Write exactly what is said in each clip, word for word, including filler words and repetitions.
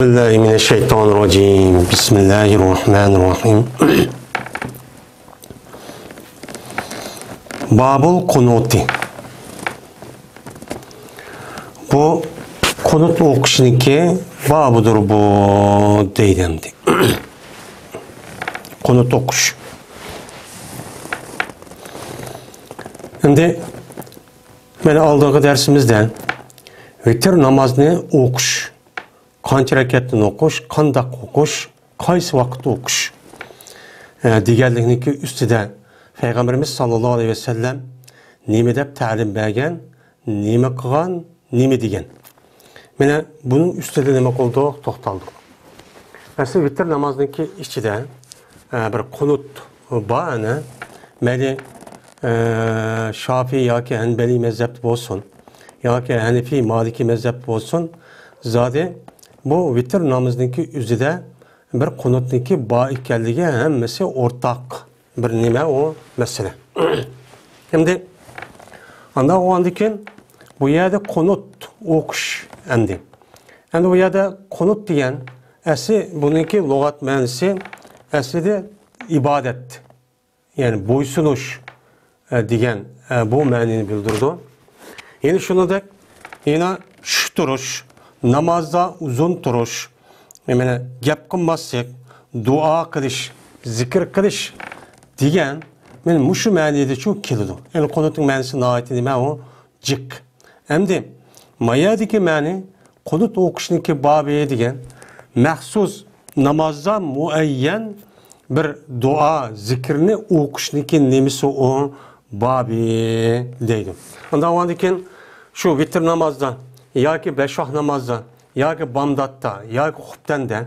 بالله من الشيطان الرجيم. بسم الله الرحمن الرحيم. باب القنوت. بۇ قۇنۇت ئوقۇشنىڭكى بابىدۇر بۇ، دەيدۇ ئەمدى. قۇنۇت ئوقۇش. ئەمدى مانا ئالدىنقى دەرسىمىزدە ۋىتىر نامازنى ئوقۇش، قانچە رەكەتتىن ئوقۇش، قانداق ئوقۇش، قايسى ۋاقىتتا ئوقۇش، ئە، دېگەنلىكنىڭكى ئۈستىدە پەيغەمبىرىمىز ساللاللاھۇ ئەلەيھى ۋەسەللەم نېمە دەپ تەلىم بەرگەن، نېمە قىلغان، نېمە دېگەن. مانا بۇنىڭ ئۈستىدە نېمە قىلدۇق؟ توختالدۇق. ئەسلى ۋىتىر نامازنىڭكى ئىچىدە، ئە، بىر قۇنۇت بار، ئەنە. مەيلى، ئە، شافىي ياكى ھەنبەلىي مەزھەپتە بولسۇن، ياكى ھەنىفىي، مالىكىي مەزھەپتە بولسۇن، زادى بۇ ۋىتىر نامىزىنىڭكى ئۆزىدە بىر قۇنۇتنىڭكى بار ئىكەنلىكى ھەممىسى ئورتاق بىر نېمە ئۇ مەسىلە. ئەمدى ئانداق بولغاندىن كېيىن بۇ يەردە قۇنۇت ئوقۇش ئەمدى. ئەمدى بۇ يەردە قۇنۇت دېگەن ئەسلى بۇنىڭكى لۇغەت مەنىسى ئەسلىدە ئىبادەت، يەنى بويسۇنۇش، ئە، دېگەن، ئە، بۇ مەنىنى بىلدۈرىدۇ. يەنە شۇنىڭدەك يەنە چۈش تۇرۇش، نامازدا ئۇزۇن تۇرۇش، مانا گەپ قىلماسلىق، دۇئا قىلىش، زىكىر قىلىش دېگەن مانا مۇشۇ مەنىدىچۇ كېلىدۇ. يەنى قۇنۇتنىڭ مەنىسى ناھايىتى نېمە ئۇ؟ جىق. ئەمدى ما يەردىكى مەنى قۇنۇت ئوقۇشنىڭكى بابى دېگەن مەخسۇس نامازدا مۇئەييەن بىر دۇئا، زىكىرنى ئوقۇشنىڭكى نېمىسى ئۇ؟ بابى دەيدۇ. ئاندىن كېيىن شۇ ۋىتىر نامازدا ياكى بەش ۋاق نامازدا ياكى بامداتتا ياكى خۇپتەندە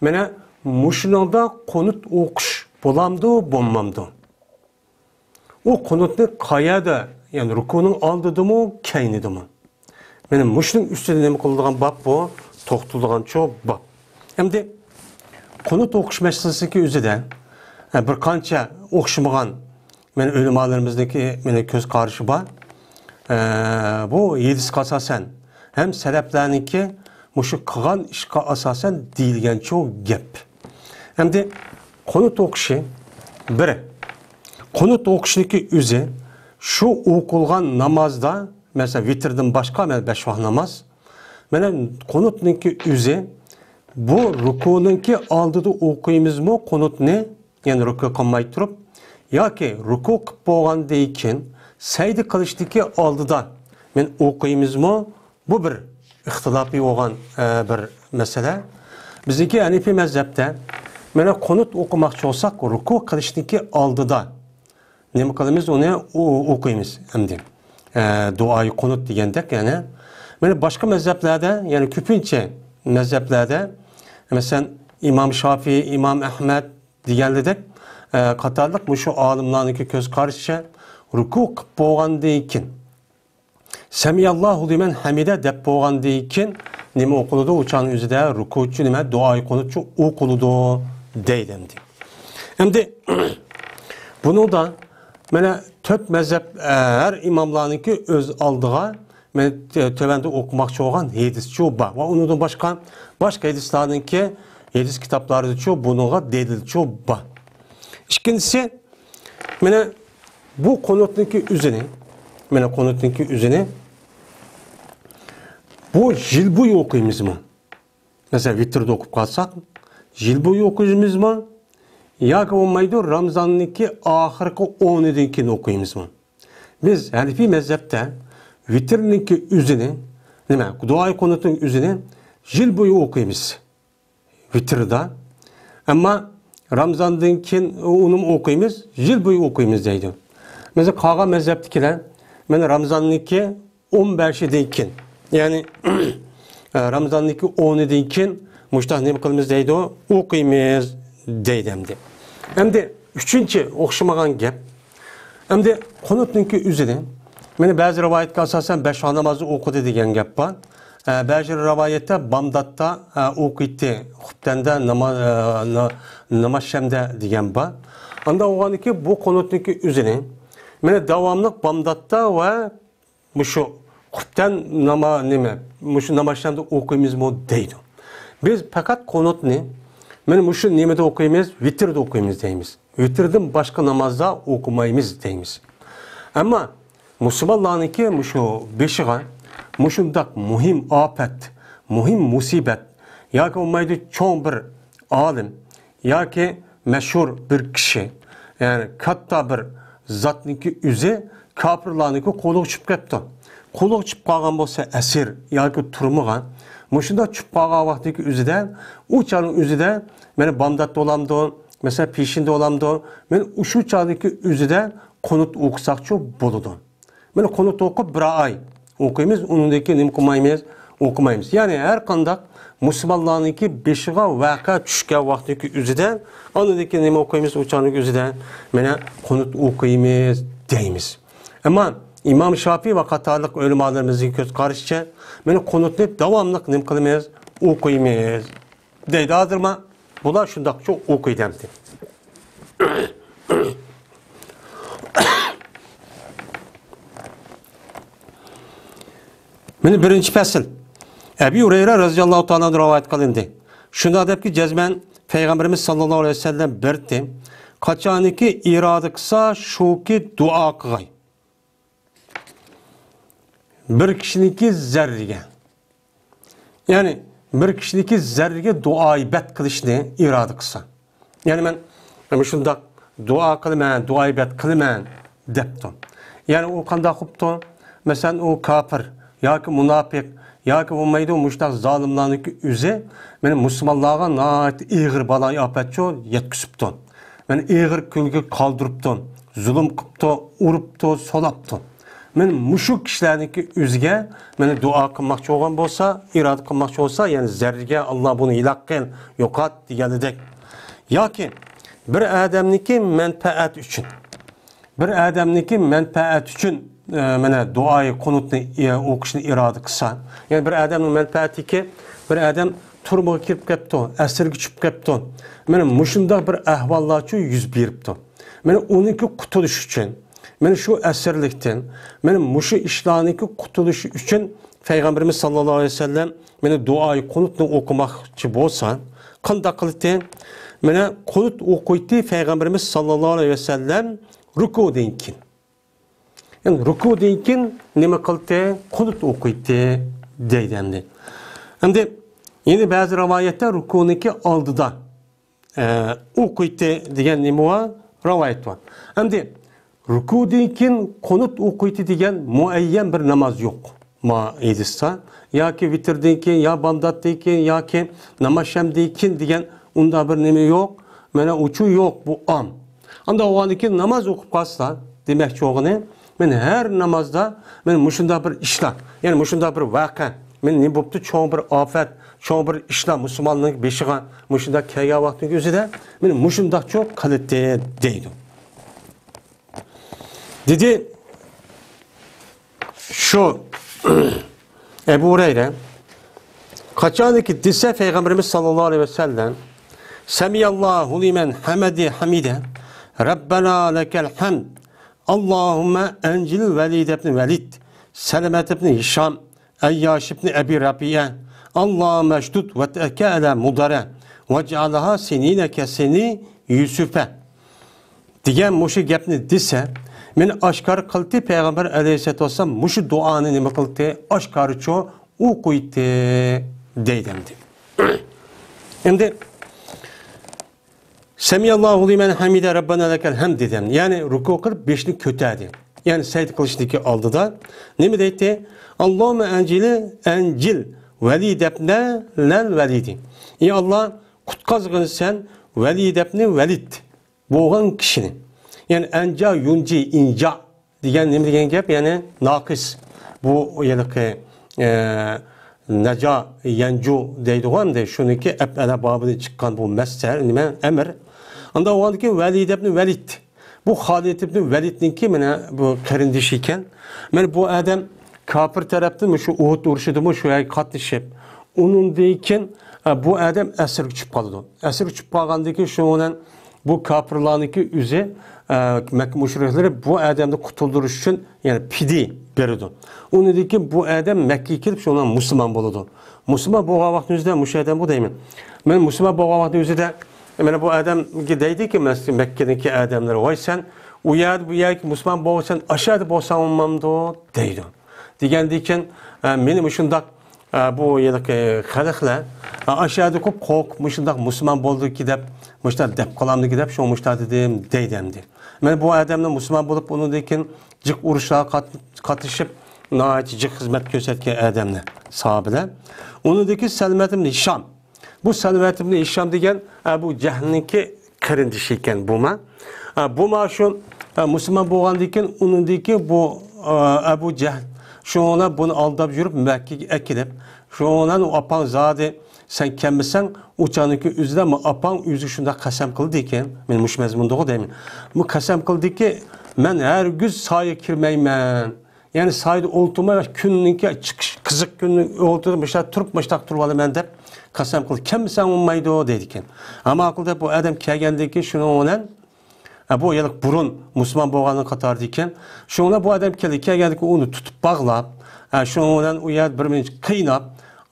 مانا مۇشۇنىڭدا قۇنۇت ئوقۇش بولامدۇ، بولمامدۇ؟ ئۇ قۇنۇتنى قەيەردە، يەنى رۇكۇنىڭ ئالدىدىمۇ، كەينىدىمۇ؟ مانا مۇشۇنىڭ ئۈستىدە نېمە قىلىدىغان باب بۇ؟ توختىلىدىغانچۇ باب. ئەمدى قۇنۇت ئوقۇش مەسىلىسىدىكى ئۆزىدە، ئە، بىر قانچە ئوخشىمىغان مانا ئۆلىمالىرىمىزنىڭكى مانا كۆز قارىشى بار. ئە، بۇ ھەدىسكە ئاساسەن ھەم سەلەپلەرنىڭكى مۇشۇ قىلغان ئىشقا ئاساسەن دېيىلگەنچۇ گەپ. ئەمدى قۇنۇت ئوقۇشى بىر. قۇنۇت ئوقۇشنىڭكى ئۆزى شۇ ئوقۇلغان نامازدا، مەسىلەن، ۋىتىردىن باشقا، مەن بەش ۋاق ناماز. مانا قۇنۇتنىڭكى ئۆزى بۇ رۇكۇنىڭكى ئالدىدا ئوقۇيمىزمۇ قۇنۇتنى؟ يەنى رۇكۇ قىلماي تۇرۇپ ياكى رۇكۇ قىلىپ بولغاندىن كېيىن سەجدە قىلىشتىكى ئالدىدا مەن ئوقۇيمىزمۇ؟ بۇ بىر ئىختىلاپى بولغان، ئە، بىر مەسىلە. بىزنىڭكى ھەنىفىي مەزھەپتە مانا قۇنۇت ئوقۇماقچى بولساق، رۇكۇ قىلىشتىكى ئالدىدا نېمە قىلىمىز؟ ئۇنى ئو-، ئوقۇيمىز ئەمدى. ئە، دۇئايى قۇنۇت دېگەندەك، يەنى. مانا باشقا مەزھەپلەردە، يەنى كۆپىنچە مەزھەپلەردە، مەسىلەن، ئىمام شافىي، ئىمام ئەھمەد دېگەنلىدەك، ئە، قاتارلىق مۇشۇ ئالىملارنىڭكى كۆز قارىشىچە، رۇكۇ قىلىپ بولغاندىن كېيىن، سەمىئاللاھۇ لىمەن ھەمىدە دەپ بولغاندىن كېيىن نېمە ئوقۇلىدۇ؟ ئۇ چاغنىڭ ئۆزىدە رۇكۇچۇ نېمە؟ دۇئايى قۇنۇتچۇ ئوقۇلىدۇ دەيدۇ ئەمدى. ئەمدى بۇنىڭدا مانا تۆت مەزھەپ، ئە، ھەر ئىماملارنىڭكى ئۆز ئالدىغا مانا تۆ-، تۆۋەندە ئوقۇماقچى بولغان ھەدىسچۇ بار. ۋە ئۇنىڭدىن باشقا، باشقا ھەدىسلەرنىڭكى ھەدىس كىتابلىرىدىچۇ بۇنىڭغا دەلىلچۇ بار. ئىككىنچىسى، مانا بۇ قۇنۇتنىڭكى ئۆزىنى، مانا قۇنۇتنىڭكى ئۆزىنى بۇ يىل بويى ئوقۇيمىزمۇ؟ مەسىلەن، ۋىتىردە ئوقۇپ قالساق، يىل بويى ئوقۇيمىزمۇ؟ ياكى بولمايدۇ، رامزاننىڭكى ئاخىرقى ئونىدىن كېيىن ئوقۇيمىزمۇ؟ بىز ھەنىفىي مەزھەپتە ۋىتىرنىڭكى ئۆزىنى، نېمە، دۇئاي قۇنۇتنىڭ ئۆزىنى يىل بويى ئوقۇيمىز. ۋىتىردا. ئەمما رامزاندىن كېيىن ئۇنىمۇ ئوقۇيمىز، يىل بويى ئوقۇيمىز دەيدۇ. مەسىلەن، قالغان مەزھەپتىكىلەر، مانا رامزاننىڭكى ئون بەشىدىن كېيىن، يەنى، رامزاننىڭكى ئونىدىن كېيىن مۇشۇنداق نېمە قىلىمىز دەيدۇ، ئوقۇيمىز دەيدۇ ئەمدى. ئەمدى ئۈچىنچى ئوخشىمىغان گەپ. ئەمدى قۇنۇتنىڭكى ئۆزىنى، مانا بەزى رىۋايەتكە ئاساسەن بەش ۋاق نامازدا ئوقۇدى دېگەن گەپ بار. ئە، بەزى رىۋايەتتە بامداتتا، ئە، ئوقۇيتتى، خۇپتەندە، ناما-، ئە، نا-، نامازشەمدە دېگەن بار. ئانداق بولغاندىكىن بۇ قۇنۇتنىڭكى ئۆزىنى، مانا داۋاملىق بامداتتا ۋە مۇشۇ خۇپتەن ناما-، نېمە، مۇشۇ نامازشەمدە ئوقۇيمىزمۇ دەيدۇ. بىز پەقەت قۇنۇتنى مانا مۇشۇ نېمىدە ئوقۇيمىز؟ ۋىتىردە ئوقۇيمىز دەيمىز. ۋىتىردىن باشقا نامازدا ئوقۇمايمىز دەيمىز. ئەمما مۇسۇلمانلارنىڭكى مۇشۇ بېشىغا مۇشۇنداق مۇھىم ئاپەت، مۇھىم مۇسىبەت ياكى بولمايدۇ چوڭ بىر ئالىم ياكى مەشھۇر بىر كىشى، يەنى كاتتا بىر زاتنىڭكى ئۆزى كاپىرلارنىڭكى قولىغا چۈشۈپ كەپتۇ. قولىغا چۈشۈپ قالغان بولسا ئەسىر ياكى تۈرمىگە، مۇشۇنداق چۈشۈپ قالغان ۋاقتىدىكى ئۆزىدە، ئۇ چاغنىڭ ئۆزىدە مانا بامداتتا بولامدۇ، مەسىلەن، پېشىندە بولامدۇ، مانا ئۇشۇ چاغدىكى ئۆزىدە قۇنۇت ئوقۇساقچۇ بولىدۇ. مانا قۇنۇت ئوقۇپ بىر ئاي ئوقۇيمىز، ئۇنىڭدىن كېيىن نېمە قىلمايمىز؟ ئوقۇمايمىز. يەنى ھەر قانداق مۇسۇلمانلارنىڭكى بېشىغا ۋەقە چۈشكەن ۋاقتىدىكى ئۆزىدە، ئاندىن كېيىن نېمە ئوقۇيمىز؟ ئۇ چاغنىڭ ئۆزىدە مانا قۇنۇت ئوقۇيمىز دەيمىز. ئەمما ئىمام شافىي ۋە قاتارلىق ئۆلىمالىرىمىزنىڭ كۆز قارىشىچە، مانا قۇنۇتنى داۋاملىق نېمە قىلىمىز؟ ئوقۇيمىز. دەيدۇ. ھازىر ما بۇلار شۇنداقچۇ ئوقۇيدۇ ئەمدى. مانا بىرىنچى پەسىل. ئەبى ھۇرەيرە رەزىياللاھۇ تائالا ئەنھۇ رىۋايەت قىلىندى. شۇنداق دەپكى، جەزمەن پەيغەمبىرىمىز ساللاللاھۇ ئەلەيھى ۋەسەللەم بىرتى، قاچانكى ئىرادە قىلسا، شۇكى دۇئا قىلغاي. بىر كىشىنىڭكى زەررىگە. يەنى بىر كىشىنىڭكى زەررىگە دۇئايىبەت قىلىشنى ئىرادە قىلسا. يەنى مەن مۇشۇنداق دۇئا قىلىمەن، دۇئايىبەت قىلىمەن دەپتۇ. يەنى ئۇ قانداق قىپتۇ؟ مەسىلەن، ئۇ كاپىر ياكى مۇناپىق ياكى بولمايدۇ، مۇشۇنداق زالىملارنىڭكى ئۆزى مانا مۇسۇلمانلارغا ناھايىتى ئېغىر بالايىئاپەتچۇ يەتكۈزۈپتۇ. مانا ئېغىر كۈنگە قالدۇرۇپتۇ، زۇلۇم قىپتۇ، ئۇرۇپتۇ، سولاپتۇ. مانا مۇشۇ كىشىلەرنىڭكى ئۆزىگە مانا دۇئا قىلماقچى بولغان بولسا، ئىرادە قىلماقچى بولسا، يەنى زەررىگە، ئاللا بۇنى ھالاك قىل، يوقات دېگەنىدەك. ياكى بىر ئادەمنىڭكى مەنپەئەت ئۈچۈن، بىر ئادەمنىڭكى مەنپەئەت ئۈچۈن، ئە، مانا دۇئايى قۇنۇتنى، ئە، ئوقۇشنى ئىرادە قىلسا، يەنى بىر ئادەمنىڭ مەنپەئەتىكى، بىر ئادەم تۈرمىگە كىرىپ كەپتۇ، ئەسىرگە چۈشۈپ كەپتۇ. مانا مۇشۇنداق بىر ئەھۋاللارچۇ يۈز بېرىپتۇ. مانا ئۇنىڭكى قۇتۇلۇشى ئۈچۈن، مانا شۇ ئەسىرلىكتىن، مانا مۇشۇ ئىشلارنىڭكى قۇتۇلۇشى ئۈچۈن پەيغەمبىرىمىز ساللاللاھۇ ئەلەيھى ۋەسەللەم مانا دۇئايى قۇنۇتنى ئوقۇماقچى بولسا، قانداق قىلدى؟ مانا قۇنۇت ئوقۇيتتى پەيغەمبىرىمىز ساللاللاھۇ ئەلەيھى ۋەسەللەم رۇكۇدىن كېيىن. يەنى رۇكۇدىن كېيىن نېمە قىلدى؟ قۇنۇت ئوقۇيتتى دەيدۇ ئەمدى. ئەمدى يەنە بەزى رىۋايەتتە رۇكۇنىڭكى ئالدىدا ئە، ئوقۇيتتى دېگەن نېمە بار؟ رىۋايەت بار. ئەمدى رۇكۇدىن كېيىن قۇنۇت ئوقۇيتتى دېگەن مۇئەييەن بىر ناماز يوق. ما ھەدىستە ياكى ۋىتىردىن كېيىن، يا بامداتتىن كېيىن، ياكى ناماز شەمدىن كېيىن دېگەن ئۇنداق بىر نېمە يوق. مانا ئۇچۇ يوق، بۇ ئام. ئانداق بولغاندىن كېيىن ناماز ئوقۇپ قالسا، دېمەكچى بولغىنى، مەن ھەر نامازدا مەن مۇشۇنداق بىر ئىشلار، يەنى مۇشۇنداق بىر ۋەقە، مەن نېمە بوپتۇ، چوڭ بىر ئاپەت، چوڭ بىر ئىشلار مۇسۇلماننىڭ بېشىغا مۇشۇنداق كەلگەن ۋاقىتنىڭ ئۆزىدە مەن مۇشۇنداقچۇ قىلىتتى دەيدۇ. دېدى، شۇ ئەبۇ ھۇرەيرە قاچانكى دېسە پەيغەمبىرىمىز ساللاللاھۇ ئەلەيھى ۋەسەللەم، سەمىئەللاھۇ لىمەن ھەمىدە، ھەمىدە، رەببەنا لەكەل ھەمد، ئاللاھۇممە ئەنجىل ۋەلىد ئىبنى ۋەلىد، سەلەمەت ئىبنى ھىشام، ئەيياش ئىبنى ئەبى رەبىئە، ئاللاھۇممە شدۇد ۋەتئەكە ئەلە مۇدەرە، ۋەجئەلھا سىنىنە كەسىنى يۈسۈفە. دېگەن مۇشۇ گەپنى دېسە، مېنى ئاشكارا قىلدى، پەيغەمبەر ئەلەيھىسسالاتۇ ۋەسسالام مۇشۇ دۇئانى نېمە قىلدى؟ ئاشكارىچۇ ئوقۇيتتى دەيدۇ ئەمدى. ئەمدى سەمىئەللاھۇ لىمەن ھەمىدە رەببەنا لەكەل ھەمد دېدى ئەمدى. يەنى رۇكۇ قىلىپ بېشىنى كۆتەردى. يەنى سەجدە قىلىشتىكى ئالدىدا نېمە دەيتتى؟ ئاللاھۇممە ئەنجىل، ئەنجىل ۋەلىد ئىبنە لەل ۋەلىدى. ئى ئاللا، قۇتقازغىن سەن ۋەلىد ئىبنى ۋەلىد بولغان كىشىنى. يەنى ئەنجا يۇنجى ئىنجا دېگەن نېمە دېگەن گەپ؟ يەنى ناقىس. بۇ ھېلىقى، ئە، نەجا يەنجۇ دەيدىغۇ ئەمدى. شۇنىڭكى ئەپئەلە بابىدىن چىققان بۇ مەسدەر، نېمە، ئەمر. ئانداق بولغاندىن كېيىن ۋەلىد ئىبنى ۋەلىد. بۇ خالىد ئىبنى ۋەلىدنىڭكى مانا بۇ قېرىندىشى ئىكەن. مانا بۇ ئادەم كاپىر تەرەپتىن شۇ ئۇھۇد ئۇرۇشىدىمۇ شۇ يەرگە قاتنىشىپ، ئۇنىڭدىن كېيىن، ئە، بۇ ئادەم ئەسىرگە چۈشۈپ قالىدۇ. ئەسىرگە چۈشۈپ قالغاندىن كېيىن شۇنىڭ بىلەن بۇ كاپىرلارنىڭكى ئۆزى، ئە، مەككە مۇشرىكلىرى بۇ ئادەمنى قۇتۇلدۇرۇش ئۈچۈن، يەنى پىدىيە بېرىدۇ. ئۇنىڭدىن كېيىن بۇ ئادەم مەككىگە كېلىپ، شۇنىڭ بىلەن مۇسۇلمان بولىدۇ. مۇسۇلمان بولغان ۋاقتىنىڭ ئۆزىدە مۇشۇ ئادەمگە دەيمەن. مەن مۇسۇلمان بولغان ۋاقتىنىڭ ئۆزىدە، مانا بۇ ئادەمگە دەيدىكى، مەسىلەن، مەككىدىكى ئادەملەر، ۋاي سەن ئۇ يەردە، بۇ يەردە مۇسۇلمان بولغان، سەن ئاشۇ يەردە بولساڭ بولمامدۇ؟ دەيدۇ. دېگەندىن كېيىن، ئە، مېنى مۇشۇنداق، ئە، بۇ يەردىكى خەلقلەر، ئە، ئاشۇ يەردە قوپ قورقۇپ، مۇشۇنداق مۇسۇلمان بولدىكى دەپ، مۇشۇنداق دەپ قالامدىكى دەپ، شۇڭا مۇشۇنداق دېدىم، دەيدۇ ئەمدى. مانا بۇ ئادەمنى مۇسۇلمان بولۇپ، ئۇنىڭدىن كېيىن جىق ئۇرۇشلارغا قات-، قاتنىشىپ، ناھايىتى جىق خىزمەت كۆرسەتكەن ئادەمنى، ساھابىلەر. ئۇنىڭدىن كېيىن سەلمەت ئىبن ھىشام. بۇ سەلمەت ئىبن ھىشام دېگەن ئەبۇ جەھلنىڭكى قېرىندىشى ئىكەن بۇما. ئە، بۇما شۇ، ئە، مۇسۇلمان بولغاندىن كېيىن، ئۇنىڭدىن كېيىن بۇ، ئە، ئەبۇ جەھل شۇنىڭ بىلەن بۇنى ئالداپ يۈرۈپ، مەككىگە ئەكېلىپ، شۇنىڭ بىلەن ئۇ ئاپاڭ زادى سەن كەلمىسەڭ، ئۇ چاغنىڭكى ئۆزىدە ئاپاڭ ئۆزى شۇنداق قەسەم قىلدىكەن، مەن مۇشۇ مەزمۇندىغۇ دەيمەن. بۇ قەسەم قىلدىكى، مەن ھەرگىز سايىگە كىرمەيمەن. يەنى سايدا ئولتۇرماي، كۈننىڭكى چىقىش، قىزىق كۈننىڭ ئولتۇرۇپ، مۇشۇنداق تۇرۇپ، مۇشۇنداق تۇرۇۋالىمەن دەپ قەسەم قىلدى. كەلمىسەڭ بولمايدۇ دەيدىكەن. ئەمما ئەقىلدە بۇ ئادەم كەلگەندىن كېيىن شۇنىڭ بىلەن، ئە، بۇ ھېلىقى بۇرۇن مۇسۇلمان بولغاننىڭ قاتارىدا ئىكەن. شۇنىڭ بىلەن بۇ ئادەم كەلدى. كەلگەندىن كېيىن ئۇنى تۇتۇپ باغلاپ، ئە، شۇنىڭ بىلەن ئۇ يەردە بىر مۇنچە قىيناپ،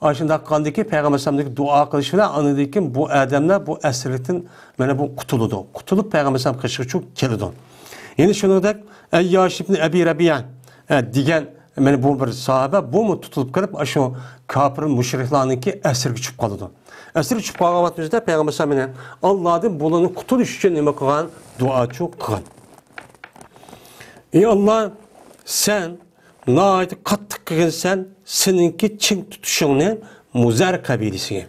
ئاشۇنداق قىلغاندىن كېيىن پەيغەمبەر ئەلەيھىسسالامدىكى دۇئا قىلىش بىلەن ئاندىن كېيىن بۇ ئادەملەر بۇ ئەسىرلىكتىن مانا بۇ قۇتۇلىدۇ. قۇتۇلۇپ پەيغەمبەر ئەلەيھىسسالام قېشىغا چۈشۈپ كېلىدۇ. يەنە شۇنىڭدەك ئەيياش ئىبن ئەبى رەبىئە، ئە، دېگەن، مانا بۇ بىر ساھابە، بۇمۇ تۇتۇلۇپ قېلىپ، ئاشۇ كاپىر مۇشرىكلارنىڭكى ئەسىرىگە چۈشۈپ قالىدۇ. ئەسىرگە چۈشۈپ قالغان ۋاقتىمىزدا پەيغەمبەر ئەلەيھىسسالام مانا ئاللادىن بۇلارنى قۇتۇلۇش ئۈچۈن نېمە قىلغان؟ دۇئاچۇ قىلغان. ئى ئاللا، سەن ناھايىتى قاتتىق قىلغىنسەن، سېنىڭكى چىڭ تۇتۇشۇڭنى مۇزەر قەبىلىسىگە.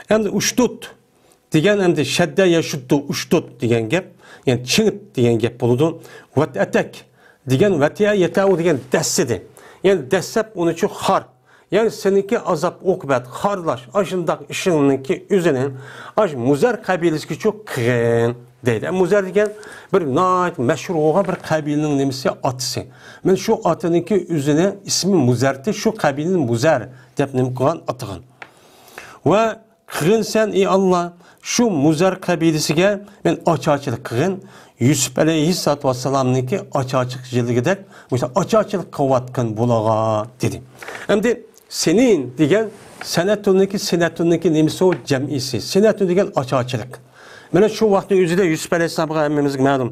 ئەمدى ئۇشتۇت دېگەن ئەمدى شەددە يەشۇددۇ، ئۇشتۇت دېگەن گەپ، يەنى چىڭىت دېگەن گەپ بولىدۇ. ۋەتئەتەك دېگەن، ۋەتىئە يەتەئۇ دېگەن دەسسىدى. يەنى دەسسەپ ئۇنى چۇ خار. يەنى سېنىڭكى ئازاب، ئوقۇبەت، خارلاش، ئاشۇنداق ئىشىڭنىڭكى ئۆزىنى ئاش مۇزەر قەبىلىسىگىچۇ قىلغىن دەيدۇ. مۇزەر دېگەن بىر ناھايىتى مەشھۇر بولغان بىر قەبىلىنىڭ نېمىسى، ئاتىسى. مەن شۇ ئاتىنىڭكى ئۆزىنى ئىسمى مۇزەرتى، شۇ قەبىلىنى مۇزەر دەپ نېمە قىلغان، ئاتىغان. ۋە قىلغىنسەن، ئى ئاللا، شۇ مۇزەر قەبىلىسىگە مەن ئاچارچىلىق قىلغىن، يۈسۈپ ئەلەيھىسسالاتۇ ۋەسسالامنىڭكى ئاچارچىلىق يىلىدىكىدەك مۇشۇ ئاچارچىلىق قىلىۋاتقىن بۇلارغا، دېدى. ئەمدى سىنىن دېگەن سەنەتۇننىڭكى، سىنەتۇننىڭكى نېمىسى ئۇ؟ جەمئىسى. سىنەتۇن دېگەن ئاچارچىلىق. مانا شۇ ۋاقىتنىڭ ئۆزىدە يۈسۈپ ئەلەيھىسسالامغا ھەممىمىزگە مەلۇم،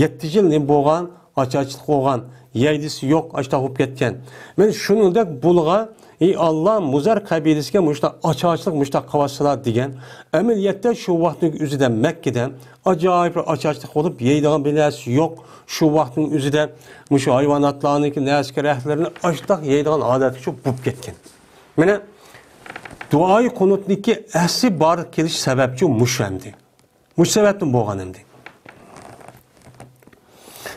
يەتتە يىل نېمە بولغان؟ ئاچارچىلىق بولغان، يەيدىسى يوق، ئاشتاق بولۇپ كەتكەن. مەن شۇنىڭدەك بۇلغا، ئى ئاللا، مۇزەر قەبىلىسىگە مۇشتاق ئاچارچىلىق، مۇشتاق قىلىۋاتسىلا دېگەن. ئەمەلىيەتتە شۇ ۋاقىتنىڭ ئۆزىدە مەككىدە ئاجايىپ بىر ئاچارچىلىق بولۇپ، يەيدىغان بىر نەرسە يوق. شۇ ۋاقىتنىڭ ئۆزىدە مۇشۇ ھايۋاناتلارنىڭكى نەرسىگە رەھلىرىنى ئاشتاق يەيدىغان ھالەتكىچۇ بولۇپ كەتكەن. مانا دۇئائى قۇنۇتنىڭكى ئەسلى بارلىققا كېلىش سەۋەبچۇ مۇشۇ ئەمدى. مۇشۇ سەۋەبتىن بولغان ئەمدى.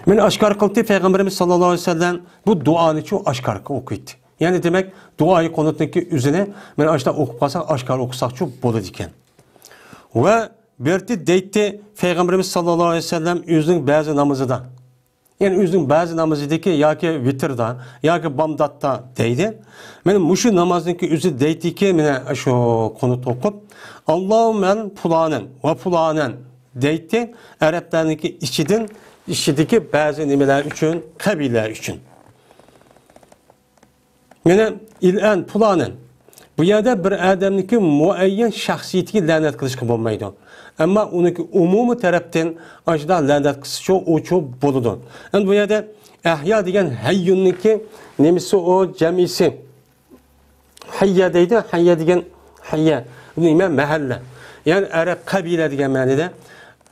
مانا ئاشكارا قىلدى، پەيغەمبىرىمىز ساللاللاھۇ ئەلەيھى ۋەسەللەم بۇ دۇئانىچۇ ئاشكارا ئوقۇيتتى. يەنى دېمەك، دۇئائى قۇنۇتنىڭكى ئۆزىنى مانا ئاشۇنداق ئوقۇپ قالساق، ئاشكارا ئوقۇساقچۇ بولىدىكەن. ۋە بىرتى دەيتتى، پەيغەمبىرىمىز ساللاللاھۇ ئەلەيھى ۋەسەللەم ئۆزىنىڭ بەزى نامىزىدا، يەنى ئۆزىنىڭ بەزى نامىزىدىكى ياكى ۋىتىردا ياكى بامداتتا دەيدۇ. مانا مۇشۇ نامازنىڭكى ئۆزى دەيتتىكى، مانا شۇ قۇنۇت ئوقۇپ، ئاللاھۇممەن پۇلانەن ۋە پۇلانەن دەيتتى. ئەرەبلەرنىڭكى ئىچىدىن، ئىچىدىكى بەزى نېمىلەر ئۈچۈن، قەبىلىلەر ئۈچۈن. مانا ئىلئەن پۇلانەن. بۇ يەردە بىر ئادەمنىڭكى مۇئەييەن شەخسىيىتىگە لەنەت قىلىشقا بولمايدۇ. ئەمما ئۇنىڭكى ئومۇمىي تەرەپتىن ئاشۇنداق لەنەت قىلسىچۇ، ئۇچۇ بولىدۇ. ئەمدى بۇ يەردە ئەھيا دېگەن ھەييۇننىڭكى نېمىسى ئۇ، جەمئىسى؟ ھەييە دەيدۇ، ھەييە دېگەن، ھەييە، بۇ نېمە؟ مەھەللە. يەنى ئەرەب قەبىلە دېگەن مەنىدە.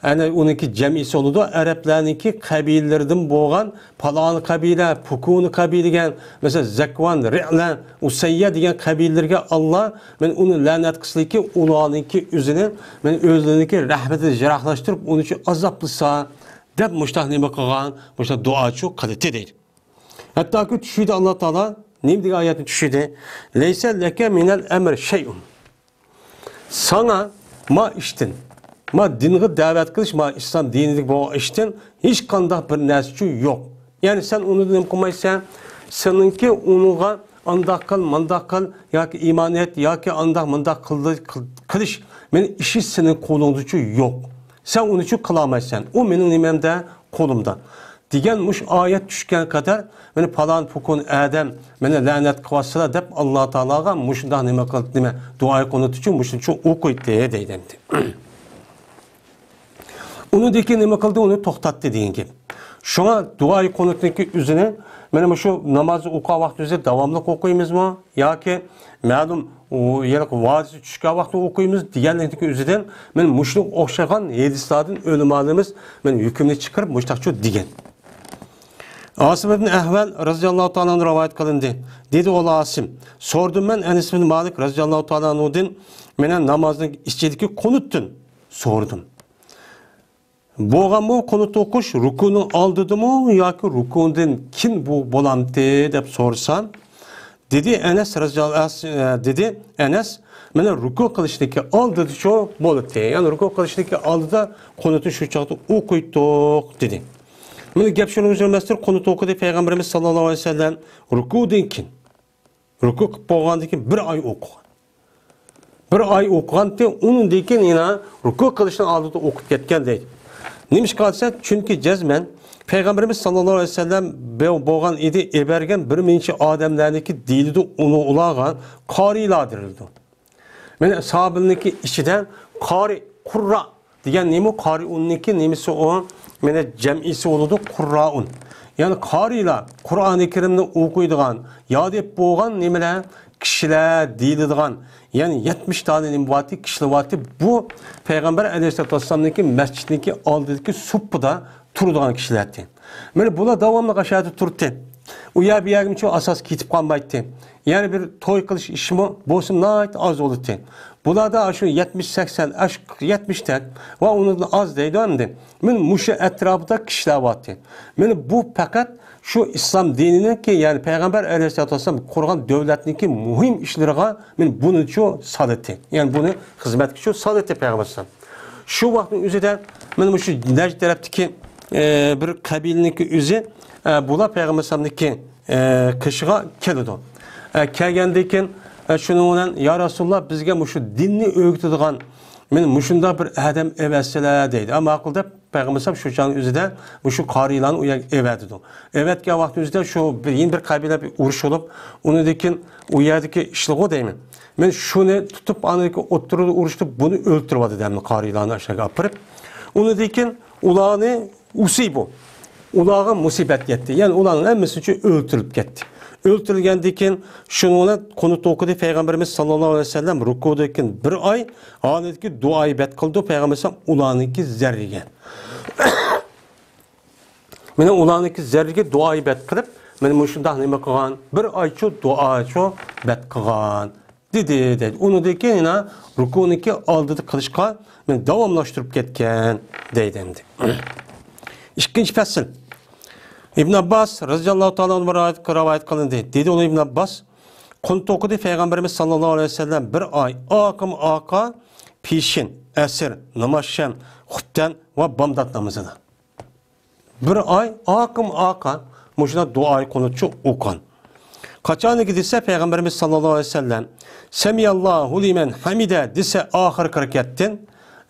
ئەنە ئۇنىڭكى جەمئىسى بولىدۇ. ئەرەبلەرنىڭكى قەبىلىلىرىدىن بولغان پالان قەبىلە، پۇكۇنى قەبىلە دېگەن، مەسىلەن، زەكۋان، رىئلە، ئۇسەييە دېگەن قەبىلىلەرگە ئاللا، مەن ئۇنى لەنەت قىلسىلىكى، ئۇلارنىڭكى ئۆزىنى، مەن ئۆزلىرىنىڭكى رەھمىتىدىن يىراقلاشتۇرۇپ، ئۇنى ئۈچۈن ئازابلىسا، دەپ مۇشتاق نېمە قىلغان، مۇشتاق دۇئاچۇ قىلىتتى دەيدۇ. ھەتتاكى چۈشىدە ئاللا تائالا نېمە دېگەن ئايەتنى چۈشىدى؟ لەيسە لەكە مىنەل ئەمرى شەيئۇن. ساڭا ما ئىشتىن، ما دىنغا دەۋەت قىلىش، ما ئىسلام دىنىدىكى بولغان ئىشتىن ھېچقانداق بىر نەرسىچۇ يوق. يەنى سەن ئۇنى نېمە قىلمايسەن؟ سېنىڭكى ئۇنىڭغا ئانداق قىل، مانداق قىل، ياكى ئىمان ئېيت، ياكى ئانداق مانداق قىل، قىل، قىلىش، مېنىڭ ئىشى سېنىڭ قولۇڭدىچۇ يوق. سەن ئۇنى چۈ قىلالمايسەن. ئۇ مېنىڭ نېمەمدە؟ قولۇمدا. دېگەن مۇشۇ ئايەت چۈشكەن قەدەر، مېنى پالان پۇكۇن ئادەم مېنى لەنەت قىلىۋاتسىلا دەپ، ئاللا تائالاغا مۇشۇنداق نېمە قىلىپ، نېمە، دۇئاي قۇنۇت ئۈچۈن مۇشۇنچە ئوقۇيتتى دەيدۇ ئەمدى. ئۇنىڭدىن كېيىن نېمە قىلدى؟ ئۇنى توختاتتى دېگەن گەپ. شۇڭا دۇئاي قۇنۇتنىڭكى ئۆزىنى مانا مۇشۇ نامازنى ئوقۇغان ۋاقتىمىزدا داۋاملىق ئوقۇيمىزمۇ؟ ياكى مەلۇم ئۇ ھېلىقى ۋادىسى چۈشكەن ۋاقتىدا ئوقۇيمىز دېگەنلىكنىڭكى ئۆزىدىن مانا مۇشۇنىڭغا ئوخشىغان ھەدىسلاردىن ئۆلىمالىرىمىز مانا ھۆكۈمنى چىقىرىپ مۇشۇنداقچۇ دېگەن. ئاسىم ئىبن ئەھۋەل رەزىياللاھۇ تائالا ئانھۇدىن رىۋايەت قىلىندى. دېدى ئۇ ئاسىم، سورىدىم مەن ئەنەس ئىبن مالىك رەزىياللاھۇ تائالا ئانھۇدىن مانا نامازنىڭ ئىچىدىكى قۇنۇتتىن سورىدىم. بولغانمۇ قۇنۇت ئوقۇش رۇكۇنىڭ ئالدىدىمۇ ياكى رۇكۇدىن كېيىن بۇ بولامتى دەپ سورىسام، دېدى ئەنەس رەزىياللاھۇ، دېدى ئەنەس، مانا رۇكۇ قىلىشنىڭكى ئالدىدىچۇ بولاتتى. يەنى رۇكۇ قىلىشنىڭكى ئالدىدا قۇنۇتنى شۇ چاغدا ئوقۇيتتۇق دېدى. مانا گەپ شۇنىڭغا يۈزلەنمەستىن قۇنۇت ئوقۇدى پەيغەمبىرىمىز ساللاللاھۇ ئەلەيھى ۋەسەللەم رۇكۇدىن كېيىن. رۇكۇ قىلىپ بولغاندىن كېيىن بىر ئاي ئوقۇغان. بىر ئاي ئوقۇغانتى، ئۇنىڭدىن كېيىن يەنە رۇكۇ قىلىشنىڭ ئالدىدا ئوقۇپ كەتكەن دەيدۇ. نېمىشقا دېسە، چۈنكى جەزمەن پەيغەمبىرىمىز ساللاللاھۇ ئەلەيھى ۋەسەللەم بولغان ئىدى، ئېبەرگەن بىر نەچچە ئادەملەرنىڭكى دېيىلىدۇ، ئۇلارغا قارىيلار دېيىلىدۇ. مانا ساھابىلەرنىڭكى ئىچىدە قارى، قۇررا دېگەن نېمە؟ قارىئۇننىڭكى نېمىسى ئۇ؟ مانا جەمئىسى بولىدۇ، قۇررائۇن. يەنى قارىيلار، قۇرئانى كەرىمنى ئوقۇيدىغان، ياد ئېلىپ بولغان نېمىلەر؟ كىشىلەر دېيىلىدىغان. يەنى يەتمىش دانە نېمە بارتى؟ كىشىلەر بارتى. بۇ پەيغەمبەر ئەلەيھىسسالاتۇ ۋەسسالامنىڭكى مەسچىتنىڭكى ئالدىدىكى سۇپپىدا تۇرىدىغان كىشىلەرتى. مانا بۇلار داۋاملىق ئاشۇ يەردە تۇرتتى. ئۇ يەر بۇ يەرگىچە ئاساس كېتىپ قالمايتتى. يەنە بىر توي قىلىش ئىشىمۇ بولسىمۇ ناھايىتى ئاز بولاتتى. بۇلاردا ئاشۇ يەتمىش، سەكسەن، ئاشۇ يەتمىش تەك ۋە ئۇنىڭدىن ئاز دەيدۇ ئەمدى. مانا مۇشۇ ئەتراپىدا كىشىلەر بارتتى. مانا بۇ پەقەت شۇ ئىسلام دىنىنىڭكى، يەنى پەيغەمبەر ئەلەيھىسسالاتۇ ۋەسسالام قۇرغان دۆلەتنىڭكى مۇھىم ئىشلىرىغا مانا بۇنىچۇ سالاتتى. يەنى بۇنى خىزمەتكىچۇ سالاتتى پەيغەمبەر ئەلەيھىسسالام. شۇ ۋاقىتنىڭ ئۆزىدە مانا مۇشۇ نەجد تەرەپتىكى، ئە، بىر قەبىلىنىڭكى ئۆزى، ئە، بۇلار پەيغەمبەر ئەلەيھىسسالامنىڭكى، ئە، قېشىغا كېلىدۇ. ئە، كەلگەندىن كېيىن، ئە، شۇنىڭ بىلەن، يا رەسۇلاللا، بىزگە مۇشۇ دىننى ئۆگىتىدىغان مانا مۇشۇنداق بىر ئادەم ئەۋەتسىلە دەيدۇ. ھە، ماقۇل دەپ پەيغەمبەر ئەلەيھىسسالام شۇ چاغنىڭ ئۆزىدە مۇشۇ قارىيلارنى ئۇ يەرگە ئەۋەتىدۇ. ئەۋەتكەن ۋاقتىمىزدا شۇ بىر، يەنە بىر قەبىلە بىر ئۇرۇش بولۇپ، ئۇنىڭدىن كېيىن ئۇ يەردىكى ئىشلىغۇ دەيمەن. مەن شۇنى تۇتۇپ، ئاندىن كېيىن ئوتتۇرىدا ئۇرۇشتۇرۇپ، بۇنى ئۆلتۈرۈۋالدى دەيمەن، قارىيلارنى ئاشۇ يەرگە ئاپىرىپ. ئۇنىڭدىن كېيىن ئۇلارنى ئۇسىبۇ. ئۇلارغا مۇسىبەت يەتتى. يەنى ئۇلارنىڭ ھەممىسى ئۆلتۈرۈلۈپ كەتتى. ئۆلتۈرۈلگەندىن كېيىن شۇنىڭ بىلەن قۇنۇت ئوقۇدى پەيغەمبىرىمىز ساللاللاھۇ ئەلەيھى ۋەسەللەم رۇكۇدىن كېيىن بىر ئاي ھالەتتىكى دۇئا ئىبادەت قىلدى. پەيغەمبەر ئەلەيھىسسالام ئۇلارنىڭكى زەررىگە. مانا ئۇلارنىڭكى زەررىگە دۇئا ئىبادەت قىلىپ، مانا مۇشۇنداق نېمە قىلغان؟ بىر ئايچۇ دۇئاچۇ ئىبادەت قىلغان. دېدى، دەيدۇ. ئۇنىڭدىن كېيىن يەنە رۇكۇنىڭكى ئالدىدا قىلىشقا مانا داۋاملاشتۇرۇپ كەتكەن، دەيدۇ ئەمدى. ئىككىنچى پەسىل. ئىبن ئابباس رەزىياللاھۇ تائالا ئەنھۇ رىۋايەت، رىۋايەت قىلىندى. دېدى ئۇ ئىبن ئابباس، قۇنۇت ئوقۇدى پەيغەمبىرىمىز ساللاللاھۇ ئەلەيھى ۋەسەللەم بىر ئاي ئارقىمۇ ئارقا پېشىن، ئەسىر، ناماز شەم، خۇپتەن ۋە بامدات نامىزىدا. بىر ئاي ئارقىمۇ ئارقا مۇشۇنداق دۇئاي قۇنۇتچۇ ئوقۇغان. قاچانلىكى دېسە، پەيغەمبىرىمىز ساللاللاھۇ ئەلەيھى ۋەسەللەم، سەمىئاللاھۇ لىمەن ھەمىدە دېسە، ئاخىرقى رەكەتتىن،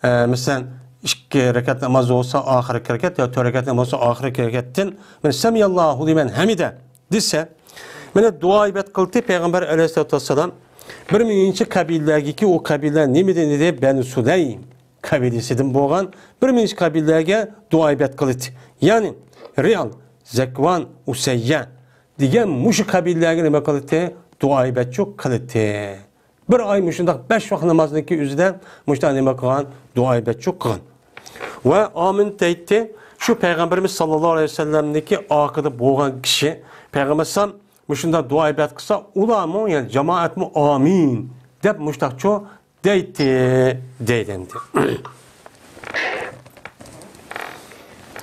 ئە، مەسىلەن، ئىككى رەكەت ناماز بولسا ئاخىرقى رەكەت، يا تۆت رەكەت ناماز بولسا ئاخىرقى رەكەتتىن، مەن سەمىئاللاھۇ لىمەن ھەمىدە دېسە، مانا دۇئا ئىبادەت قىلدى پەيغەمبەر ئەلەيھىسسالاتۇ ۋەسسالام. بىر مىڭىنچى قەبىلىلەرگىكى، ئۇ قەبىلىلەر نېمىدىن ئىدى؟ بەنۇ سۇلەيم قەبىلىسىدىن بولغان بىر مىڭىنچى قەبىلىلەرگە دۇئا ئىبادەت قىلدى. يەنى رىئال، زەكۋان، ئۇسەييە دېگەن مۇشۇ قەبىلىلەرگە نېمە قىلدى؟ دۇئا ئىبادەتچۇ قىلدى. بىر ئاي مۇشۇنداق بەش ۋاق نامازنىڭكى ئۆزىدە مۇشۇنداق نېمە قىلغان؟ دۇئا ئىبادەتچۇ قىلغان. ۋە ئامىن دەيتتى، شۇ پەيغەمبىرىمىز ساللاللاھۇ ئەلەيھى ۋەسەللەمنىڭكى ئارقىدا بولغان كىشى، پەيغەمبەر ئەلەيھىسسالام مۇشۇنداق دۇئا ئىبادەت قىلسا، ئۇلارمۇ، يەنى جامائەتمۇ ئامىن دەپ مۇشۇنداقچۇ دەيتتى، دەيدۇ ئەمدى.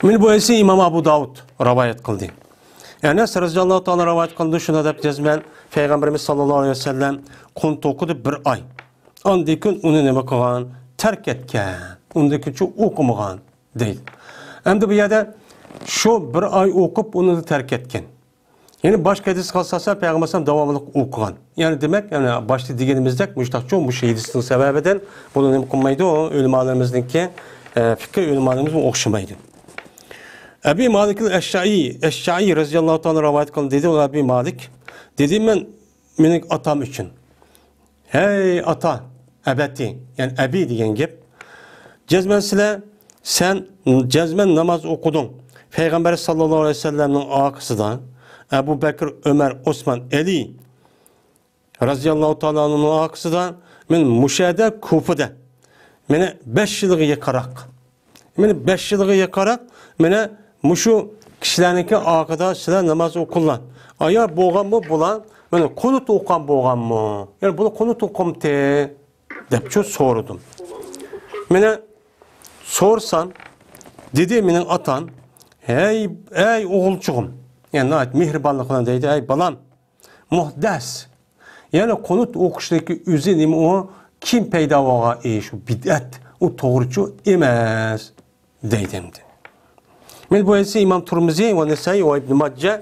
مانا بۇ ھەدىسنى ئىمام ئەبۇ داۋۇد رىۋايەت قىلدى. ئەنەس رەزىياللاھۇ تائالا رىۋايەت قىلدى، شۇنداق دەپ جەزمەن پەيغەمبىرىمىز ساللاللاھۇ ئەلەيھى ۋەسەللەم قۇنۇت ئوقۇدى بىر ئاي. ئاندىن كېيىن ئۇنى نېمە قىلغان؟ تەرك ئەتكەن. ئۇندىن كېيىنچە ئوقۇمىغان دەيدۇ. ئەمدى بۇ يەردە شۇ بىر ئاي ئوقۇپ، ئۇنى تەرك ئەتكەن. يەنى باشقا ھەدىسكە ئاساسەن پەيغەمبەر ئەلەيھىسسالام داۋاملىق ئوقۇغان. يەنى دېمەك، يەنى باشتا دېگىنىمىزدەك مۇشۇنداقچۇ مۇشۇ ھەدىسنىڭ سەۋەبىدىن بۇنى نېمە قىلمايدۇ؟ ئۆلىمالىرىمىزنىڭكى ئە، پىقىھ ئۆلىمالىرىمىزمۇ ئوخشىمايدۇ. ئەبى مالىكىل ئەششەئىي، ئەششەئىي رەزىياللاھۇ تائالا رىۋايەت قىلدى، دېدى ئۇ ئەبى مالىك، دېدى، مەن مېنىڭ ئاتام ئۈچۈن. ھەي ئاتا، ئەبەتى، يەنى ئەبى دېگەن گەپ. جەزمەن سىلە، سەن جەزمەن ناماز ئوقۇدۇڭ. پەيغەمبەر ساللاللاھۇ ئەلەيھى ۋەسەللەمنىڭ ئارقىسىدا ئەبۇ بەكىر، ئۆمەر، ئوسمان، ئەلى رەزىياللاھۇ تائالا ئەنھۇنىڭ ئارقىسىدا، مەن مۇشۇ يەردە كۇفىدا، مانا بەش يىلغا يېقىنراق. مانا بەش يىلغا يېقىنراق، مانا مۇشۇ كىشىلەرنىڭكى ئارقىدا سىلەر ناماز ئوقۇڭلار. ئايا بولغانمۇ بۇلار؟ مانا قۇنۇت ئوقۇغان بولغانمۇ؟ يەنى بۇلار قۇنۇت ئوقۇمتى؟ دەپچۇ سورىدىم. مانا سورىسام، دېدى مېنىڭ ئاتام، ھەي، ئەي ئوغۇلچىغىم، يەنى ناھايىتى مېھرىبانلىق بىلەن دەيدۇ، ئەي بالام، مۇھدەس. يەنى قۇنۇت ئوقۇشنىڭكى ئۆزى نېمە ئۇ؟ كېيىن پەيدا بولغان ئىش، ئۇ بىدئەت، ئۇ توغرىچۇ ئەمەس، دەيدۇ ئەمدى. مانا بۇ ھەدىسنى ئىمام تۇرمۇزى ۋە نەسائىي ۋە ئىبن ماجە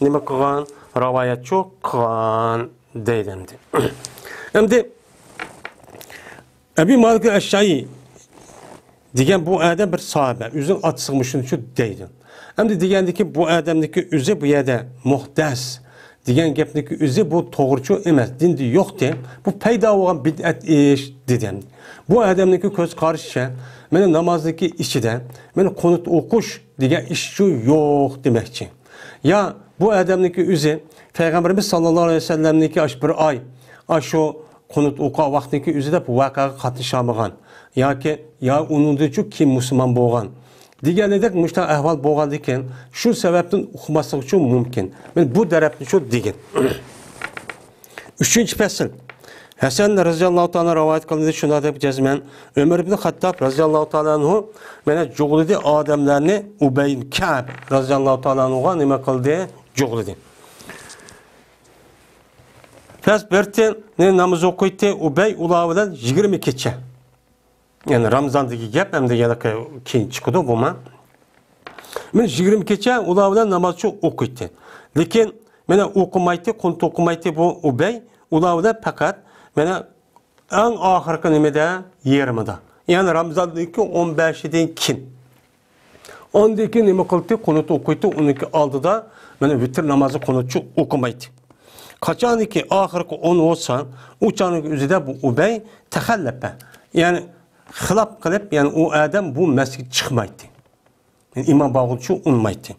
نېمە قىلغان؟ رىۋايەتچۇ قىلغان، دەيدۇ ئەمدى. ئەمدى ئەبى مالىك ئەششەئىي دېگەن بۇ ئادەم بىر ساھابە، ئۆزىنىڭ ئاتىسىغا مۇشۇنچە دەيدۇ. ئەمدى دېگەندىكى بۇ ئادەمنىكى ئۆزى بۇ يەردە مۇھدەس دېگەن گەپنىكى ئۆزى بۇ توغرىچۇ ئەمەس، دىندا يوقتى. بۇ پەيدا بولغان بىدئەت ئىش، دېدى. بۇ ئادەمنىڭكى كۆز قارىشىچە، مانا نامازنىڭكى ئىچىدە، مانا قۇنۇت ئوقۇش دېگەن ئىشچۇ يوق دېمەكچى. يا بۇ ئادەمنىڭكى ئۆزى پەيغەمبىرىمىز ساللاللاھۇ ئەلەيھى ۋەسەللەمنىڭكى ئاشۇ بىر ئاي، ئاشۇ قۇنۇت ئوقۇغان ۋاقتىنىڭكى ئۆزىدە بۇ ۋەقەگە قاتنىشالمىغان ياكى يا ئۇنىڭدىنچۇ كېيىن مۇسۇلمان بولغان دېگەنىدەك مۇشۇنداق ئەھۋال بولغاندىكىن، شۇ سەۋەبتىن ئوقۇماسلىقىچۇ مۇمكىن. مانا بۇ تەرەپنىچۇ دېگىن. ئۈچىنچى پەسىل. ھەسەن رەزىياللاھۇ تائالا رىۋايەت قىلىندى، شۇنداق دەپ جەزمەن ئۆمەر ئىبن خەتتاب رەزىياللاھۇ تائالا ئەنھۇ مانا جۇغلىدى ئادەملەرنى، ئۇبەي كەب رەزىياللاھۇ تائالا ئەنھۇغا نېمە قىلدى؟ جۇغلىدى. پەس بىرتىنى ناماز ئوقۇيتتى، ئۇبەي ئۇلار بىلەن يىگىرمە كېچە. يەنى رامزاندىكى گەپ، ئەمدى يەنە كېيىن چىقىدۇ بۇمۇ. مانا يىگىرمە كېچە ئۇلار بىلەن نامازچۇ ئوقۇيتتى. لېكىن مانا ئوقۇمايتتى، قۇنۇت ئوقۇمايتتى بۇ ئۇبەي. ئۇلار بىلەن پەقەت مانا ئەڭ ئاخىرقى نېمىدە، يېرىمىدا. يەنى رامزاندىكى ئون بەشىدىن كېيىن. ئاندىن كېيىن نېمە قىلدى؟ قۇنۇت ئوقۇيتتى. ئۇنىڭكى ئالدىدا مانا ۋىتىر نامازى قۇنۇتچۇ ئوقۇمايتتى. قاچانكى ئاخىرقى ئون بولسا، ئۇ چاغنىڭ ئۆزىدە بۇ ئۇبەي تەخەللەپە، يەنى خىلاپ قىلىپ، يەنى ئۇ ئادەم بۇ مەسچىتكە چىقمايتتى. يەنى ئىمام بولغۇچۇ ئۇنىمايتتى.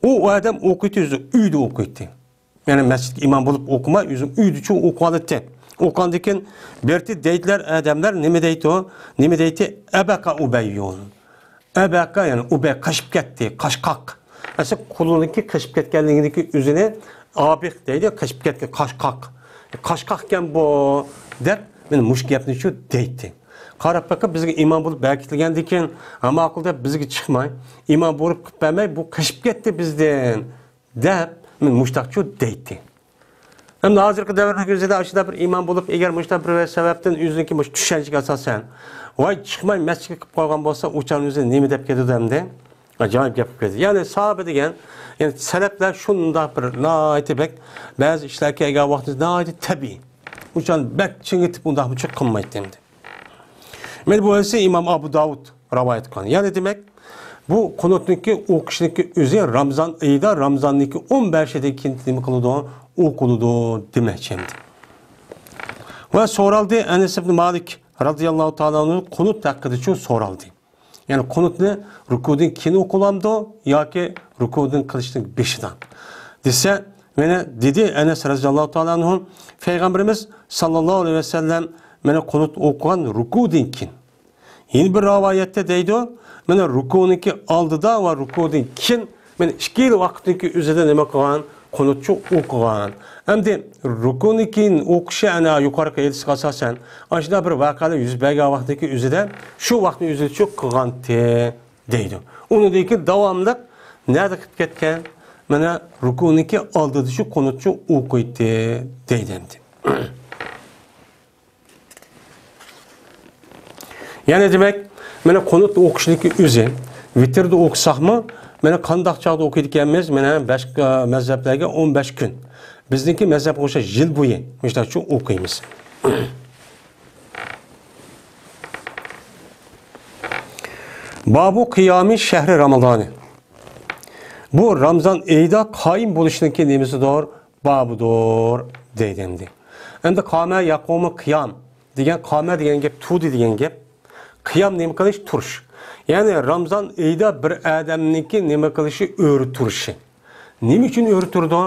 ئۇ ئادەم ئوقۇيتتى، ئۆزى ئۆيدە ئوقۇيتتى. يەنى مەسچىتكە ئىمام بولۇپ ئوقۇماي، ئۆزى ئۆيدىچۇ ئوقۇۋالاتتى. ئوقۇغاندىن كېيىن بىرتى دەيدىلەر ئادەملەر، نېمە دەيتۇ؟ نېمە دەيتتى؟ ئەبەقە ئۇبەييۇن. ئەبەقە، يەنى ئۇبەي قېچىپ كەتتى، قاچقاق. ئەسلى قۇلىنىڭكى قېچىپ كەتكەنلىكىنىڭكى ئۆزىنى ئابىق دەيدۇ، قېچىپ كەتكەن، قاچقاق. قاچقاق ئىكەن بۇ، دەپ، مانا مۇشۇ گەپنىچۇ دەيتتى. قاراپ بېقىپ، بىزگە ئىمام بولۇپ بەكىتىلگەندىن كېيىن، ھە، ماقۇل دەپ بىزگە چىقماي، ئىمام بولۇپ قىلىپ بەرمەي، بۇ قېچىپ كەتتى بىزدىن، دەپ، مانا مۇشۇنداقچۇ دەيتتى. ئەمدى ھازىرقى دەۋرنىڭ ئۆزىدە ئاشۇنداق بىر ئىمام بولۇپ، ئەگەر مۇشۇنداق بىر سەۋەبتىن ئۆزىنىڭكى مۇشۇ چۈشەنچىگە ئاساسەن، ۋاي چىقماي مەسچىتكە قىلىپ قويغان بولسا، ئۇ چاغنىڭ ئۆزىدە نېمە دەپ كېتىدۇ ئەمدى؟ ئاجايىپ گەپ قىلىپ كېتىدۇ. يەنى ساھابە دېگەن، يەنى سەلەپلەر شۇنداق بىر ناھايىتى بەك بەزى ئىشلار كەلگەن ۋاقتىدا ناھايىتى تەبىئىي. ئۇ چاغنى بەك چىڭىتىپ ئۇنداقمۇ قىلمايتتى ئەمدى. مانا بۇ ھەدىسنى ئىمام ئابۇ داۋۇد رىۋايەت قىلغان. يەنى دېمەك، بۇ قۇنۇتنىڭكى ئوقۇشنىڭكى ئۆزى رامزان ئېيىدا، رامزاننىڭكى ئون بەشىدىن كېيىن نېمە قىلىدۇ؟ ئوقۇلىدۇ دېمەكچى ئەمدى. ۋە سورالدى، ئەنەس ئىبن مالىك رازىياللاھۇ تائالا ئەنھۇ قۇنۇت ھەققىدىچۇ سورالدى. يەنى قۇنۇتنى رۇكۇدىن كېيىن ئوقۇلامدۇ ياكى رۇكۇدىن قىلىشنىڭ بېشىدا دېسە، مانا دېدى ئەنەس رازىياللاھۇ تائالا ئەنھۇ، پەيغەمبىرىمىز ساللاللاھۇ ئەلەيھى ۋەسەللەم مانا قۇنۇت ئوقۇغان رۇكۇدىن كېيىن. يەنە بىر رىۋايەتتە دەيدۇ، مانا رۇكۇنىڭكى ئالدىدا ۋە رۇكۇدىن كېيىن، مانا ئىككىلا ۋاقىتنىڭكى ئۆزىدە نېمە قىلغان؟ قۇنۇتچۇ ئوقۇغان. ئەمدى رۇكۇنىدىن كېيىن ئوقۇشى ئەنە يۇقىرىقى ھەدىسكە ئاساسەن، ئاشۇنداق بىر ۋەقەلەر يۈز بەرگەن ۋاقىتنىڭكى ئۆزىدە، شۇ ۋاقىتنىڭ ئۆزىدىچۇ قىلغانتى دەيدۇ. ئۇنىڭدىن كېيىن داۋاملىق نەدە قىلىپ كەتكەن؟ مانا رۇكۇنىڭكى ئالدىدا شۇ قۇنۇتچۇ ئوقۇيتتى دەيدۇ ئەمدى. يەنى دېمەك، مانا قۇنۇت ئوقۇشنىڭكى ئۆزى، ۋىتىردە ئوقۇساقمۇ، مانا قانداق چاغدا ئوقۇيدىكەنمىز، مانا باشقا مەزھەپلەرگە ئون بەش كۈن. بىزنىڭكى مەزھەپكە ئوخشاش يىل بويى مۇشۇنداقچۇ ئوقۇيمىز. بابۇ قىيامى شەھرى رامىزانى. بۇ رامىزان ئېيىدا قايىم بولۇشنىڭكى نېمىسىدۇر؟ بابىدۇر دەيدۇ ئەمدى. ئەمدى قامە يەقۇمۇ قىيام دېگەن، قامە دېگەن گەپ تۇردى دېگەن گەپ. قىيام نېمە قىلىش؟ تۇرۇش. يەنى رامىزان ئېيىدا بىر ئادەمنىڭكى نېمە قىلىشى؟ ئۆرە تۇرۇشى. نېمە ئۈچۈن ئۆرە تۇرىدۇ؟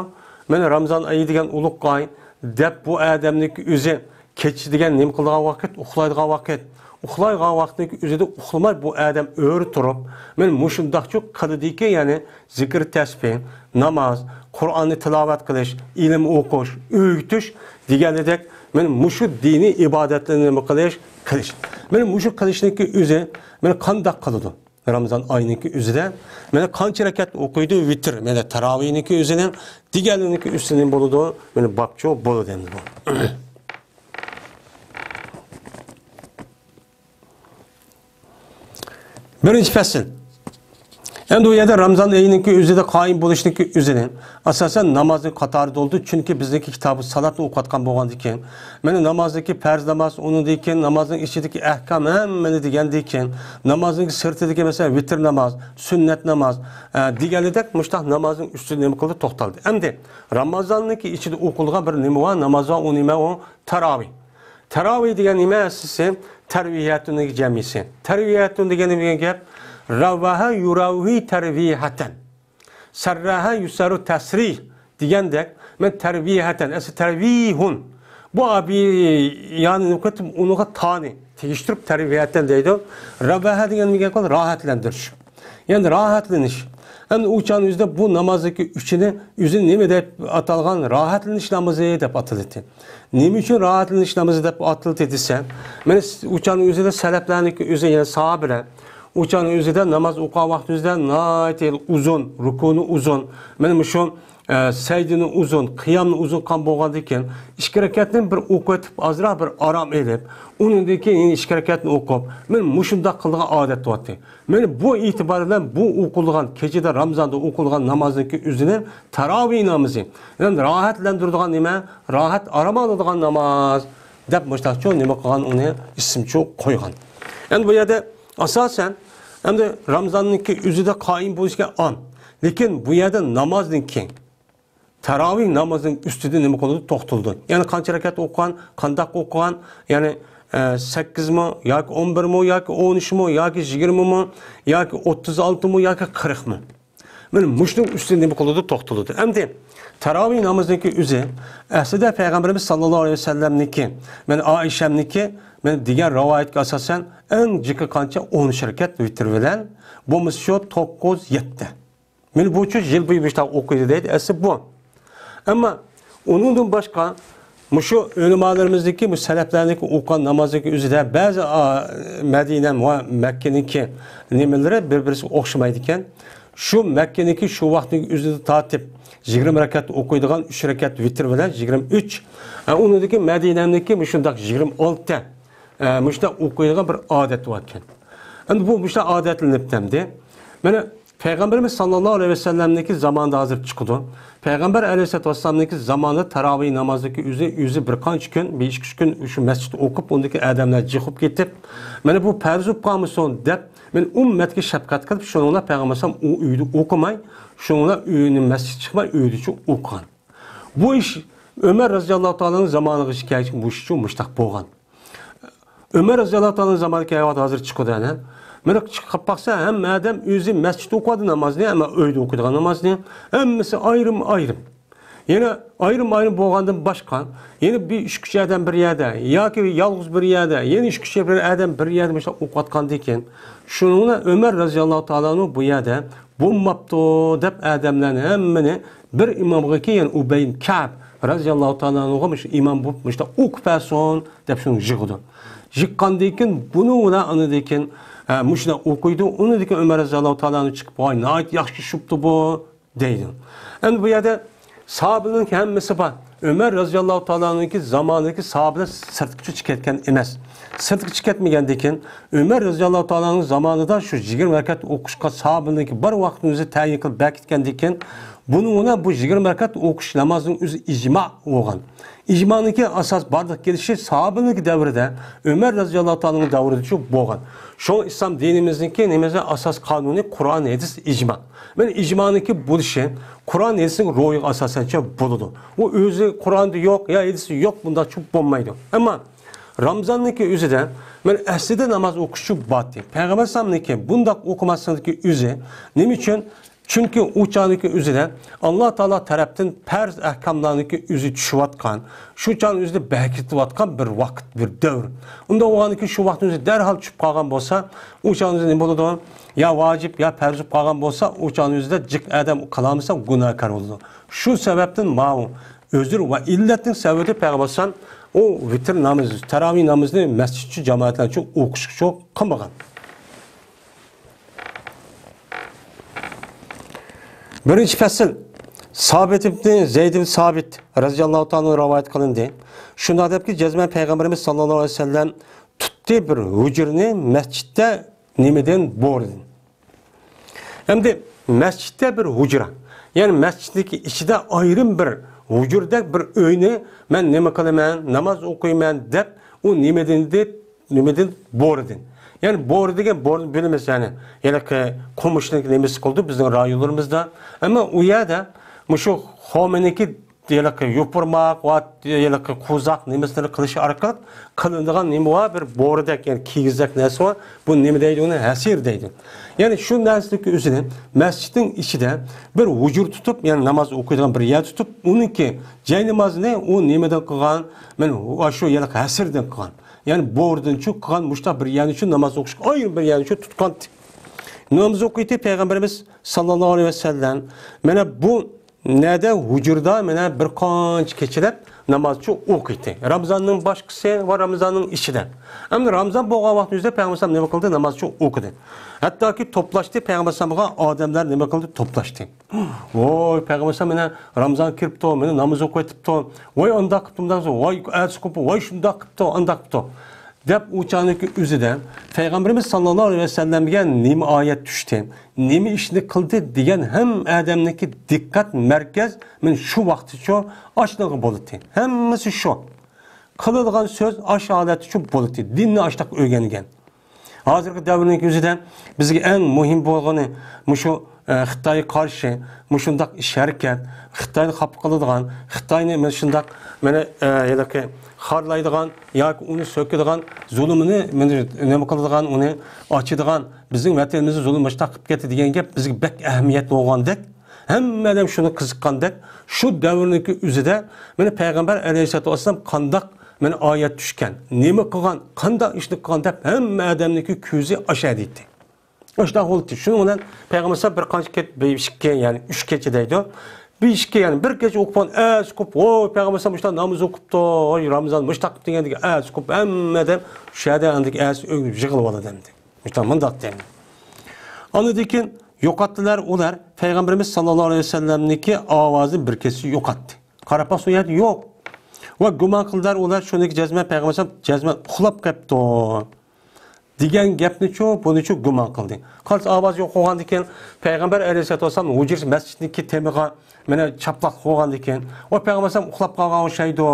مانا رامىزان ئايى دېگەن ئۇلۇغ ئاي دەپ بۇ ئادەمنىڭكى ئۆزى كېچە دېگەن نېمە قىلىدىغان ۋاقىت؟ ئۇخلايدىغان ۋاقىت. ئۇخلايدىغان ۋاقىتنىڭكى ئۆزىدە ئۇخلىماي بۇ ئادەم ئۆرە تۇرۇپ، مانا مۇشۇنداقچۇ قىلىدىكەن، يەنى زىكىر تەسبىھ، ناماز، قۇرئاننى تىلاۋەت قىلىش، ئىلىم ئوقۇش، ئۆگىتىش دېگەندەك، مانا مۇشۇ دىنىي ئىبادەتلەرنى نېمە قىلىش؟ قىلىش. مانا مۇشۇ قىلىشنىڭكى ئۆزى، مانا قانداق قىلىدۇ؟ رامىزان ئايىنىڭكى ئۆزىدە، مانا قانچە رەكەت ئوقۇيدۇ ۋىتىر، مانا تاراۋىھنىڭكى ئۆزىنىڭ دېگەنلىرىنىڭكى ئۈستىدىن بولىدۇ، مانا بابچۇ بولىدۇ ئەمدى بۇ. بىرىنچى پەسىل. ئەمدى بۇ يەردە رامىزان ئېيىنىڭكى ئۆزىدە قايىم بولۇشنىڭكى ئۆزىنى ئاساسەن نامازنىڭ قاتارىدا بولىدۇ. چۈنكى بىزنىڭكى كىتابى سالاتنى ئوقۇۋاتقان بولغاندىكىن، مانا نامازدىكى پەرز ناماز، ئۇنىڭدىن كېيىن نامازنىڭ ئىچىدىكى ئەھكام ھەممىنى دېگەندىن كېيىن، نامازنىڭ سىرتىدىكى مەسىلەن ۋىتىر ناماز، سۈننەت ناماز، ئە، دېگەنلىدەك مۇشتاق نامازنىڭ ئۈستىدە نېمە قىلدى؟ توختالدى. ئەمدى رامازاننىڭكى ئىچىدە ئوقۇلغان بىر نېمە بار؟ ناماز بار، ئۇ نېمە ئۇ؟ تاراۋىھ. تاراۋىھ دېگەن نېمە؟ ئەسلىسى تەرۋىھەتۇننىڭ جەمئىسى. تەرۋىھەتۇن دېگەن نېمە گەپ؟ رەۋەھە يۇرەۋھى تەرۋىھەتەن. سەررەھە يۇسەررۇ تەسرىھ دېگەندەك، مەن تەرۋىھەتەن، ئەسلى تەرۋىھۇن. بۇ ئابى، يەنى نۇقۇت ئۇنىڭغا تانى تېگىشتۈرۈپ تەرۋىھەتەن دەيدۇ. رەۋەھە دېگەن نېمە گەپ؟ راھەتلەندۈرۈش. يەنى راھەتلىنىش. ئەمدى ئۇ چاغنىڭ ئۆزىدە بۇ نامازدىكى ئۈچىنى ئۆزى نېمە دەپ ئاتالغان؟ راھەتلىنىش نامىزى دەپ ئاتىلىدۇ. نېمە ئۈچۈن راھەتلىنىش نامىزى دەپ ئاتىلدى دېسە، مانا ئۇ چاغنىڭ ئۆزىدە سەلەپلەرنىڭكى ئۆزى، يەنى ساھابىلەر ئۇ چاغنىڭ ئۆزىدە ناماز ئوقۇغان ۋاقتىمىزدا ناھايىتى ئۇزۇن، رۇكۇنى ئۇزۇن، مانا مۇشۇ، ئە، سەجدىنى ئۇزۇن، قىيامنى ئۇزۇن قىلغان بولغاندىكىن، ئىككى رەكەتنى بىر ئوقۇۋېتىپ، ئازراق بىر ئارام ئېلىپ، ئۇنىڭدىن كېيىن يەنە ئىككى رەكەتنى ئوقۇپ، مانا مۇشۇنداق قىلىدىغان ئادەت بولاتتى. مانا بۇ ئېتىبار بىلەن بۇ ئوقۇلغان، كېچىدە رامىزاندا ئوقۇلغان نامازنىڭكى ئۆزىنى تاراۋىھ نامىزى، يەنى راھەتلەندۈرىدىغان نېمە؟ راھەت ئارام ئالىدىغان ناماز دەپ مۇشتاقچۇ نېمە قىلغان، ئۇنى ئىسىمچۇ قويغان. ئەمدى بۇ يەردە ئاساسەن، ئەمدى رامىزاننىڭكى ئۆزىدە قايىم بولۇشكە ئان. لېكىن بۇ يەردە نامازنىڭكى، تاراۋىھ نامازنىڭ ئۈستىدە نېمە قىلىدۇ؟ توختىلىدۇ. يەنى قانچە رەكەت ئوقۇغان، قانداق ئوقۇغان، يەنى، ئە، سەككىزمۇ ياكى ئون بىرمۇ ياكى ئون ئۈچمۇ ياكى يىگىرمىمۇ ياكى ئوتتۇز ئالتىمۇ ياكى قىرىقمۇ؟ مانا مۇشۇنىڭ ئۈستىدە نېمە قىلىدۇ؟ توختىلىدۇ. ئەمدى تاراۋىھ نامىزىنىڭكى ئۆزى، ئەسلىدە پەيغەمبىرىمىز ساللاللاھۇ ئەلەيھى ۋەسەللەمنىڭكى، مانا ئائىشەمنىكى، مانا دېگەن رىۋايەتكە ئاساسەن، ئەڭ جىقى قانچە؟ ئون ئۈچ رەكەت ۋىتىر بىلەن، بولمىسا شۇ توققۇز، يەتتە. مانا بۇچۇ يىل بويى مۇشۇنداق ئوقۇيدۇ دەيدۇ، ئەسلى بۇ. ئەمما ئۇنىڭدىن باشقا مۇشۇ ئۆلىمالىرىمىزنىڭكى، مۇشۇ سەلەفلەرنىڭكى ئوقۇغان نامازنىڭكى ئۆزىدە بەزى، ئا، مەدىنە ۋە مەككىنىڭكى نېمىلىرى بىر-بىرسىگە ئوخشىمايدىكەن. شۇ مەككىنىڭكى شۇ ۋاقىتنىڭ ئۆزىدە تارتىپ يىگىرمە رەكەت ئوقۇيدىغان، ئۈچ رەكەت ۋىتىر بىلەن يىگىرمە ئۈچ. ئا، ئۇنىڭدىكى مەدىنەنىڭكى مۇشۇنداق يىگىرمە ئالتە، ئا، مۇشۇنداق ئوقۇيدىغان بىر ئادەت باركەن. ئەمدى بۇ مۇشۇنداق ئادەتلىنىپتۇ ئەمدى. مانا پەيغەمبىرىمىز ساللاللاھۇ ئەلەيھى ۋەسەللەمنىڭكى زامانىدا ھازىر چىقىدۇ. پەيغەمبەر ئەلەيھىسسالاتۇ ۋەسسالامنىڭكى زامانىدا تاراۋىھ نامازنىڭكى ئۆزى، ئۆزى بىر قانچە كۈن، بىر ئىككى، ئۈچ كۈن شۇ مەسچىتتە ئوقۇپ، ئۇندىكى ئادەملەر جىقىپ كېتىپ، مانا بۇ پەرز بولۇپ قالمىسۇن دەپ، مانا ئۈممەتكە شەپقەت قىلىپ، شۇنىڭ بىلەن پەيغەمبەر ئەلەيھىسسالام ئۇ ئۆيدە ئوقۇماي، شۇنىڭ بىلەن ئۆينى، مەسچىتكە چىقماي، ئۆيدىچۇ ئوقۇغان. بۇ ئىش ئۆمەر رەزىياللاھۇ تائالانىڭ زامانىغىچە كەلگەچكە بۇ ئىشچۇ مۇشتاق بولغان. ئۆمەر رەزىياللاھۇ تائالانىڭ زامانىدا كەلگەن ھازىر چىقىدۇ ئەنە. مانا چىقىپ باقسا، ھەممە ئادەم ئۆزى مەسچىتتە ئوقۇۋاتىدۇ نامازنى، ئەمما ئۆيدە ئوقۇيدىغان نامازنى. ھەممىسى ئايرىم-ئايرىم. يەنە ئايرىم-ئايرىم بولغاندىن باشقا، يەنە بىر ئۈچ-كۈچ ئادەم بىر يەردە، ياكى يالغۇز بىر يەردە، يەنە ئۈچ-كۈچ بىر ئادەم بىر يەردە مۇشۇنداق ئوقۇۋاتقاندىكىن، شۇنىڭ بىلەن ئۆمەر رەزىياللاھۇ تائالانىڭ بۇ يەردە بولماپتۇ دەپ ئادەملەرنى ھەممىنى بىر ئىمامغا كېيىن ئۇبەي ئىبن كەئب رەزىياللاھۇ تائالانىغا مۇشۇ ئىمام بولۇپ مۇشۇنداق ئوقۇپ بەرسۇن دەپ شۇنى يىغىدۇ. يىغقاندىن كېيىن بۇنىڭ بىلەن ئاندىن كېيىن، ئە، مۇشۇنداق ئوقۇيدۇ. ئۇنىڭدىن كېيىن ئۆمەر رەزىياللاھۇ تائالانى چىقىپ، ۋاي، ناھايىتى ياخشى چۈشۈپتۇ بۇ دەيدۇ. ئەمدى بۇ يەردە ساھابىلەرنىڭكى ھەممىسى بار. ئۆمەر رەزىياللاھۇ تائالانىڭكى زامانىدىكى ساھابىلەر سىرتقىچە چىقىپ كەتكەن ئەمەس. سىرتقىچە كەتمىگەندىكىن، ئۆمەر رەزىياللاھۇ تائالانىڭ زامانىدا شۇ يىگىرمە رەكەت ئوقۇشقا ساھابىلەرنىڭكى بار ۋاقتىنى ئۆزى تەيىن قىلىپ بەركىتكەندىكىن، بۇنىڭ بىلەن بۇ يىگىرمە رەكەت ئوقۇش نامازنىڭ ئۆزى ئىجما بولغان. ئىجمانىڭكى ئاساس بارلىققا كېلىشى ساھابىلەرنىڭكى دەۋرىدە، ئۆمەر رەزىياللاھۇ تائالانىڭ دەۋرىدىچۇ بولغان. شۇڭا ئىسلام دىنىمىزنىڭكى نېمىسى ئاساس قانۇنى قۇرئان، ھەدىس، ئىجما. مانا ئىجمانىڭكى بولۇشى قۇرئان، ھەدىسنىڭ روھىغا ئاساسەنچە بولىدۇ. ئۇ ئۆزى قۇرئاندا يوق يا ھەدىستە يوق بۇنداقچۇ بولمايدۇ. ئەمما رامزاننىڭكى ئۆزىدە مانا ئەسلىدە ناماز ئوقۇشچۇ بارتى. پەيغەمبەر ئەلەيھىسسالامنىڭكى بۇنداق ئوقۇماسلىقنىڭكى ئۆزى نېمە ئۈچۈن؟ چۈنكى ئۇ چاغنىڭكى ئۆزىدە ئاللا تائالا تەرەپتىن پەرز ئەھكاملارنىڭكى ئۆزى چۈشۈۋاتقان، شۇ چاغنىڭ ئۆزىدە بەرىكەتلىۋاتقان بىر ۋاقىت، بىر دەۋر. ئۇنداق بولغاندىكىن شۇ ۋاقىتنىڭ ئۆزى دەرھال چۈشۈپ قالغان بولسا، ئۇ چاغنىڭ ئۆزى نېمە بولىدۇ؟ يا ۋاجىپ، يا پەرز بولۇپ قالغان بولسا، ئۇ چاغنىڭ ئۆزىدە جىق ئادەم قىلالمىسا گۇناھكار بولىدۇ. شۇ سەۋەبتىن ماۋۇ ئۆزۈر ۋە ئىللەتنىڭ سەۋەبى پەيغەمبەر ئەلەيھىسسالام ئۇ ۋىتىر نامىزى، تاراۋىھ نامىزىنى مەسچىتچۇ جامائەتلەرچۇ ئوقۇشقىچۇ قىلمىغان. بىرىنچى پەسىل، سابىت ئىبنى زەيد ئىبن سابىت رەزىياللاھۇ تائالا ئەنھۇ رىۋايەت قىلىندى. شۇنداق دەپكى، جەزمەن پەيغەمبىرىمىز ساللاللاھۇ ئەلەيھى ۋەسەللەم تۇتتى بىر ھۇجرىنى مەسچىتتە نېمىدىن؟ بورىدىن. ئەمدى مەسچىتتە بىر ھۇجرا، يەنى مەسچىتنىڭكى ئىچىدە ئايرىم بىر ھۇجرىدەك بىر ئۆينى مەن نېمە قىلىمەن؟ ناماز ئوقۇيمەن دەپ ئۇ نېمىدىن دېدى؟ نېمىدىن؟ بورىدىن. يەنى بورى دېگەن، بورىنى بىلىمىز، يەنى ھېلىقى قومۇشنىڭ نېمىسى قىلىدۇ بىزنىڭ رايونلىرىمىزدا. ئەمما ئۇ يەردە مۇشۇ خورمىنىڭكى ھېلىقى يوپۇرماق ۋە ھېلىقى قوزاق نېمىسىنى قىلىش ئارقىلىق قىلىنىدىغان نېمە بار؟ بىر بورىدەك، يەنى كىگىزدەك نەرسە بار. بۇ نېمە دەيدۇ؟ ئۇنى ھەسىر دەيدۇ. يەنى شۇ نەرسىنىڭكى ئۆزىنى مەسچىتنىڭ ئىچىدە بىر ھۇجرا تۇتۇپ، يەنى ناماز ئوقۇيدىغان بىر يەر تۇتۇپ، ئۇنىڭكى جاي نامازىنى ئۇ نېمىدىن قىلغان؟ مانا شۇ ھېلىقى ھەسىردىن قىلغان. يەنى بورىدىنچۇ قىلغان مۇشۇنداق بىر يەرنىچۇ ناماز ئوقۇشقا ئايرىم بىر يەرنىچۇ تۇتقانتى. ناماز ئوقۇيتتى پەيغەمبىرىمىز ساللاللاھۇ ئەلەيھى ۋەسەللەم. مانا بۇ نەدە؟ ھۇجرىدا مانا بىر قانچە كېچىلەپ نامازچۇ ئوقۇيتتى. رامزاننىڭ باشقىسى ۋە رامزاننىڭ ئىچىدە. ئەمدى رامزان بولغان ۋاقىتنىڭ ئۆزىدە پەيغەمبەر ئەلەيھىسسالام نېمە قىلدى؟ نامازچۇ ئوقۇدى. ھەتتاكى توپلاشتى، پەيغەمبەر ئەلەيھىسسالامغا ئادەملەر نېمە قىلدى؟ توپلاشتى. ۋوي، پەيغەمبەر ئەلەيھىسسالام مانا رامزان كىرىپتۇ، مانا ناماز ئوقۇۋېتىپتۇ. ۋاي، ئانداق قىپتۇ، مۇنداق قىپتۇ. ۋاي، ئەتىسى قىپتۇ، ۋاي، شۇنداق قىپتۇ، ئانداق قىپتۇ دەپ ئۇ چاغنىڭكى ئۆزىدە پەيغەمبىرىمىز ساللاللاھۇ ئەلەيھى ۋەسەللەمگە نېمە ئايەت چۈشتى، نېمە ئىشنى قىلدى دېگەن ھەممە ئادەمنىڭكى دىققەت مەركەز مانا شۇ ۋاقىتتىچۇ ئاشۇنىڭغا بولاتتى. ھەممىسى شۇ. قىلىدىغان سۆز ئاشۇ ھالەتتىچۇ بولاتتى. دىننى ئاشۇنداق ئۆگەنگەن. ھازىرقى دەۋرنىڭ ئۆزىدە بىزگە ئەڭ مۇھىم بولغىنى مۇشۇ، ئە، خىتايغا قارشى مۇشۇنداق ئىش ھەرىكەت، خىتاينى خاپا قىلىدىغان، خىتاينى مانا شۇنداق، مانا، ئە، ھېلىقى خارلايدىغان ياكى ئۇنى سۆكىدىغان، زۇلۇمىنى مانا نېمە قىلىدىغان، ئۇنى ئاچىدىغان، بىزنىڭ ۋەتىنىمىزدە زۇلۇم مۇشۇنداق قىلىپ كەتتى دېگەن گەپ بىزگە بەك ئەھمىيەتلىك بولغاندەك، ھەممە ئادەم شۇنى قىزىققاندەك، شۇ دەۋرنىڭكى ئۆزىدە مانا پەيغەمبەر ئەلەيھىسسالاتۇ ۋەسسالام قانداق مانا ئايەت چۈشكەن، نېمە قىلغان، قانداق ئىشنى قىلغان دەپ ھەممە ئادەمنىڭكى كۆزى ئاشۇ يەردە ئىدى. ئاشۇنداق بولدى. شۇنىڭ بىلەن پەيغەمبەر ئەلەيھىسسالام بىر قانچە كېچە، بىر ئىككى، يەنى ئۈچ كېچە دەيدۇ. بىر ئىككى، يەنى بىر كېچە ئوقۇپ، ئەتىسى قوپۇپ، ۋوي، پەيغەمبەر ئەلەيھىسسالام مۇشۇنداق ناماز ئوقۇپتۇ، ۋوي، رامزان مۇشۇنداق قىپتۇ دېگەندىكىن ئەتىسى قوپۇپ، ھەممە ئادەم شۇ يەردە ئاندىن كېيىن ئەتىسى ئۆيگە يىغىلىۋالىدۇ ئەمدى. مۇشۇنداق، مۇنداق دەيمەن. ئاندىن كېيىن يوقاتتىلار ئۇلار پەيغەمبىرىمىز ساللاللاھۇ ئەلەيھى ۋەسەللەمنىڭكى ئاۋازىنى بىر كېچە يوقاتتى. قاراپ باقسا ئۇ يەردە يوق. ۋە گۇمان قىلدىلار ئۇلار شۇنىڭكى جەزمەن پەيغەمبەر ئەلەيھىسسالام جەزمەن ئۇخلاپ قېپتۇ دېگەن گەپنىچۇ، بۇنىچۇ گۇمان قىلدى. قارىسا ئاۋاز يوق بولغاندىكىن، پەيغەمبەر ئەلەيھىسسالاتۇ ۋەسسالام ھۇجرىسى مەسچىتنىڭكى تېمىغا مانا چاپلاق بولغاندىكىن، ۋە پەيغەمبەر ئەلەيھىسسالام ئۇخلاپ قالغان ئوخشايدۇ،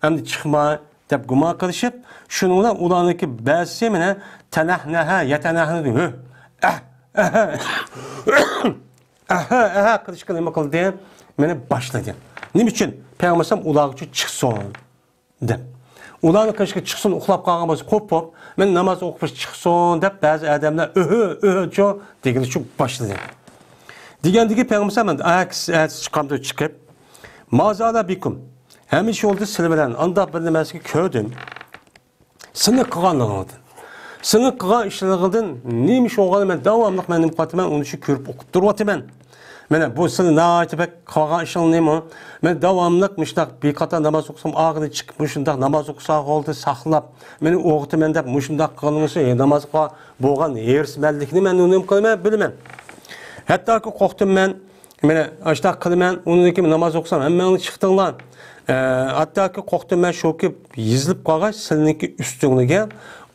ئەمدى چىقماي دەپ گۇمان قىلىشىپ، شۇنىڭ بىلەن ئۇلارنىڭكى بەزىسى مانا تەنەھنەھە، يەتەنەھنە، ھۆ، ئەھ، ئەھە، ئەھە، ئەھە قىلىشقا نېمە قىلدى؟ مانا باشلىدى. نېمە ئۈچۈن؟ پەيغەمبەر ئەلەيھىسسالام ئۇلارغىچۇ چىقسۇن دەپ. ئۇلارنى قىلىشقا چىقسۇن، ئۇخلاپ قالغان بولسا، قوپۇپ، مانا ناماز ئوقۇپ چىقسۇن دەپ بەزى ئادەملەر ئۆھۆ، ئۆھۆچۇ دېگىلىچۇ باشلىدى. دېگەندىكى پەيغەمبەر ئەلەيھىسسالام ئەتىسى، ئەتىسى چىقامدۇ چىقىپ، ما زالە بىكۇم، ھەمىشە بولدى سىلەر بىلەن، ئانداق بىر نېمە ئەمەسكى كۆردۈم. سىلىنىڭ قىلغانلىقىڭلاردىن، سىلىنىڭ قىلغان ئىشلىرىڭلاردىن نېمە ئىش بولغانلىقىنى مەن داۋاملىق مەن نېمە قىلىۋاتىمەن، ئۇنى شۇ كۆرۈپ ئۇقۇپ تۇرۇۋاتىمەن. مانا بۇ سىلى ناھايىتى بەك قىلغان ئىشىڭلار نېمە؟ مەن داۋاملىق مۇشۇنداق بىر قاتار ناماز ئوقۇسام، ئاخىرىدا چىقىپ مۇشۇنداق ناماز ئوقۇسا بولدى، ساقلاپ، مېنى ئويغىتىمەن دەپ مۇشۇنداق قىلغىنىڭىز، نامازغا بولغان ھېرىسمەنلىكنى مەن نېمە قىلىمەن، بىلىمەن. ھەتتاكى قورقتۇم مەن، مانا ئاشۇنداق قىلىمەن، ئۇنىڭدىن كېيىن ناماز ئوقۇسام، ھەممەڭلار چىقتىڭلار. ئە، ھەتتاكى قورقتۇم مەن شۇكى يېزىلىپ قالغاچ سىلىنىڭكى ئۈستۈڭلىگە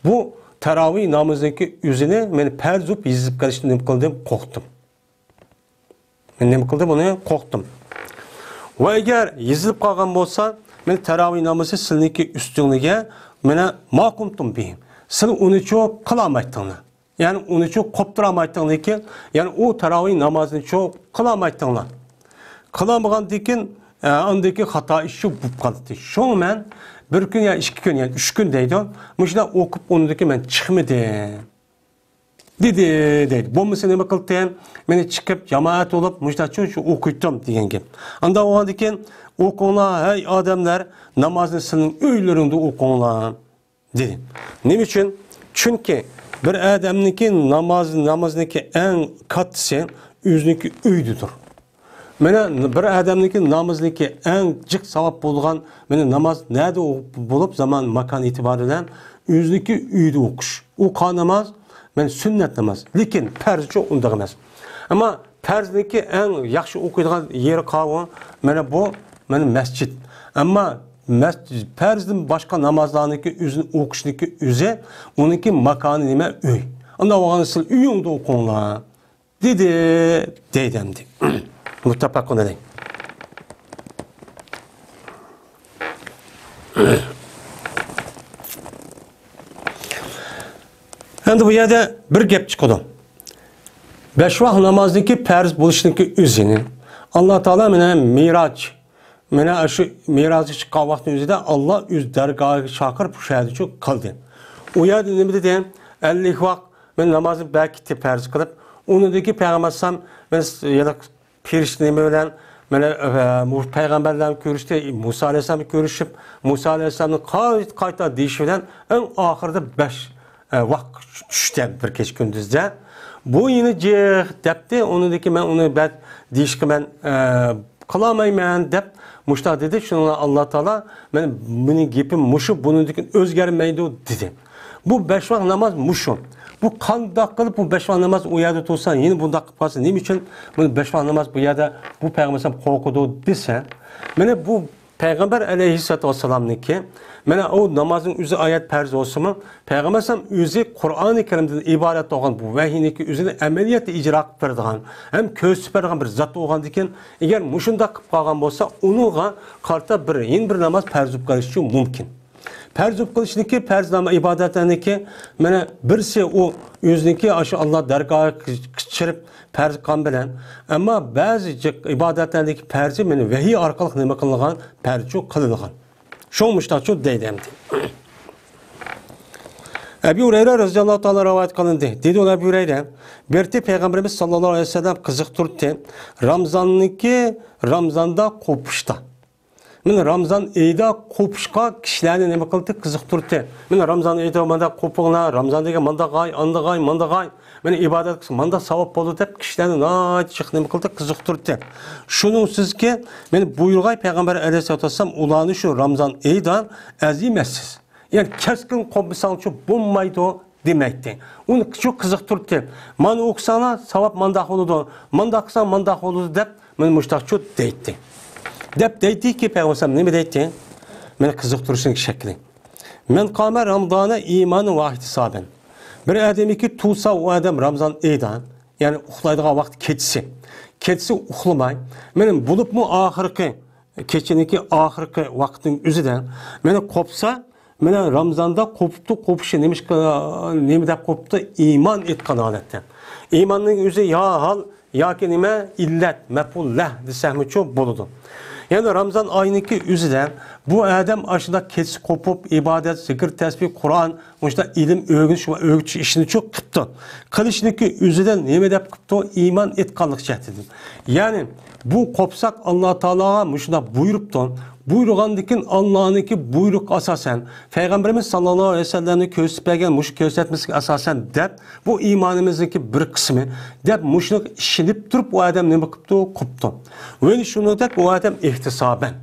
بۇ تاراۋىھ نامىزىنىڭكى ئۆزىنى مانا پەرز بولۇپ يېزىلىپ قېلىشىدىن نېمە قىلدىم؟ قورقتۇم. مەن نېمە قىلدىم؟ ئۇنى قوقتۇم. ۋە ئەگەر يېزىلىپ قالغان بولسا، مەن تەراۋىھ نامىزى سىلىنىڭكى ئۈستۈڭلىگە، مەنە ما قۇمتۇم بىھى. سىل ئۇنىچۇ قىلالمايتتىڭلار. يەنى ئۇنىچۇ قوپتۇرالمايتتىڭلىكىن، يەنى ئۇ تەراۋىھ نامازنىچۇ قىلالمايتتىڭلار. قىلالمىغاندىكىن، ئە، ئاندىكى خاتا ئىشچۇ بولۇپ قالدى. شۇڭا مەن بىر كۈن يا ئىككى كۈن، يەنى ئۈچ كۈن دەيدۇ. مۇشۇنداق ئوقۇپ ئۇنىڭدىكى مەن چىقمىدىم. دېدى، دەيدۇ. بولمىسا نېمە قىلدىم؟ مېنى چىقىپ، جامائەت بولۇپ، مۇشۇنداقچۇ شۇ ئوقۇيتتۇم دېگەن گەپ. ئاندا بولغاندىكىن، ئوقۇڭلار، ھەي ئادەملەر، نامازنى سىلىنىڭ ئۆيلىرىڭدە ئوقۇڭلار، دېدى. نېمە ئۈچۈن؟ چۈنكى بىر ئادەمنىڭكى ناماز، نامازنىڭكى ئەڭ كاتتىسى ئۆزىنىڭكى ئۆيىدىدۇر. مانا بىر ئادەمنىڭكى نامىزىنىڭكى ئەڭ جىق ساۋاب بولىدىغان، مانا ناماز نەدە ئو-، بولۇپ، زامان، ماكان ئېتىبارى بىلەن ئۆزىنىڭكى ئۆيىدە ئوقۇش. ئۇ قا ناماز، مانا سۈننەت ناماز. لېكىن پەرزچۇ ئۇنداق ئەمەس. ئەمما پەرزنىڭكى ئەڭ ياخشى ئوقۇيدىغان يېرى قاۋۇ، مانا بۇ، مانا مەسچىت. ئەمما مەس-، پەرزدىن باشقا نامازلارنىڭكى ئۆزىنى ئوقۇشنىڭكى ئۆزى، ئۇنىڭكى ماكانى نېمە؟ ئۆي. ئانداق بولغاندا سىز ئۆيۈڭدە ئوقۇڭلار. دېدى، دەيدۇ ئەمدى. مۇتتەپەقۇن ئەلەيھ. ئەمدى بۇ يەردە بىر گەپ چىقىدۇ. بەش ۋاق نامازنىڭكى پەرز بولۇشنىڭكى ئۆزىنى ئاللا تائالا مانا مىراج، مانا شۇ مىراجغا چىققان ۋاقىتنىڭ ئۆزىدە ئاللا ئۆز دەرگاھىغا چاقىرىپ شۇ يەردىچۇ قىلدى. ئۇ يەردە نېمە دېدى؟ ئەللىك ۋاق مەن نامازنى بەكىتتى پەرز قىلىپ، ئۇنىڭدىكى پەيغەمبەر ئەلەيھىسسالام، مەن يەنە پېرىشتە نېمە بىلەن، مانا، ئە، مۇ-، پەيغەمبەرلەر بىلەن كۆرۈشتى، مۇسا ئەلەيھىسسالام بىلەن كۆرۈشۈپ، مۇسا ئەلەيھىسسالامنىڭ قايتا، قايتا دېيىشى بىلەن ئەڭ ئاخىرىدا بەش، ئە، ۋاق چۈشتى بىر كېچە كۈندۈزدە. بۇ يەنە جىق دەپتى، ئۇنىڭدىكى مەن ئۇنى بەت دېيىشكە مەن، ئە، قىلالمايمەن دەپ مۇشۇنداق دېدى. شۇنىڭ بىلەن ئاللا تائالا، مەن، مېنىڭ گېپىم مۇشۇ، بۇنىڭدىن كېيىن ئۆزگەرمەيدۇ دېدى. بۇ بەش ۋاق ناماز مۇشۇ. بۇ قانداق قىلىپ بۇ بەش ۋاق ناماز ئۇ يەردە تۇرسا، يەنە بۇنداق قىلىپ قالسا، نېمە ئۈچۈن بۇ بەش ۋاق ناماز بۇ يەردە بۇ پەيغەمبەر قورقىدۇ دېسە، مانا بۇ پەيغەمبەر ئەلەيھىسسالاتۇ ۋەسسالامنىڭكى، مانا ئۇ نامازنىڭ ئۆزى ئايەت پەرز بولسىمۇ، پەيغەمبەر ئەلەيھىسسالام ئۆزى قۇرئانى كەرىمدىن ئىبارەت بولغان بۇ ۋەھىينىڭكى ئۆزىنى ئەمەلىيەتتە ئىجرا قىلىپ بېرىدىغان ھەم كۆرسىتىپ بېرىدىغان بىر زات بولغاندىكىن، ئەگەر مۇشۇنداق قىلىپ قالغان بولسا، ئۇنىڭغا قارىتا بىر، يەنە بىر ناماز پەرز بولۇپ قېلىشى مۇمكىن. پەرز بولۇپ قېلىشنىكى، پەرز نام-، ئىبادەتلەرنىكى، مانا بىرسى ئۇ ئۆزىنىڭكى ئاشۇ ئاللا دەرگاھىغا قىچىرىپ پەرز قىلغان بىلەن، ئەمما بەزى جىق ئىبادەتلەرنىڭكى پەرزى مانا ۋەھىي ئارقىلىق نېمە قىلىنغان؟ پەرزچۇ قىلىنغان. شۇڭا مۇشۇنداقچۇ دەيدۇ ئەمدى. ئەبۇ ھۇرەيرە رەزىياللاھۇ تائالا رىۋايەت قىلىندى. دېدى ئۇ ئەبۇ ھۇرەيرە، بىر قېتى پەيغەمبىرىمىز ساللاللاھۇ ئەلەيھى ۋەسەللەم قىزىقتۇردى، رامزاننىڭكى، رامزاندا قوپۇشتا. مانا رامزان ئېيىدا قوپۇشقا كىشىلەرنى نېمە قىلدى؟ قىزىقتۇردى. مانا رامزان ئېيىدا مانداق قوپۇڭلار، رامزان دېگەن مانداق ئاي، ئانداق ئاي، مانداق ئاي. مانا ئىبادەت قىلسا مانداق ساۋاب بولىدۇ دەپ كىشىلەرنى ناھايىتى جىق نېمە قىلدى؟ قىزىقتۇردى. شۇنىڭ ئۈستىگە مانا بۇيرۇغاي پەيغەمبەر ئەلەيھىسسالاتۇ ۋەسسالام ئۇلارنى شۇ رامزان ئېيىدا ئەزىمەتسىز، يەنى كەسكىن قوپمىساڭچۇ بولمايدۇ دېمەيتتى. ئۇنى شۇ قىزىقتۇردى. مانا ئوقۇساڭلار ساۋاب مانداق بولىدۇ، مانداق قىلساڭ مانداق بولىدۇ دەپ مانا مۇشتاقچۇ دەيتتى. دەپ دەيتتىكى، پەيغەمبەر نېمە دەيتتى؟ مانا قىزىقتۇرۇشنىڭ شەكلى. مەن قامە رامضانە ئىمانەن ۋە ئىھتىسابەن. بىر ئادەمكى تۇرسا ئۇ ئادەم رامزان ئېيىدا، يەنى ئۇخلايدىغان ۋاقتى كېچىسى. كېچىسى ئۇخلىماي، مانا بولۇپمۇ ئاخىرقى، كېچىنىڭكى ئاخىرقى ۋاقتىنىڭ ئۆزىدە مانا قوپسا، مانا رامزاندا قوپۇپتۇ، قوپۇشى نېمىشقا، نېمە دەپ قوپۇپتۇ؟ ئىمان ئېيتقان ھالەتتە. ئىماننىڭ ئۆزى يا ھال، ياكى نېمە؟ ئىللەت، مەپئۇل لەھ دېسەكمۇچۇ بولىدۇ. يەنى رامزان ئايىنىڭكى ئۆزىدە بۇ ئادەم ئاشۇنداق كېچىسى قوپۇپ، ئىبادەت، زىكىر، تەسبىھ، قۇرئان، مۇشۇنداق ئىلىم ئۆگىنىش ۋە ئۆگىتىش ئىشىنىچۇ قىپتۇ. قىلىشنىڭكى ئۆزىدە نېمە دەپ قىپتۇ؟ ئىمان ئېيتقانلىق جەھەتتىن. يەنى بۇ قوپساق ئاللا تائالاغا مۇشۇنداق بۇيرۇپتۇ. بۇيرۇغاندىكىن ئاللانىڭكى بۇيرۇقى ئاساسەن، پەيغەمبىرىمىز ساللاللاھۇ ئەلەيھى ۋەسەللەمنىڭ كۆرسىتىپ بەرگەن مۇشۇ كۆرسەتمىسىگە ئاساسەن دەپ، بۇ ئىمانىمىزنىڭكى بىر قىسمى دەپ، مۇشۇنىڭغا ئىشىنىپ تۇرۇپ ئۇ ئادەم نېمە قىپتۇ؟ قوپتۇ. ۋە شۇنى دەپ ئۇ ئادەم ئىھتىسابەن.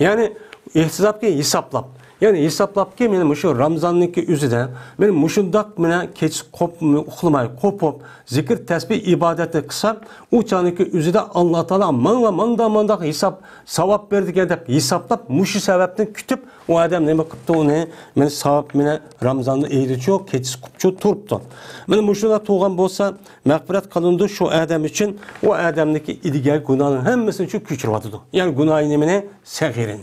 يەنى ئىھتىسابكى ھېسابلاپ. يەنى ھېسابلاپكى، مېنى مۇشۇ رامزاننىڭكى ئۆزىدە، مېنى مۇشۇنداق مېنى كېچىسى قوپ-، ئۇخلىماي، قوپۇپ، زىكىر، تەسبىھ، ئىبادەتنى قىلسام، ئۇ چاغنىڭكى ئۆزىدە ئاللا تائالا ماڭا مانداق، مانداق ھېساب، ساۋاب بېرىدىكەن دەپ ھېسابلاپ، مۇشۇ سەۋەبتىن كۈتۈپ، ئۇ ئادەم نېمە قىپتۇ ئۇنى؟ مېنى ساۋاب، مېنى رامزاندا ئېيىدىچۇ، كېچىسى قوپچۇ تۇرۇپتۇ. مېنى مۇشۇنداق تۇرغان بولسا، مەغپىرەت قىلىنىدۇ شۇ ئادەم ئۈچۈن، ئۇ ئادەمنىڭكى ئىلگەركى گۇناھىنىڭ ھەممىسىنى شۇ كۆچۈرۈۋاتىدۇ. يەنى گۇناھى نېمىنى؟ سەغىرىن.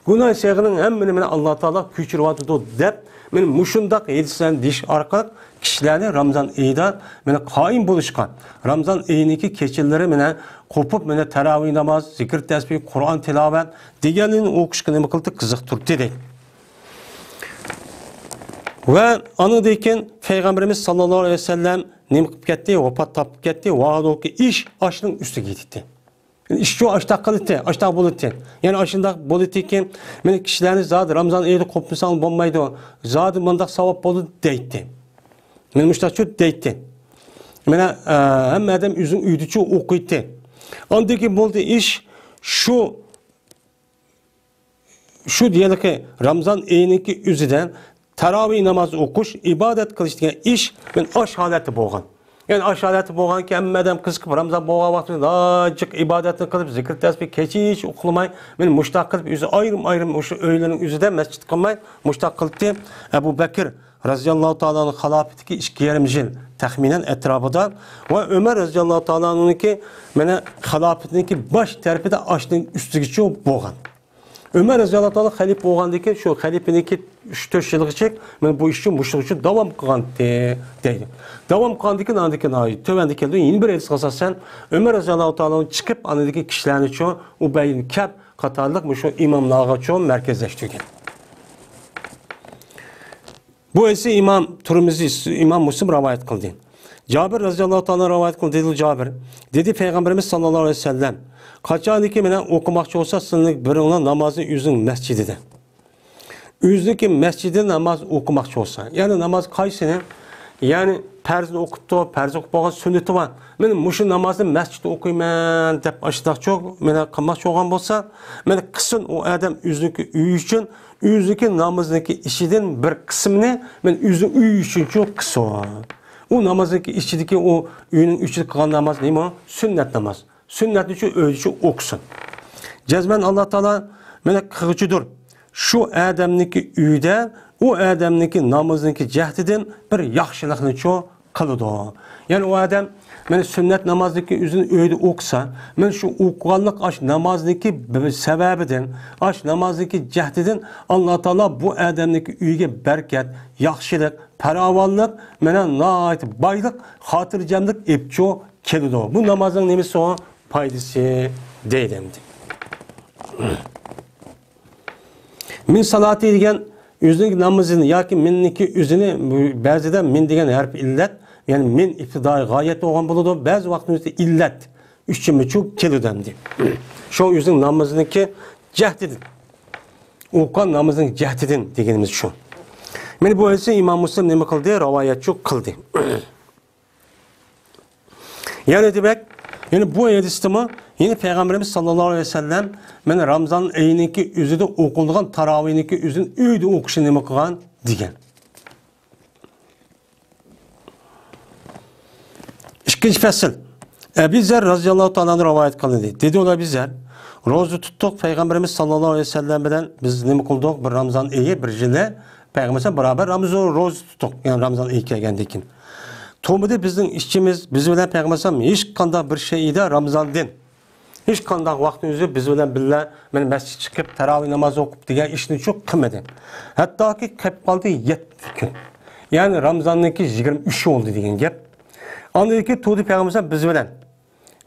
گۇناھ سەغىرىنىڭ ھەممىنى مېنى ئاللا تائالا كۆچۈرۈۋاتىدۇ دەپ، مېنى مۇشۇنداق ھەدىسلەرنى دېيىش ئارقىلىق كىشىلەرنى رامزان ئېيىدا مېنى قايىم بولۇشقا، رامزان ئېيىنىڭكى كېچىلىرى مېنى قوپۇپ، مېنى تاراۋىھ ناماز، زىكىر تەسبىھ، قۇرئان تىلاۋەت دېگەنلىرىنى ئوقۇشقا نېمە قىلدى؟ قىزىقتۇردى دەيدۇ. ۋە ئانىڭدىن كېيىن پەيغەمبىرىمىز ساللاللاھۇ ئەلەيھى ۋەسەللەم نېمە قىلىپ كەتتى؟ ۋاپات تاپىپ كەتتى. ۋاھالۇلكى ئىش ئاشنىڭ ئۈستىگە يېتىتتى. ئىشچۇ ئاشتاق قىلىتتى، ئاشتاق بولىتتى. يەنى ئاشۇنداق بولىتتىكى، مېنى كىشىلەرنى زادى رامزان ئېيىدا قوپمىساڭ بولمايدۇ، زادى مۇنداق ساۋاب بولىدۇ دەيتتى. مېنى مۇشتاقچۇ دەيتتى. مانا، ئە، ھەممە ئادەم ئۆزىنىڭ ئۆيىدىچۇ ئوقۇيتتى. ئاندىن كېيىن بولدى ئىش شۇ شۇ دېگەنلىكى رامزان ئېيىنىڭكى ئۆزىدە تاراۋىھ ناماز ئوقۇش، ئىبادەت قىلىش دېگەن ئىش مەن ئاش ھالەتتە بولغان. يەنى ئاش ھالەتتە بولغانكى ھەممە ئادەم قىزىقىپ رامزان بولغان ۋاقتىدا جىق ئىبادەتنى قىلىپ، زىكىر تەسبىھ كېچە ھېچ ئۇخلىماي، مەن مۇشتاق قىلىپ ئۆزى ئايرىم ئايرىم ئوشۇ ئۆيلىرىنىڭ ئۆزىدە مەسچىت قىلماي مۇشتاق قىلىپتى. ئەبۇ بەكىر رازىياللاھۇ تائالا ئەنھۇ خىلاپىتىدىكى ئىككى يېرىم يىل تەخمىنەن ئەتراپىدا ۋە ئۆمەر رازىياللاھۇ تائالا ئەنھۇنىڭكى مانا خىلاپىتىنىڭكى باش تەرىپىدە ئاشنىڭ ئۈستىگىچە بولغان. ئۆمەر رازىياللاھۇ تائالا خەلىپە بولغاندىن كېيىن شۇ خەلىپىنىڭكى ئۈچ تۆت يىلغىچە مانا بۇ ئىشنى مۇشۇنىڭ ئۈچۈن داۋام قىلغانتى دەيدۇ. داۋام قىلغاندىن كېيىن ئاندىن كېيىن تۆۋەندە كەلدى. يەنە بىر ھەدىسكە ئاساسەن ئۆمەر رازىياللاھۇ تائالا چىقىپ ئاندىن كېيىن كىشىلەرنىچۇ ئۇبەي ئىبن كەب قاتارلىق مۇشۇ ئىماملارغىچۇ مەركەزلەشتۈرگەن. بۇ ھەدىسنى ئىمام تۇرمىزى، ئىمام مۇسلىم رىۋايەت قىلدى. جابىر رازىياللاھۇ تائالا رىۋايەت قىلدى، دېدى جابىر. دېدى پەيغەمبىرىمىز ساللاللاھۇ ئەلەيھى ۋەسەللەم، قاچانكى مانا ئوقۇماقچى بولسا، سىلەرنىڭ بىرىڭلار نامازنى ئۆزىنىڭ مەسچىتىدە. ئۆزىنىڭكى مەسچىتىدە ناماز ئوقۇماقچى بولسا. يەنى ناماز قايسىنى؟ يەنى پەرزنى ئوقۇپتۇ، پەرز ئوقۇپ بولغان سۈننىتى بار. مانا مۇشۇ نامازنى مەسچىتتە ئوقۇيمەن دەپ ئاشۇنداقچۇ مانا قىلماقچى بولغان بولسا، مانا قىلسۇن ئۇ ئادەم ئۆزىنىڭكى ئۆيى ئۈچۈن، ئۆزىنىڭكى نامىزىنىڭكى ئىچىدىن بىر قىسمىنى مانا ئۆزىنىڭ ئۆيى ئۈچۈنچۇ قىلسۇن. ئۇ نامازنىڭكى ئىچىدىكى ئۇ ئۆينىڭ ئىچىدە قىلغان ناماز نېمە؟ سۈننەت ناماز. سۈننەتنىچۇ ئۆيدىچۇ ئوقۇسۇن. جەزمەن ئاللا تائالا مانا قىلغۇچىدۇر. شۇ ئادەمنىڭكى ئۆيىدە ئۇ ئادەمنىڭكى نامىزىنىڭكى جەھىتىدىن بىر ياخشىلىقنىچۇ قىلىدۇ. يەنى ئۇ ئادەم مانا سۈننەت نامازنىڭكى ئۆزىنى ئۆيدە ئوقۇسا، مانا شۇ ئوقۇغانلىق ئاش نامازنىڭكى بىر سەۋەبىدىن، ئاش نامازنىڭكى جەھىتىدىن ئاللا تائالا بۇ ئادەمنىڭكى ئۆيىگە بەرىكەت، ياخشىلىق، پاراۋانلىق، مانا ناھايىتى بايلىق، خاتىرجەملىك ئېپچۇ كېلىدۇ. بۇ نامازنىڭ نېمىسى ئۇ؟ پايدىسى دەيدۇ ئەمدى. مىن سالاتى دېگەن ئۆزىنىڭ نامىزىنى ياكى مىننىڭكى ئۆزىنى، بەزىدە مىن دېگەن ھەرپ ئىللەت، يەنى مىن ئىپتىدائىي غايەت بولغان بولىدۇ، بەزى ۋاقىتنىڭ ئۆزىدە ئىللەت ئۈچىمىچۇ كېلىدۇ ئەمدى. شۇ ئۆزىنىڭ نامىزىنىڭكى جەھىتىدىن، ئوقۇغان نامىزىنىڭ جەھىتىدىن دېگىنىمىز شۇ. مانا بۇ ھەدىسنى ئىمام مۇسلىم نېمە قىلدى؟ رىۋايەتچۇ قىلدى. يەنە دېمەك، يەنە بۇ ھەدىستىمۇ يەنە پەيغەمبىرىمىز ساللاللاھۇ ئەلەيھى ۋەسەللەم مانا رامزان ئېيىنىڭكى ئۆزىدە ئوقۇلىدىغان تاراۋىھنىڭكى ئۆزىنى ئۆيدە ئوقۇشنى نېمە قىلغان دېگەن. ئىككىنچى پەسىل. ئەبى زەر رازىياللاھۇ تائالا ئەنھۇ رىۋايەت قىلىندى. دېدى ئۇ ئەبى زەر، روزا تۇتتۇق، پەيغەمبىرىمىز ساللاللاھۇ ئەلەيھى ۋەسەللەم بىلەن بىز نېمە قىلدۇق؟ بىر رامزان ئېيى، بىر يىلى پەيغەمبەر بىلەن بارابەر رامزان روزا تۇتتۇق. يەنى رامزان ئېيى كەلگەندىن كېيىن. تۇرمىدى بىزنىڭ ئىچىمىز، بىز بىلەن پەيغەمبەر ھېچقانداق بىر شەيئىدە رامزاندىن ھېچقانداق ۋاقىتنى ئۈزۈپ، بىز بىلەن بىللە مەن مەسچىتكە چىقىپ، تاراۋىھ نامازى ئوقۇپ دېگەن ئىشنىچۇ قىلمىدى. ھەتتاكى قېلىپ قالدى يەتتە كۈن. يەنى رامزاننىڭكى يىگىرمە ئۈچى بولدى دېگەن گەپ. ئاندىن كېيىن تۇردى پەيغەمبەر بىز بىلەن.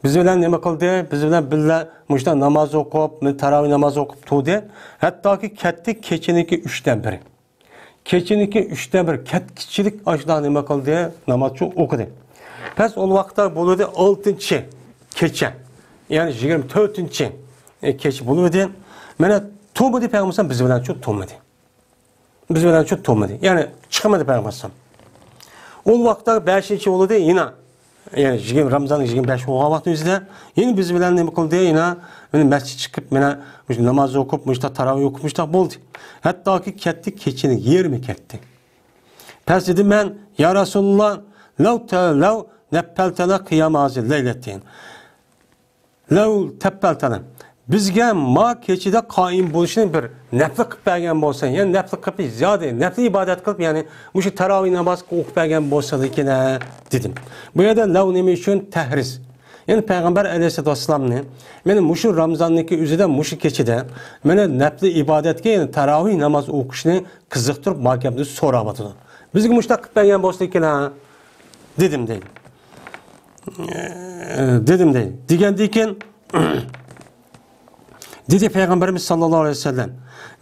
بىز بىلەن نېمە قىلدى؟ بىز بىلەن بىللە مۇشۇنداق ناماز ئوقۇپ، تاراۋىھ نامازى ئوقۇپ تۇردى. ھەتتاكى كەتتى كېچىنىڭكى ئۈچتىن بىرى. كېچىنىڭكى ئۈچتە بىر كەتكۈچىلىك ئاشۇنداق نېمە قىلدى؟ نامازچۇ ئوقۇدى. پەس ئۇ ۋاقىتتا بولىدۇ ئالتىنچى كېچە. يەنى يىگىرمە تۆتىنچى كېچە بولىدۇ. مانا تۇرمىدى پەيغەمبەر بىز بىلەنچۇ تۇرمىدى. بىز بىلەنچۇ تۇرمىدى. يەنى چىقمىدى پەيغەمبەر. ئۇ ۋاقىتتا بەشىنچى بولىدۇ يەنە. يەنى يىگىرمە، رامىزاننىڭ يىگىرمە بەشى بولغان ۋاقتىمىزدا يەنە بىز بىلەن نېمە قىلدى؟ يەنە مېنى مەسچىتكە چىقىپ، مېنى مۇشۇ ناماز ئوقۇپ، مۇشۇنداق تاراۋىھ ئوقۇپ، مۇشۇنداق بولدى. ھەتتاكى كەتتى، كېچىنىڭ يېرىمى كەتتى. پەس دېدىم مەن، يا رەسۇلاللا، لەۋ تە-، لەۋ نەپپەلتەنە قىيام ھازىر لەيلەتتىن. لەۋ تەپپەلتەنە. بىزگە ما كېچىدە قائىم بولۇشنى بىر نەپلى قىلىپ بەرگەن بولسا، يەنى نەپلى قىلىپ زىيادە، نەپلى ئىبادەت قىلىپ، يەنى مۇشۇ تاراۋىھ نامازغا ئوقۇپ بەرگەن بولسىدىكىن، دېدىم. بۇ يەردە لەۋ نېمە ئۈچۈن؟ تەھرىز. يەنى پەيغەمبەر ئەلەيھىسسالاتۇ ۋەسسالامنى، مېنى مۇشۇ رامىزاننىڭكى ئۆزىدە، مۇشۇ كېچىدە مېنى نەپلى ئىبادەتكە، يەنى تاراۋىھ ناماز ئوقۇشنى قىزىقتۇرۇپ، ما گەپنى سوراۋاتىدۇ. بىزگە مۇشۇنداق قىلىپ بەرگەن بولسىدىكىن، دېدىم دەيدۇ. ئە، دېدىم دەيدۇ. دېگەندىن كېيىن، دېدى پەيغەمبىرىمىز ساللاللاھۇ ئەلەيھى ۋەسەللەم،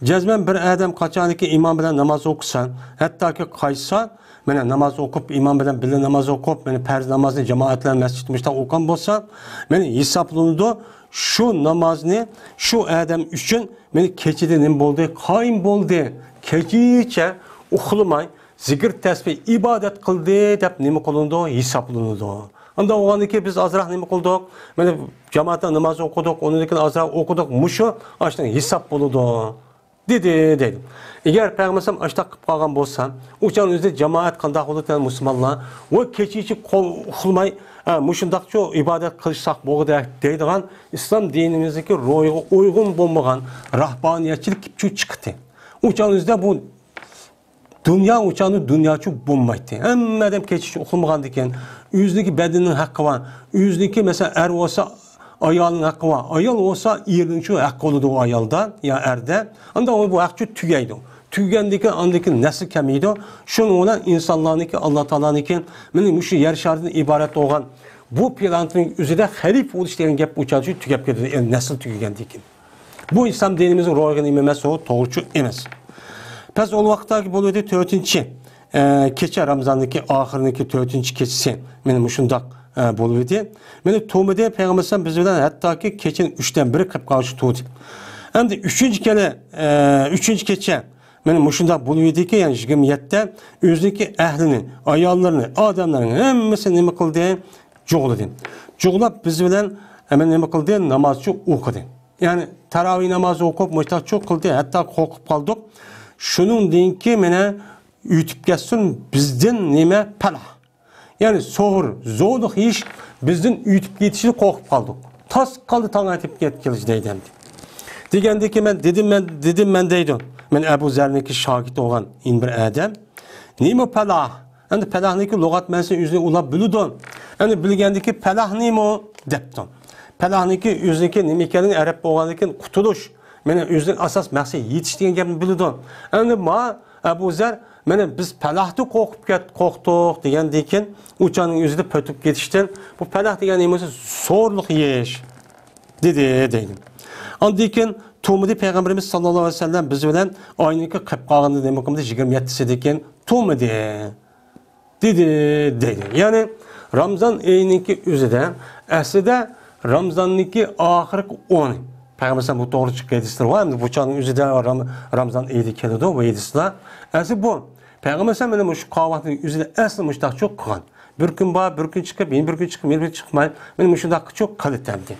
جەزمەن بىر ئادەم قاچانكى ئىمام بىلەن ناماز ئوقۇسا، ھەتتاكى قايتسا، مانا ناماز ئوقۇپ، ئىمام بىلەن بىللە ناماز ئوقۇپ، مانا پەرز نامازنى جامائەت بىلەن مەسچىتتە مۇشۇنداق ئوقۇغان بولسا، مانا ھېسابلىنىدۇ. شۇ نامازنى شۇ ئادەم ئۈچۈن مانا كېچىدە نېمە بولدى؟ قايىم بولدى. كېچىچە ئۇخلىماي، زىكىر تەسبىھ ئىبادەت قىلدى دەپ نېمە قىلىنىدۇ؟ ھېسابلىنىدۇ. ئانداق بولغاندىن كېيىن بىز ئازراق نېمە قىلدۇق؟ مانا جامائەتتە ناماز ئوقۇدۇق، ئۇنىڭدىن كېيىن ئازراق ئوقۇدۇق، مۇشۇ ئاشۇنىڭ ھېساب بولىدۇ، دېدى، دەيدۇ. ئەگەر پەيغەمبەر ئەلەيھىسسالام ئاشۇنداق قىلىپ قالغان بولسا، ئۇ چاغنىڭ ئۆزىدە جامائەت قانداق بولىدۇ؟ مۇسۇلمانلار ۋە كېچىچە قول ئۇخلىماي، ھە، مۇشۇنداقچۇ ئىبادەت قىلساق بولغۇدەك دەيدىغان ئىسلام دىنىمىزدىكى روھىغا ئۇيغۇن بولمىغان راھبانىيەتچىلىك كېلىپ چىقتى. ئۇ چاغنىڭ ئۆزىدە بۇ دۇنيا ئۇچانۇ دۇنياچۇ بولمايتتى. ھەممە ئادەم كېچىچە ئۇخلىمىغاندىكىن، ئۆزىنىڭكى بەدىنىنىڭ ھەققى بار. ئۆزىنىڭكى، مەسىلەن، ئەر بولسا ئايالىنىڭ ھەققى بار. ئايال بولسا ئېرىنىڭچۇ ھەققى بولىدۇ ئۇ ئايالدا يا ئەردە. ئاندا ئۇ بۇ ھەقچۇ تۈگەيدۇ. تۈگىگەندىكىن ئاندىكى نەسلى كەمىيىدۇ. شۇنىڭ بىلەن ئىنسانلارنىڭكى، ئاللا تائالانىڭكى، مانا مۇشۇ يەر شارىدىن ئىبارەت بولغان بۇ پلانېتىنىڭ ئۆزىدە خەلىپە بولۇش دېگەن گەپ ئۇچانچۇ تۈگەپ كېتىدۇ، نەسىل تۈگىگەندىكىن. بۇ ئىسلام دىنىمىزنىڭ روھىغا نېمە ئەمەس، ئۇ توغرىچۇ ئەمەس. پەس ئۇ ۋاقىتتاكى بولۇۋىدى تۆتىنچى، ئە، كېچە، رامزاندىكى ئاخىرىنىڭكى تۆتىنچى كېچىسى. مانا مۇشۇنداق، ئە، بولۇۋىدى. مانا تۇرمىدى پەيغەمبەر ئەلەيھىسسالام بىز بىلەن ھەتتاكى كېچىنىڭ ئۈچتىن بىرى قىلىپ قالغۇچە تۇردى. ئەمدى ئۈچىنچى كېلە-، ئە، ئۈچىنچى كېچە مانا مۇشۇنداق بولۇۋىدىكى، يەنى يىگىرمە يەتتە ئۆزىنىڭكى ئەھلىنى، ئاياللىرىنى، ئادەملەرنى ھەممىسىنى نېمە قىلدى؟ جۇغلىدى. جۇغلاپ بىز بىلەن، ئە، مانا نېمە قىلدى؟ نامازچۇ ئوقۇدى. يەنى تاراۋىھ نامازى ئوقۇپ، مۇشتاقچۇ قىلدى، ھەتتا قورقۇپ قالدۇق. شۇنىڭدىنكى مانا ئۆتۈپ كەتسۇن بىزدىن نېمە پالاھ. يەنى سوغۇر، زورلۇق يېيىش بىزدىن ئۆتۈپ كېتىشىدىن قورقۇپ قالدۇق. تاس قالدى تاڭ ئېتىپ كەتكىلى دەيدۇ ئەمدى. دېگەندىكى مەن دېدىم، مەن دېدىم، مەن دەيدۇ. مەن ئەبۇ زەرنىڭكى شاگىرتى بولغان يەنە بىر ئادەم. نېمە پالاھ؟ ئەمدى پالاھنىڭكى لۇغەت مەنىسىنى ئۆزى ئۇلار بىلىدۇ. ئەمدى بىلگەندىكى پالاھ نېمە دەپتۇ. پالاھنىڭكى ئۆزىنىڭكى نېمە ئىكەنلىكىنى ئەرەب بولغاندىكىن قۇتۇلۇش. مانا ئۆزىنىڭ ئاساس مەقسىتى يېتىش دېگەن گەپنى بىلىدۇ. ئەمدى ما ئەبۇ زەر، مانا بىز پالاھتىن قورقۇپ كەت-، قورقتۇق دېگەندىن كېيىن ئۇ چاغنىڭ ئۆزىدە پۈتۈپ كېتىشتىن، بۇ پالاھ دېگەن نېمە بولسا زورلۇق يېيىش دېدى دەيدۇ. ئاندىن كېيىن تۇرمىدى پەيغەمبىرىمىز ساللاللاھۇ ئەلەيھى ۋەسەللەم بىز بىلەن ئاينىڭكى قىلىپ قالغىنىدا نېمە قىلدى؟ يىگىرمە يەتتىسىدىن كېيىن تۇرمىدى. دېدى دەيدۇ. يەنى رامزان ئېيىنىڭكى ئۆزىدە، ئەسلىدە رامزاننىڭكى ئاخىرقى ئونى. پەيغەمبەر ئەلەيھىسسالام بۇ توغرا چىققان ھەدىسلەر بار. ئەمدى بۇ چاغنىڭ ئۆزىدە رام-، رامزان ئېيىدا كېلىدۇ بۇ ھەدىسلەر. ئەسلى بۇ. پەيغەمبەر ئەلەيھىسسالام مانا مۇشۇ قاۋاقنىڭ ئۆزىدە ئەسلى مۇشۇنداق چوق قىلغان. بىر كۈن بار، بىر كۈن چىقىپ، يەنە بىر كۈن چىقىپ، يەنە بىر چىقماي، مانا مۇشۇنداق چوق قىلىتەمدى.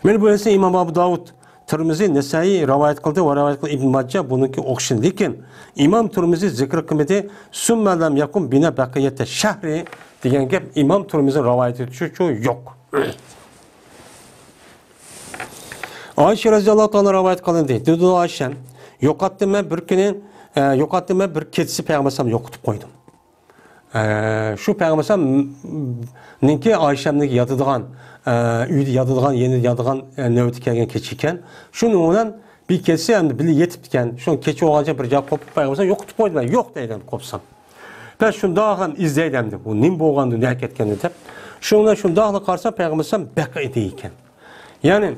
مانا بۇ ھەدىسنى ئىمام ئەبۇ داۋۇد، تىرمىزى، نەسائىي رىۋايەت قىلدى ۋە رىۋايەت قىلغان ئىبن ماجە بۇنىڭكى ئوخشىشى. لېكىن ئىمام تىرمىزى زىكىر قىلمىدى. سۇممە لەم يەكۇن بىنا بەقىيەتە شەھرى دېگەن گەپ ئىمام تىرمىزىنىڭ رىۋايىتىدە شۇ، شۇ يوق. ئائىشە رەزىياللاھۇ تائالا رىۋايەت قىلىندى. دېدى ئائىشە، يوقاتتىم مەن بىر كۈنى، ئە، يوقاتتىم مەن بىر كېچىسى پەيغەمبەر ئەلەيھىسسالام يوقىتىپ قويدۇم. ئە، شۇ پەيغەمبەر ئەلەيھىسسالامنىڭكى ئائىشەمنىڭ ياتىدىغان، ئە، ئۆيدە ياتىدىغان، يېنىدا ياتىدىغان، ئە، نۆۋىتى كەلگەن كېچە ئىكەن. شۇنىڭ بىلەن بىر كېچىسى ئەمدى بىللە يېتىپتىكەن. شۇ كېچە بولغانچە بىر جايغا قوپۇپ پەيغەمبەر ئەلەيھىسسالام يوقىتىپ قويدۇم. يوق دەيدۇ قوپسام. بەس شۇنداق ھەم ئىزدەيدۇ ئەمدى. بۇ نېمە بولغاندۇ، نەگە كەتكەندۇ دەپ. شۇنىڭ بىلەن شۇنداقلا قارىسا پەيغەمبەر ئەلەيھىسسالام بەقىئدە ئىكەن. يەنى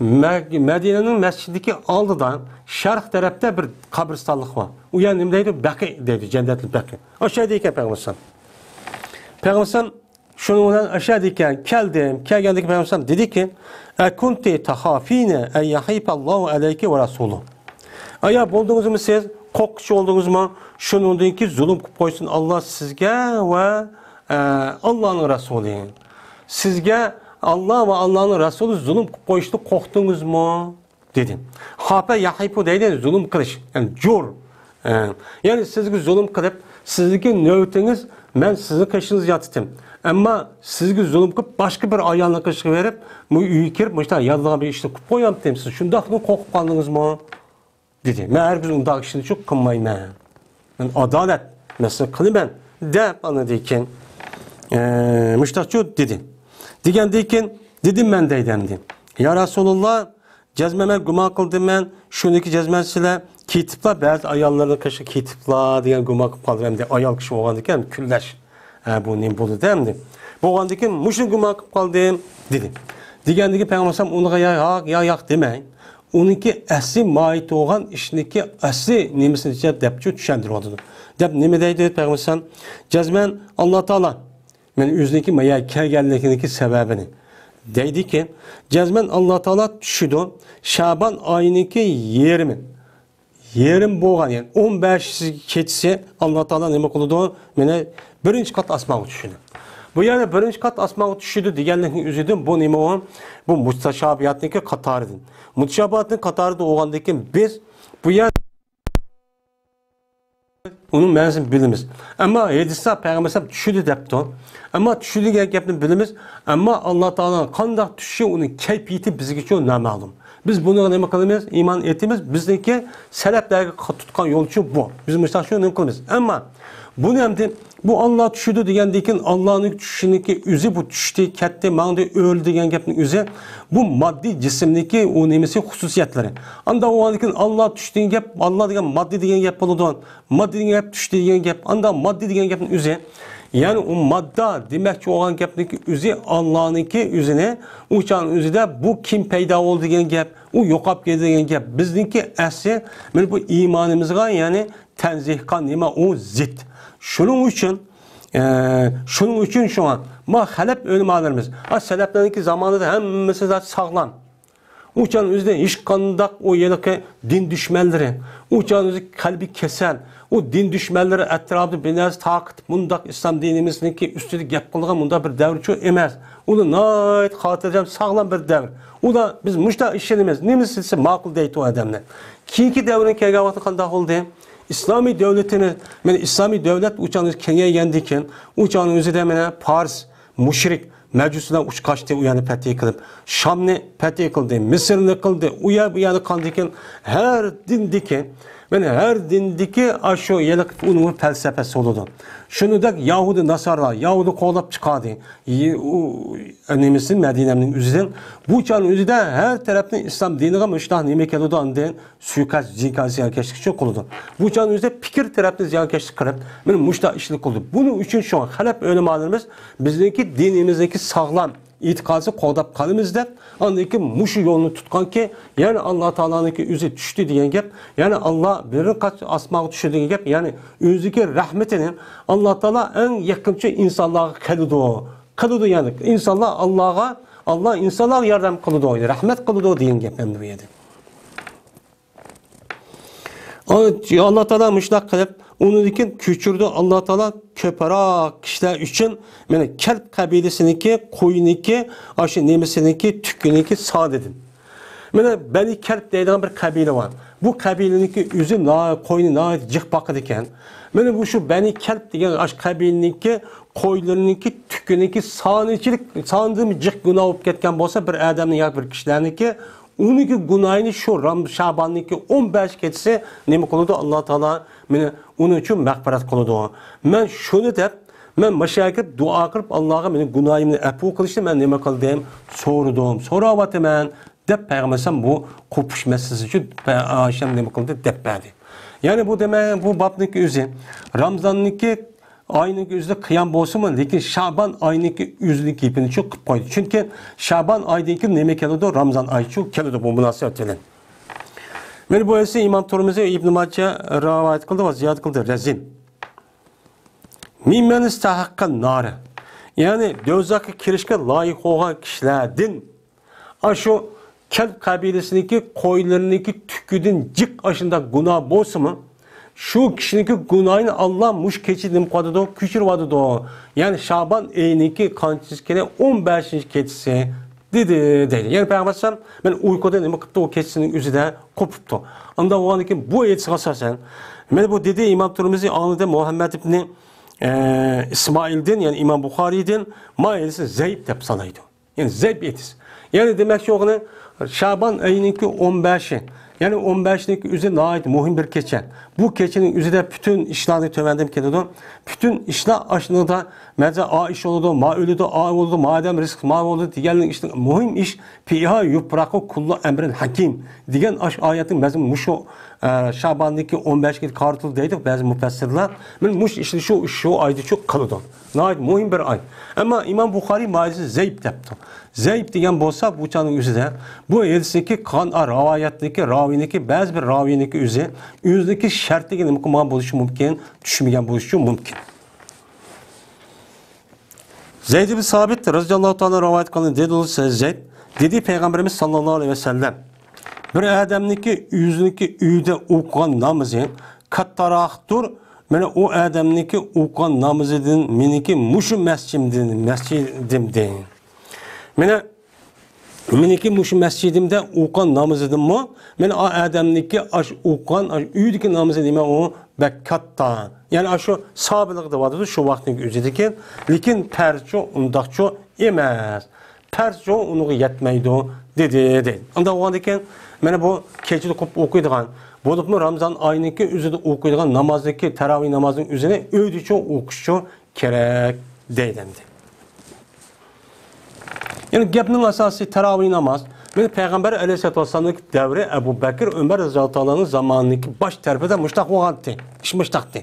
مە-، مەدىنىنىڭ مەسچىتىدىكى ئالدىدا شەرق تەرەپتە بىر قەبرىستانلىق بار. ئۇ يەر نېمە دەيدۇ؟ بەقىئ دەيدۇ، جەننەتۇل بەقىئ. ئاشۇ يەردە ئىكەن پەيغەمبەر ئەلەيھىسسالام. پەيغەمبەر ئەلەيھىسسالام شۇنىڭ بىلەن ئاشۇ يەردە ئىكەن، كەلدىم. كەلگەندىكى پەيغەمبەر ئەلەيھىسسالام دېدىكى، ئەكۇنتى تەخافىنە ئەن يەھىفەللاھۇ ئەلەيكى ۋە رەسۇلۇھ. ئايا بولدىڭىزمۇ سىز؟ قورققۇچى بولدىڭىزمۇ؟ شۇنىڭدىن كېيىن زۇلۇم قىلىپ قويسۇن ئاللا سىزگە ۋە، ئە، ئاللانىڭ رەسۇلى، سىزگە ئاللا ۋە ئاللانىڭ رەسۇلى زۇلۇم قىلىپ قويۇشتىن قورقتىڭىزمۇ؟ دېدى. خافە يەخىفۇ دەيدۇ، زۇلۇم قىلىش، يەنى جور. ئە، يەنى سىزگە زۇلۇم قىلىپ، سىزنىڭكى نۆۋىتىڭىز، مەن سىزنىڭ قېشىڭىزدا ياتىتىم. ئەمما سىزگە زۇلۇم قىلىپ، باشقا بىر ئايالنىڭ قېشىغا بېرىپ، بۇ ئۆيگە كىرىپ، مۇشۇنداق ياللىغان بىر ئىشنى قىلىپ قويامتىم، سىز شۇنداقمۇ قورقۇپ قالدىڭىزمۇ؟ دېدى. مەن ھەرگىز ئۇنداق ئىشنى شۇ قىلمايمەن. مەن ئادالەت مەسىلە قىلىمەن، دەپ ئاندىن كېيىن، ئە، مۇشتاقچۇ دېدى. دېگەندىن كېيىن، دېدىم مەن دەيدۇ ئەمدى. يا رەسۇلۇللا، جەزمەن مەن گۇمان قىلدىم مەن، شۇنىڭكى جەزمەن سىلەر كېتىپلا، بەزى ئاياللارنىڭ قېشىغا كېتىپلا دېگەن گۇمان قىلىپ قالدىم ئەمدى. ئايال كىشى بولغاندىكىن كۈنلەش. ھە، بۇ نېمە بولىدۇ ئەمدى؟ بولغاندىكىن مۇشۇنى گۇمان قىلىپ قالدىم، دېدى. دېگەندىكىن پەيغەمبەر ئۇنىڭغا يا ياق، يا ياق دېمەي. ئۇنىڭكى ئەسلى ماھىيىتى بولغان ئىشنىڭكى ئەسلى نېمىسىنى دەپچۇ چۈشەندۈرۈۋاتىدۇ. دەپ نېمە دەيدۇ پەيغەمبەر؟ جەزمەن ئاللا تائالا مەن ئۆزىنىڭكى مايا كەلگەنلىكىنىڭكى سەۋەبىنى دەيدىكى، جەزمەن ئاللا تائالا چۈشىدۇ. شابان ئايىنىڭكى يېرىمى، يېرىم بولغان، يەنى ئون بەش كېچىسى ئاللا تائالا نېمە قىلىدۇ؟ مانا بىرىنچى قات ئاسمانغا چۈشىدۇ. بۇ يەنى بىرىنچى قات ئاسمانغا چۈشىدۇ دېگەنلىكنىڭ ئۆزىدىن بۇ نېمە ئۇ؟ بۇ مۇتەشابىھاتنىڭكى قاتارىدىن. مۇتەشابىھاتنىڭ قاتارىدا بولغاندىن كېيىن بىز بۇ يەر ئۇنىڭ مەنىسىنى بىلىمىز. ئەمما ھەدىستە پەيغەمبەر ئەلەيھىسسالام چۈشىدۇ دەپتۇ. ئەمما چۈشىدۇ دېگەن گەپنى بىلىمىز. ئەمما ئاللا تائالانىڭ قانداق چۈشى، ئۇنىڭ كەيپىيىتى بىزگىچە نامەلۇم. بىز بۇنىڭغا نېمە قىلىمىز؟ ئىمان ئېيتىمىز. بىزنىڭكى سەلەپلەرگە تۇتقان يولچۇ بۇ. بىز مۇشۇنداق شۇ نېمە قىلىمىز. ئەمما بۇنى ئەمدى بۇ ئاللا چۈشىدۇ دېگەندىن كېيىن، ئاللانىڭ چۈشىنىكى ئۆزى بۇ چۈشتى، كەتتى، ماڭدى، ئۆلدى دېگەن گەپنىڭ ئۆزى بۇ ماددىي جىسىمنىكى ئۇ نېمىسى، خۇسۇسىيەتلىرى. ئانداق بولغاندىن كېيىن ئاللا چۈشتى دېگەن گەپ، ئاللا دېگەن ماددىي دېگەن گەپ بولىدۇ. ماددىي دېگەن گەپ، چۈشتى دېگەن گەپ، ئانداق ماددىي دېگەن گەپنىڭ ئۆزى. يەنى ئۇ ماددا دېمەكچى بولغان گەپنىڭكى ئۆزى ئاللانىڭكى ئۆزىنى، ئۇ چاغنىڭ ئۆزىدە بۇ كىم پەيدا بولدى دېگەن گەپ، ئۇ يوقاپ كەتتى دېگەن گەپ. بىزنىڭكى ئەسلى مانا بۇ ئىمانىمىزغا، يەنى تەنزىھقا نېمە ئۇ زىت. شۇنىڭ ئۈچۈن، ئە، شۇنىڭ ئۈچۈن شۇڭا ما خەلەپ ئۆلىمالىرىمىز، ئا، سەلەپلەرنىڭكى زامانىدا ھەممىسى زادى ساغلام. ئۇ چاغنىڭ ئۆزىدە ھېچقانداق ئۇ ھېلىقى دىن دۈشمەنلىرى، ئۇ چاغنىڭ ئۆزى قەلبى كېسەل، ئۇ دىن دۈشمەنلىرى ئەتراپىدا بىر نەرسە تارقىتىپ، مۇنداق ئىسلام دىنىمىزنىڭكى ئۈستىدە گەپ قىلىدىغان مۇنداق بىر دەۋر چۇ ئەمەس. ئۇلار ناھايىتى خاتىرجەم، ساغلام بىر دەۋر. ئۇلار بىز مۇشۇنداق ئىشىنىمىز، نېمىسى دېسە ماقۇل دەيدۇ ئۇ ئادەملەر. كېيىنكى دەۋرگە كەلگەن ۋاقىتتا قانداق بولدى؟ ئىسلامىي دۆلىتىنى، مانا ئىسلامىي دۆلەت ئۇ چاغنىڭ كېڭەيگەندىن كېيىن، ئۇ چاغنىڭ ئۆزىدە مانا پارس، مۇشرىك، مەجۇس بىلەن ئۇچقاشتى، ئۇ يەرنى پەتھى قىلىپ، شامنى پەتھى قىلدى، مىسىرنى قىلدى، ئۇ يەر، بۇ يەرنى قىلدىكىن، ھەر دىندىكى، مانا ھەر دىندىكى ئاشۇ ھېلىقى ئۇنىڭ پەلسەپىسى بولىدۇ. شۇنىڭدەك يەھۇدىي ناسارا، يەھۇدىي قوغلاپ چىقاردى. يې-، ئۇ، نېمىسى، مەدىنەنىڭ ئۆزىدىن. بۇ چاغنىڭ ئۆزىدە ھەر تەرەپنىڭ ئىسلام دىنىغا مۇشۇنداق نېمە كېلىدۇ ئاندىن؟ سۇيىقەست، زىيانكەشلىك ئۈچۈن قىلىدۇ. بۇ چاغنىڭ ئۆزىدە پىكىر تەرەپتىن زىيانكەشلىك قىلىپ، مانا مۇشۇنداق ئىشنى قىلىدۇ. بۇنىڭ ئۈچۈن شۇڭا خەلەپ ئۆلىمالىرىمىز بىزنىڭكى دىنىمىزنىڭكى ساغلام ئېتىقادىنى قوغداپ قالىمىز دەپ، ئاندىن كېيىن مۇشۇ يولنى تۇتقانكى، يەنى ئاللا تائالانىڭكى ئۆزى چۈشتى دېگەن گەپ، يەنى ئاللا بىرىنچى قات ئاسمانغا چۈشتى دېگەن گەپ، يەنى ئۆزىنىڭكى رەھمىتىنى ئاللا تائالا ئەڭ يېقىنچى ئىنسانلارغا قىلىدۇ. قىلىدۇ، يەنى ئىنسانلار ئاللاغا، ئاللا ئىنسانلارغا ياردەم قىلىدۇ، رەھمەت قىلىدۇ دېگەن گەپ ئەمدى بۇ يەردە. ئاللا تائالا مۇشۇنداق قىلىپ، ئۇنىڭدىن كېيىن كۆچۈرىدۇ. ئاللا تائالا كۆپرەك كىشىلەر ئۈچۈن، مانا، كەلب قەبىلىسىنىڭكى، قوينىكى، ئاشۇ نېمىسىنىڭكى، تۈكىنىڭكى سانىدىن. مانا، بەنى كەلب دەيدىغان بىر قەبىلە بار. بۇ قەبىلىنىڭكى ئۆزى نا-، قوينى ناھايىتى جىق باقىدىكەن. مانا، بۇ شۇ بەنى كەلب دېگەن ئاشۇ قەبىلىنىڭكى قويلىرىنىڭكى، تۈكىنىڭكى سانىچىلىك، سانىدىن جىق گۇناھ بولۇپ كەتكەن بولسا، بىر ئادەمنىڭ ياكى بىر كىشىلەرنىڭكى، ئۇنىڭكى گۇناھىنى شۇ رام-، شاباننىڭكى ئون بەش كېچىسى نېمە قىلىدۇ؟ ئاللا تائالا مېنى ئۇنىڭ ئۈچۈن مەغپىرەت قىلىدۇ. مەن شۇنى دەپ، مەن مۇشۇ يەرگە دۇئا قىلىپ، ئاللاغا مېنى گۇناھىمنى ئەپۇ قىلىشنى مەن نېمە قىلدىم؟ سورىدىم، سوراۋاتىمەن، دەپ پەيغەمبەر ئەلەيھىسسالام بۇ قوپۇش مەسىلىسى ئۈچۈن پە-، ئايشەم نېمە قىلدى؟ دەپ بەردى. يەنى بۇ دېمەك، بۇ بابنىڭكى ئۆزى رامزاننىڭكى ئاينىڭ ئۆزىدە قىيام بولسىمۇ، لېكىن شابان ئاينىڭكى ئۆزىنىڭ گېپىنى شۇ قىلىپ قويدى. چۈنكى شابان ئايدىن كېيىن نېمە كېلىدۇ؟ رامزان ئايى شۇ كېلىدۇ بۇ مۇناسىۋەت بىلەن. مانا بۇ ھەدىسنى ئىمام تۇرمۇزى، ئىبن ماجە رىۋايەت قىلدى ۋە زىيادە قىلدى. رەزىم. مىممەن ئىستەھەققەن نارى. يەنى دوزاخقا كىرىشكە لايىق بولغان كىشىلەردىن ئاشۇ كەلب قەبىلىسىنىڭكى قويلىرىنىڭكى تۈكىدىن جىق ئاشۇنداق گۇناھ بولسىمۇ، شۇ كىشىنىڭكى گۇناھىنى ئاللا مۇشۇ كېچىدە نېمە قىلىۋاتىدۇ؟ كۆچۈرۈۋاتىدۇ. يەنى شابان ئېيىنىڭكى قانچىسى كېلە؟ ئون بەشىنچى كېچىسى، دېدى، دەيدۇ. يەنى پەيغەمبەر ئەلەيھىسسالام مەن ئۇيقۇدا نېمە قىپتۇ؟ ئۇ كېچىسىنىڭ ئۆزىدە قوپۇپتۇ. ئاندا بولغاندىن كېيىن بۇ ھەدىسكە ئاساسەن، مانا بۇ دېدى ئىمام تۇرمىزى، ئاڭلىدى مۇھەممەد ئىبنى، ئە، ئىسمائىلدىن، يەنى ئىمام بۇخارىيدىن، ما ھەدىسنى زەئىپ دەپ سانايدۇ. يەنى زەئىپ ھەدىس. يەنى دېمەكچى بولغىنى، شابان ئېيىنىڭكى ئون بەشى، يەنى ئون بەشىنىڭكى ئۆزى ناھايىتى مۇھىم بىر كېچە. بۇ كېچىنىڭ ئۆزىدە پۈتۈن ئىشلارنى تۆۋەندىن كېلىدۇ. پۈتۈن ئىشلار ئاشۇنىڭدا مەزە ئا ئىش بولىدۇ، ما ئۆلىدۇ، ئا بولىدۇ، ما ئادەم رىزق ما بولىدۇ دېگەنلىك ئىشلار مۇھىم ئىش. پىھا يۇپراقۇ كۇللۇ ئەمرىن ھەكىم دېگەن ئاش-، ئايەتنىڭ مەزمۇنى مۇشۇ، ئە، شاباننىڭكى ئون بەشىگە قارىتىلدى دەيدۇ بەزى مۇپەسسىرلار. مانا مۇشۇ ئىشنى شۇ، شۇ ئايدا شۇ قىلىدۇ. ناھايىتى مۇھىم بىر ئاي. ئەمما ئىمام بۇخارىي ما ھەدىسنى زەئىپ دەپتۇ. زەئىپ دېگەن بولسا، بۇ چاغنىڭ ئۆزىدە بۇ ھەدىسنىڭكى قىلغان، ئا، رىۋايەتنىكى، راۋىنىكى، بەزى بىر راۋىنىكى ئۆزى، ئۆزىنىڭكى شەرتىگە نېمە قىلمىغان بولۇشى مۇمكىن، چۈشمىگەن بولۇشى مۇمكىن. زەيد ئىبن سابىت رەزىياللاھۇ تائالا رىۋايەت قىلغان دېدى، زەيد دېدى، پەيغەمبىرىمىز ساللاللاھۇ ئەلەيھى ۋەسەللەم، بىر ئادەمنىڭكى ئۆزىنىڭكى ئۆيىدە ئوقۇغان نامىزى كاتتاراقتۇر، مانا ئۇ ئادەمنىڭكى ئوقۇغان نامىزىدىن مېنىڭكى مۇشۇ مەسچىتىمدىن، مەسچىتىمدىن. مانا مېنىڭكى مۇشۇ مەسچىتىمدە ئوقۇغان نامىزىدىنمۇ، مانا ئا ئادەمنىڭكى ئاش ئوقۇغان، ئاش ئۆيدىكى نامىزى نېمە ئۇ بەك كاتتا. يەنى ئاشۇ سابىلىق دەۋاتىدۇ شۇ ۋاقىتنىڭ ئۆزىدىكى. لېكىن پەرزچۇ ئۇنداقچۇ ئەمەس. پەرزچۇ ئۇنىڭغا يەتمەيدۇ، دېدى، دەيدۇ. ئۇنداق بولغاندىكىن، مانا بۇ كېچىدە قوپۇپ ئوقۇيدىغان، بولۇپمۇ رامزان ئايىنىڭكى ئۆزىدە ئوقۇيدىغان نامازنىڭكى، تەراۋىھ نامازىنىڭ ئۆزىنى ئۆيدىچۇ ئوقۇشچۇ كېرەك، دەيدۇ ئەمدى. يەنى گەپنىڭ ئاساسى تەراۋىھ ناماز. مانا پەيغەمبەر ئەلەيھىسسالاتۇ ۋەسسالامنىڭ دەۋرى ئەبۇ بەكىر، ئۆمەر رەزىياللاھۇ تائالا ئانھۇنىڭ زامانىنىڭكى باش تەرىپىدە مۇشتاق بولغانتى. ئىش مۇشتاقتى.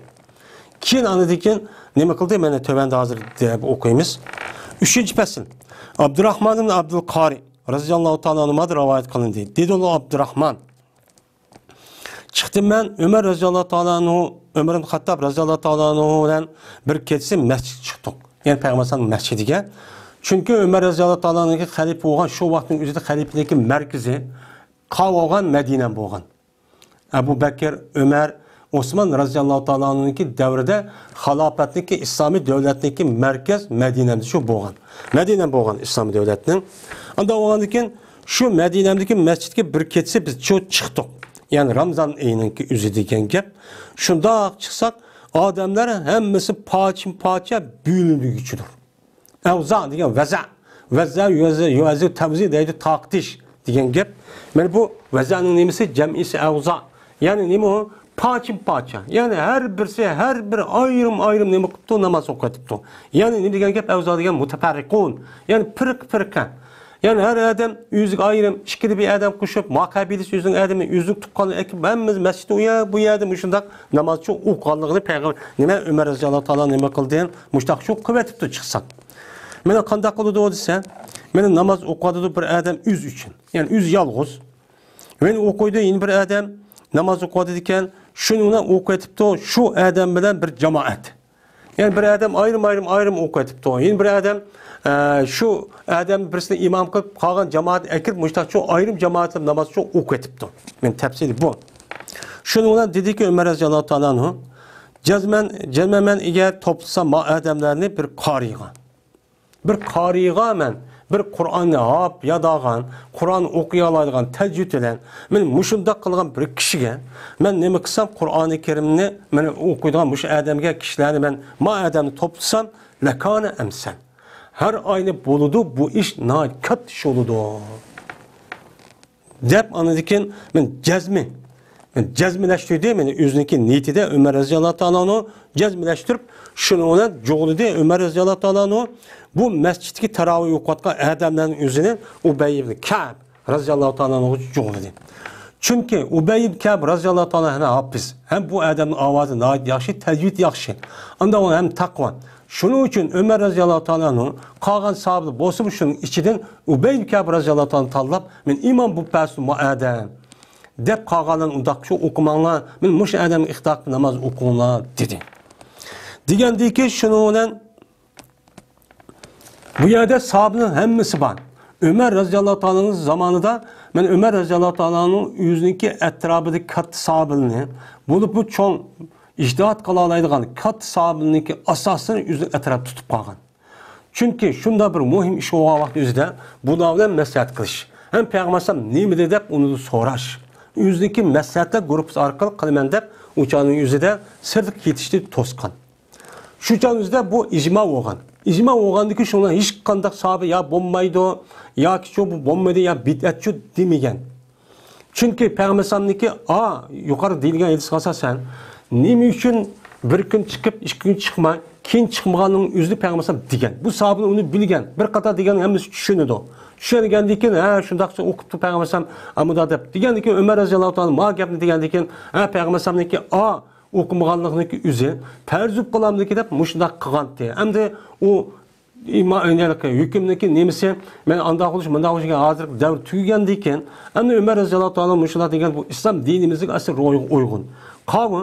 كېيىن ئاندىن كېيىن نېمە قىلدى؟ مانا تۆۋەندە ھازىر دەپ ئوقۇيمىز. ئۈچىنچى پەسىل. ئابدۇراخمان ئىبن ئابدۇل قارى رەزىياللاھۇ تائالا ئانھۇما رىۋايەت قىلىندى. دېدى ئۇ ئابدۇراخمان. چىقتىم مەن ئۆمەر رەزىياللاھۇ تائالا ئەنھۇ، ئۆمەر ئىبن خەتتاب رەزىياللاھۇ تائالا ئەنھۇ بىلەن بىر كېچىسى مەسچىتكە چىقتۇق. يەنى پەيغەمبەر ئەلەيھىسسالام مەسچىتىگە. چۈنكى ئۆمەر رەزىياللاھۇ تائالا ئەنھۇ خەلىپە بولغان، شۇ ۋاقىتنىڭ ئۆزىدە خەلىپىلىكى مەركىزى قاۋا بولغان مەدىنە بولغان. ئەبۇ بەكىر، ئۆمەر، ئوسمان رەزىياللاھۇ تائالا ئەنھۇنىڭكى دەۋرىدە خالاپەتنىڭكى، ئىسلامىي دۆلەتنىڭكى مەركەز مەدىنەمدە شۇ بولغان. مەدىنە بولغان ئىسلامىي دۆلەتنىڭ. ئانداق بولغاندىن كېيىن شۇ مەدىنەمدىكى مەسچىتكە بىر كېچىسى بىز شۇ چىقتۇق. يەنى رامزان ئېيىنىڭكى ئۆزى دېگەن گەپ. شۇنداق چىقساق، ئادەملەر ھەممىسى پارچىمۇ پارچە بۆلۈنگۈچىدۇر. ئەۋزا دېگەن ۋەزە. ۋەزە، يۇۋەززە، يۇۋەززە، تەۋزى دەيدۇ، تارقىتىش دېگەن گەپ. مانا بۇ ۋەزەنىڭ نېمىسى؟ جەمئىسى ئەۋزا. يەنى نېمە ئۇ؟ پارچىمۇ پارچە. يەنى ھەر بىرسى، ھەر بىر ئايرىم-ئايرىم نېمە قىپتۇ؟ ناماز ئوقۇۋېتىپتۇ. يەنى نېمە دېگەن گەپ؟ ئەۋزا دېگەن مۇتەپەررىقۇن. يەنى پىرقە-پىرقە. يەنى ھەر ئادەم ئۆزىگە ئايرىم، ئىككىدە بىر ئادەم قوشۇپ، ما قەبىلىسى ئۆزىنىڭ ئادىمى، ئۆزىنىڭ تۇغقانلىرى ئەكىپ، ھەممىمىز مەسچىتتە ئۇ يەر، بۇ يەردە مۇشۇنداق نامازچۇ ئوقۇغانلىقىنى پەيغەمبەر، نېمە، ئۆمەر رەزىياللاھۇ تائالا نېمە قىلدى؟ مۇشۇنداق شۇ قىلىۋېتىپتۇ چىقساق. مانا قانداق قىلىدۇ دېسە، مانا ناماز ئوقۇۋاتىدۇ بىر ئادەم ئۆزى ئۈچۈن. يەنى ئۆزى يالغۇز. مانا ئوقۇيدۇ، يەنە بىر ئادەم ناماز ئوقۇۋاتىدىكەن، شۇنىڭ بىلەن ئوقۇۋېتىپتۇ، شۇ ئادەم بىلەن بىر جامائەت. يەنى بىر ئادەم ئايرىم-ئايرىم، ئايرىم ئوقۇۋېتىپتۇ. يەنە بىر ئادەم، ئە، شۇ ئادەم بىرسىنى ئىمام قىلىپ، قالغان جامائەتنى ئەكىرىپ، مۇشۇنداق شۇ ئايرىم جامائەت قىلىپ ناماز شۇ ئوقۇۋېتىپتۇ. مانا تەپسىلى بۇ. شۇنىڭ بىلەن دېدىكى ئۆمەر رەزىياللاھۇ تائالا ئەنھۇ، جەزمەن، جەزمەن مەن ئەگەر توپلىسام ما ئادەملەرنى بىر قارىيغا. بىر قارىيغا مەن، بىر قۇرئاننى ھاپ ياداغان، قۇرئان ئوقۇيالايدىغان تەجۋىد بىلەن، مەن مۇشۇنداق قىلغان بىر كىشىگە مەن نېمە قىلسام، قۇرئانى كەرىمنى مەن ئوقۇيدىغان مۇشۇ ئادەمگە، كىشىلەرنى مەن، ما ئادەمنى توپلىسام، لەكانە ئەمسەل. ھەر ئاينى بولىدۇ، بۇ ئىش ناھايىتى كاتتا ئىش بولىدۇ. دەپ، ئاندىن كېيىن مەن جەزمى، مەن جەزملەشتۈردى، مېنى ئۆزىنىڭكى نىيىتىدە ئۆمەر رەزىياللاھۇ تائالا ئەنھۇ جەزملەشتۈرۈپ، شۇنىڭ بىلەن جۇغلىدى ئۆمەر رەزىياللاھۇ تائالا ئەنھۇ بۇ مەسچىتتىكى تاراۋىھ ئوقۇۋاتقان ئادەملەرنىڭ ئۆزىنى ئۇبەي ئىبن كەئب رەزىياللاھۇ تائالا ئەنھۇغا جۇغلىدى. چۈنكى ئۇبەي ئىبن كەئب رەزىياللاھۇ تائالا ئەنھۇ ھەم ھاپىز، ھەم بۇ ئادەمنىڭ ئاۋازى ناھايىتى ياخشى، تەجۋىد ياخشى. ئانداق ھەم تەقۋا. شۇنىڭ ئۈچۈن ئۆمەر رەزىياللاھۇ تائالا ئەنھۇ قالغان ساھابىلەر بولسىمۇ شۇنىڭ ئىچىدىن ئۇبەي ئىبن كەئب رەزىياللاھۇ تائالا تاللاپ، مەن ئىمام بولۇپ بەرسۇن بۇ ئادەم. دەپ قالغانلارنى ئۇنداق شۇ ئوقۇماڭلار، مەن مۇشۇ ئادەمگە ئىقتىدا قىلىپ ناماز ئوقۇڭلار، دېدى. دېگەندىكى شۇنىڭ بىلەن بۇ يەردە ساھابىنىڭ ھەممىسى بار. ئۆمەر رەزىياللاھۇ تائالانىڭ زامانىدا، مەن ئۆمەر رەزىياللاھۇ تائالانىڭ ئۆزىنىڭكى ئەتراپىدىكى كاتتا ساھابىلىنى، بولۇپمۇ چوڭ ئىجتىھات قىلالايدىغان كاتتا ساھابىلىنىڭكى ئاساسىنى ئۆزىنىڭ ئەتراپىدا تۇتۇپ قالغان. چۈنكى شۇنداق بىر مۇھىم ئىش بولغان ۋاقىتتا ئۆزىدە بۇلار بىلەن مەسلىھەت قىلىش، ھەم پەيغەمبەر ئەلەيھىسسالام نېمە دېدى دەپ ئۇنى سوراش، ئۆزىنىڭكى مەسلىھەتلەر گۇرۇپپىسى ئارقىلىق قىلىمەن دەپ ئۇ چاغنىڭ ئۆزىدە سىرتقا كېتىشنى توسقان. شۇ چاغنىڭ ئۆزىدە بۇ ئىجما بولغان. ئىجما بولغاندىن كېيىن شۇنىڭ ھېچقانداق ساھابە يا بولمايدۇ، ياكى شۇ بۇ بولمىدى، يا بىدئەتچۇ دېمىگەن. چۈنكى پەيغەمبەر ئەلەيھىسسالامنىڭكى، ئا، يۇقىرىدا دېيىلگەن ھەدىسكە ئاساسەن، نېمە ئۈچۈن بىر كۈن چىقىپ، ئىككى كۈن چىقماي، كېيىن چىقمىغاننىڭ ئۆزىنى پەيغەمبەر ئەلەيھىسسالام دېگەن. بۇ ساھابىلەر ئۇنى بىلگەن. بىر قاتار دېگەننى ھەممىسى چۈشىنىدۇ. چۈشەنگەندىن كېيىن، ھە، شۇنداقچە ئوقۇپتۇ پەيغەمبەر ئەلەيھىسسالام، ئەمۇدا دەپ دېگەندىن كېيىن، ئۆمەر رەزىياللاھۇ تائالا ما گەپنى دېگەندىن كېيىن، ھە، پەيغەمبەر ئەلەيھىسسالامنىڭكى، ئا، ئوقۇمىغانلىقنىڭكى ئۆزى پەرز بولۇپ قالامدىكى دەپ مۇشۇنداق قىلغانتى. ئەمدى ئۇ ئىما-، ھۆكۈمنىڭكى نېمىسى، مەن ئانداق قىلىش، مۇنداق قىلىش دېگەن ھازىر دەۋر تۈگىگەندىن كېيىن، ئەمدى ئۆمەر رەزىياللاھۇ تائالا مۇشۇنداق دېگەن بۇ ئىسلام دىنىمىزدىكى ئەسلى روھىغا ئۇيغۇن. قاۋۇ،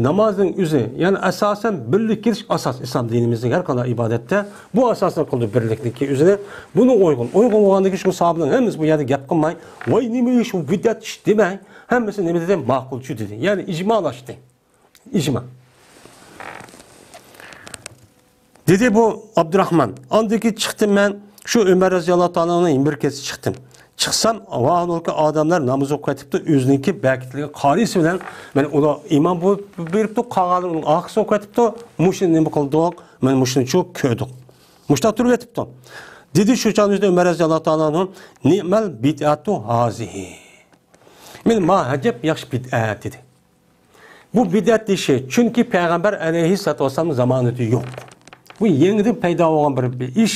نامازنىڭ ئۆزى، يەنى ئاساسەن بىرلىككە كېلىش ئاساس ئىسلام دىنىمىزنىڭ ھەر قانداق ئىبادەتتە. بۇ ئاساسنى قىلىدۇ بىرلىكنىڭكى ئۆزىنى. بۇنى ئۇيغۇن. ئۇيغۇن بولغاندىن كېيىن شۇ ساھابىلەرنىڭ ھەممىسى بۇ يەردە گەپ قىلماي، ۋاي نېمە ئىش، بۇ بىدئەت ئىش دېمەي، ھەممىسى نېمە دېدى؟ ماقۇلچۇ دېدى. يەنى ئىجمالاشتى. ئىجما. دېدى بۇ ئابدۇراخمان. ئاندىن كېيىن چىقتىم مەن، شۇ ئۆمەر رەزىياللاھۇ تائالانىڭ مىنبىرىگە چىقتىم. چىقسام، ۋاھالۇكى ئادەملەر ناماز ئوقۇۋېتىپتۇ، ئۆزىنىڭكى بەكىتلىگەن قارىسى بىلەن، مەن ئۇلار ئىمام بولۇپ بېرىپتۇ، قالغانلىرى ئۇنىڭ ئارقىسىدا ئوقۇۋېتىپتۇ، مۇشۇنى نېمە قىلدۇق، مەن مۇشۇنىچۇ كۆردۇق. مۇشۇنداق تۇرۇۋېتىپتۇ. دېدى شۇ چاغنىڭ ئۆزىدە ئۆمەر رەزىياللاھۇ تائالا ئەنھۇ، نىئمەل بىدئەتۇ ھازىھى. مېنى ما ئەجەب ياخشى بىدئەت دېدى. بۇ بىدئەت ئىشى، چۈنكى پەيغەمبەر ئەلەيھىسسالاتۇ ۋەسسالامنىڭ زامانىدا يوق. بۇ يېڭىدىن پەيدا بولغان بىر، بىر ئىش.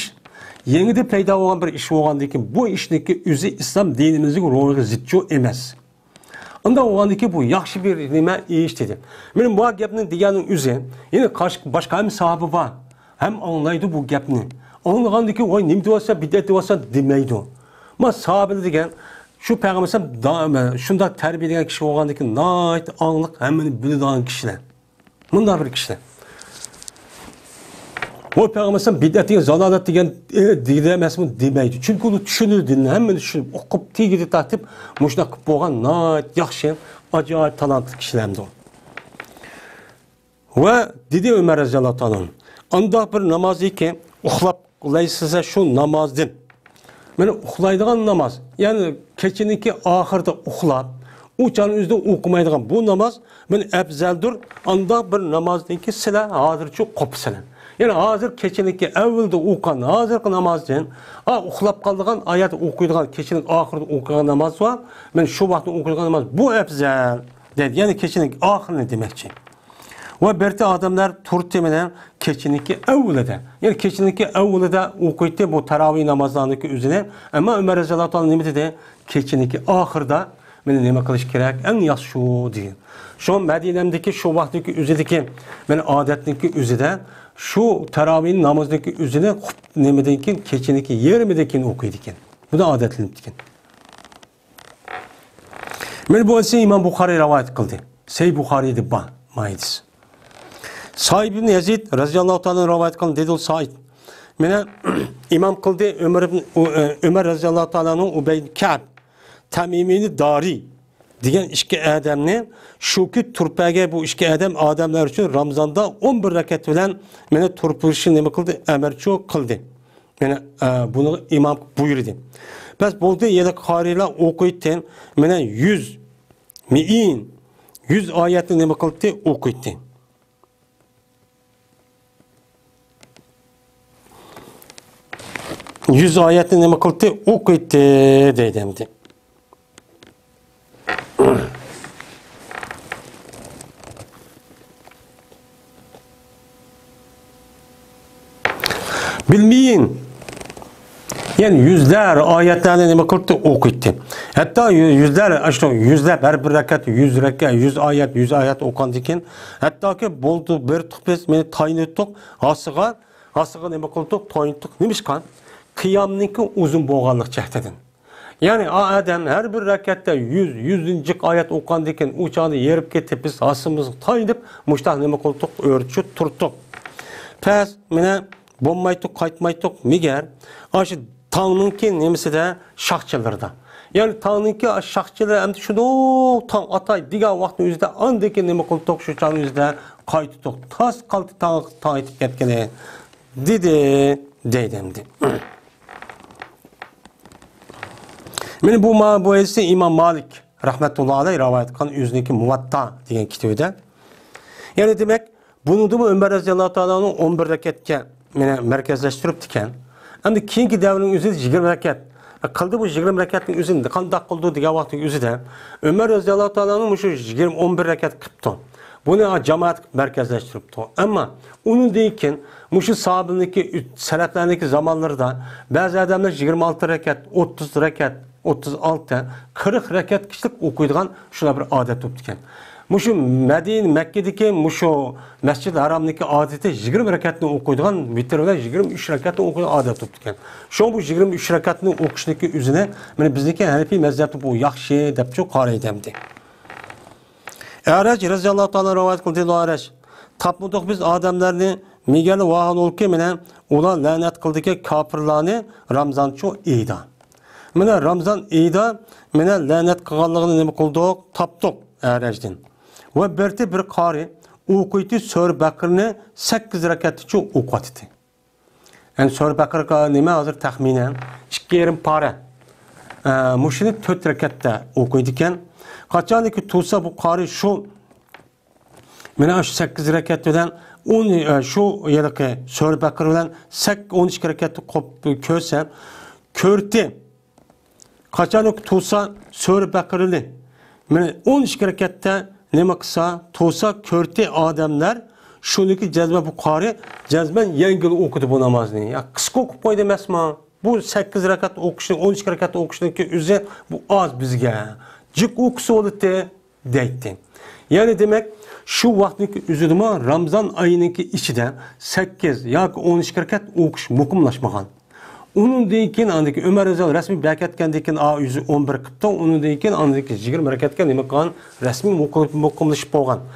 يېڭىدىن پەيدا بولغان بىر ئىش بولغاندىن كېيىن، بۇ ئىشنىڭكى ئۆزى ئىسلام دىنىمىزنىڭ روھىغا زىتچۇ ئەمەس. ئۇنداق بولغاندىن كېيىن، بۇ ياخشى بىر نېمە ئىش دېدى. مېنىڭ بۇ گەپنى دېگەننىڭ ئۆزى، يەنى قاش-، باشقا ھەم ساھابە بار، ھەم ئاڭلايدۇ بۇ گەپنى. ئاڭلىغاندىن كېيىن، ۋاي نېمە دېۋاتسا، بىدئەت دېۋاتسا دېمەيدۇ. ما ساھابىلەر دېگەن، شۇ پەيغەمبەر ئەلەيھىسسالام دا-، شۇنداق تەربىيەلىگەن كىشى بولغاندىكىن ناھايىتى ئاڭلىق، ھەممىنى بىلىدىغان كىشىلەر. مۇنداق بىر كىشىلەر. ۋاي پەيغەمبەر ئەلەيھىسسالام بىدئەت دېگەن، زالالەت دېگەن، ئە، دېگەن ئەمەسمۇ دېمەيدۇ. چۈنكى ئۇلار چۈشىنىدۇ دىننى، ھەممىنى چۈشىنىپ، ئوقۇپ، تېگىدە تارتىپ، مۇشۇنداق قىلىپ بولغان ناھايىتى ياخشى، ئاجايىپ تالانتلىق كىشىلەردۇر. ۋە دېدى ئۆمەر رەزىياللاھۇ تائالا ئەنھۇ، ئانداق بىر نامازكى ئۇخلاپ قالايسىلەر شۇ نامازدىن. مانا ئۇخلايدىغان ناماز، يەنى كېچىنىڭكى ئاخىرىدا ئۇخلاپ، ئۇ چاغنىڭ ئۆزىدە ئوقۇمايدىغان بۇ ناماز مانا ئەپزەلدۇر. ئانداق بىر نامازدىنكى سىلەر ھازىرچۇ قوپىسىلەر. يەنى ھازىر كېچىنىڭكى ئەۋۋىلىدە ئوقۇغان ھازىرقى نامازدىن، ئا، ئۇخلاپ قالىدىغان، ئايەت ئوقۇيدىغان، كېچىنىڭ ئاخىرىدا ئوقۇيدىغان ناماز بار. مانا شۇ ۋاقىتتا ئوقۇيدىغان ناماز بۇ ئەپزەل دەيدۇ. يەنى كېچىنىڭ ئاخىرىنى دېمەكچى. ۋە بىرتى ئادەملەر تۇرتى مەنە كېچىنىڭكى ئەۋۋىلىدە، يەنى كېچىنىڭكى ئەۋۋىلىدە ئوقۇيتتى بۇ تاراۋىھ نامازلارنىڭكى ئۆزىنى. ئەمما ئۆمەر رەزىياللاھۇ تائالا نېمە دېدى؟ كېچىنىڭكى ئاخىرىدا مانا نېمە قىلىش كېرەك؟ ئەڭ ياخشى شۇ دېگەن. شۇ مەدىنەمدىكى شۇ ۋاقىتتىكى ئۆزىدىكى مانا ئادەتنىڭكى ئۆزىدە شۇ تاراۋىھ نامازنىڭكى ئۆزىنى خۇپ-، نېمىدىن كېيىن، كېچىنىڭكى يېرىمىدىن كېيىن ئوقۇيدىكەن. بۇنى ئادەتلىنىپتىكەن. مانا بۇ ھەدىسنى ئىمام بۇخارىي رىۋايەت قىلدى. سەھىھ بۇخارىيدا بار ما ھەدىس. سائىب ئىبن يەزىد رەزىياللاھۇ تائالا رىۋايەت قىلدى دېدى ئۇ سائىب. مانا ئىمام قىلدى ئۆمەر ئىبن، ئۆ-، ئۆمەر رەزىياللاھۇ تائالا ئەنھۇ ئۇبەي ئىبن كەئب، تەمىمىنى دارى دېگەن ئىككى ئادەمنى، شۇكى تۇرپەگە بۇ ئىككى ئادەم ئادەملەر ئۈچۈن رامزاندا ئون بىر رەكەت بىلەن مانا تۇرپىشى نېمە قىلدى؟ ئەمرچۇ قىلدى. مانا، ئە، بۇنى ئىمام بۇيرۇدى. بەس بولدى، يەنە قارىيلار ئوقۇيتتى. مانا يۈز، مىئىن، يۈز ئايەتنى نېمە قىلدى؟ ئوقۇيتتى. يۈز ئايەتنى نېمە قىلدى؟ ئوقۇيتتى دەيدۇ ئەمدى. بىلمىيىن. يەنى يۈزلەر ئايەتلەرنى نېمە قىلدى؟ ئوقۇيتتى. ھەتتا يۈ-، يۈزلەر، ئاشۇ يۈزلەپ، ھەر بىر رەكەت يۈز رەكەت، يۈز ئايەت، يۈز ئايەت ئوقۇغاندىن كېيىن، ھەتتاكى بولدى، بېرىپتۇق بىز، مېنى تايىنىۋېتىپتۇق، ھاسىغا، ھاسىغا نېمە قىلدۇق؟ تايىنىۋېتىپتۇق. نېمىشقا؟ قىيامنىڭكى ئۇزۇن بولغانلىق جەھەتتىن. يەنى ئا ئادەم ھەر بىر رەكەتتە يۈز، يۈزدىن جىق ئايەت ئوقۇغاندىن كېيىن، ئۇ چاغدا ھېرىپ كېتىپ، بىز ھاسىمىزغا تايىنىپ، مۇشتاق نېمە قىلدۇق؟ ئۆرچۈپ تۇرتتۇق. پەس، مانا، بولمايتتۇق، قايتمايتتۇق. مىگەر ئاشۇ تاڭنىڭكى نېمىسىدە؟ شاخچىلىرىدا. يەنى تاڭنىڭكى شاخچىلىرى ئەمدى شۇنداق تاڭ ئاتاي دېگەن ۋاقىتنىڭ ئۆزىدە ئاندىن كېيىن نېمە قىلدۇق؟ شۇ چاغنىڭ ئۆزىدە قايتىدۇق. تاس قالدى تاڭ، تاڭ ئېتىپ كەتكىلى، دېدى، دەيدۇ ئەمدى. مانا بۇ، ما-، بۇ ھەدىسنى ئىمام مالىك رەھمەتۇللا ئەلەيھ رىۋايەت قىلغان ئۆزىنىڭكى مۇۋەتتا دېگەن كىتابىدا. يەنى دېمەك، بۇنىڭدىمۇ ئۆمەر رەزىياللاھۇ تائالا ئەنھۇ ئون بىر رەكەتكە مانا مەركەزلەشتۈرۈپتىكەن. ئەمدى كېيىنكى دەۋرنىڭ ئۆزىدە يىگىرمە رەكەت قىلدى. بۇ يىگىرمە رەكەتنىڭ ئۆزىنى قانداق قىلدى دېگەن ۋاقىتنىڭ ئۆزىدە ئۆمەر رەزىياللاھۇ تائالا ئەنھۇ مۇشۇ يىگىرمە، ئون بىر رەكەت قىپتۇ. بۇنى جامائەتكە مەركەزلەشتۈرۈپتۇ. ئەمما ئۇنىڭدىن كېيىن مۇشۇ ساھابىنىڭكى، سەلەفلەرنىڭكى زامانلىرىدا بەزى ئادەملەر يىگىرمە ئالتە رەكەت، ئوتتۇز رەكەت، ئوتتۇز ئالتە، قىرىق رەكەتكىچىلىك ئوقۇيدىغان شۇنداق بىر ئادەت بوپتىكەن. مۇشۇ مەدىنە، مەككىدىكى مۇشۇ مەسجىدىل ھارامدىكى ئادىتى يىگىرمە رەكەتنى ئوقۇيدىغان، ۋىتىر بىلەن يىگىرمە ئۈچ رەكەتنى ئوقۇيدىغان ئادەت بوپتىكەن. شۇڭا بۇ يىگىرمە ئۈچ رەكەتنى ئوقۇشنىڭكى ئۆزىنى، مانا بىزنىڭكى ھەنەفىي مەزھەپتە بۇ ياخشى دەپچۇ قارايدۇ ئەمدى. ئەرەج رەزىياللاھۇ تائالا رىۋايەت قىلدى، دېدى ئەرەج. تاپمىدۇق بىز ئادەملەرنى، مېگەر ۋاھالۇكى، مانا ئۇلار لەنەت قىلدىكى كاپىرلارنى رامزانچۇ ئېيىدا. مانا رامزان ئېيىدا مانا لەنەت قىلغانلىقىنى نېمە قىلدۇق؟ تاپتۇق ئەرەجدىن. ۋە بىرتى بىر قارى ئوقۇيتتى سۈرە بەقىرىنى سەككىز رەكەتتىچۇ ئوقۇۋاتىتتى. يەنى سۈرە بەقىرە نېمە ھازىر تەخمىنەن ئىككى يېرىم پارە. ئە، مۇشۇنى تۆت رەكەتتە ئوقۇيدىكەن. قاچانكى تۇرسا بۇ قارى شۇ، مانا شۇ سەككىز رەكەت بىلەن ئون، ئە، شۇ ھېلىقى سۈرە بەقىرە بىلەن سەك-، ئون ئىككى رەكەتتە قوپ-، كۆرسە، كۆرتى. قاچانكى تۇرسا سۈرە بەقىرىنى، مانا ئون ئىككى رەكەتتە نېمە قىلسا، تۇرسا كۆرتى ئادەملەر، شۇنىڭكى جەزمەن بۇ قارى جەزمەن يەڭگىل ئوقۇدى بۇ نامازنى. يا قىسقا ئوقۇپ قويدى ئەمەسمۇ؟ بۇ سەككىز رەكەت ئوقۇشنى، ئون ئىككى رەكەت ئوقۇشنىڭكى ئۆزى بۇ ئاز بىزگە. جىق ئوقۇسا بولاتتى. دەيتتى. يەنى دېمەك، شۇ ۋاقىتنىڭكى ئۆزىدىمۇ رامزان ئايىنىڭكى ئىچىدە سەككىز ياكى ئون ئىككى رەكەت ئوقۇش مۇقىملاشمىغان. ئۇنىڭدىن كېيىن ئاندىكى ئۆمەر رەزىياللاھۇ رەسمىي بەرىكەتكەندىن كېيىن، ئا، ئۆزى ئون بىر قىپتۇ، ئۇنىڭدىن كېيىن ئاندىكى يىگىرمە رەكەتكە نېمە قىلغان؟ رەسمىي مۇقىم-، مۇقىملىشىپ بولغان.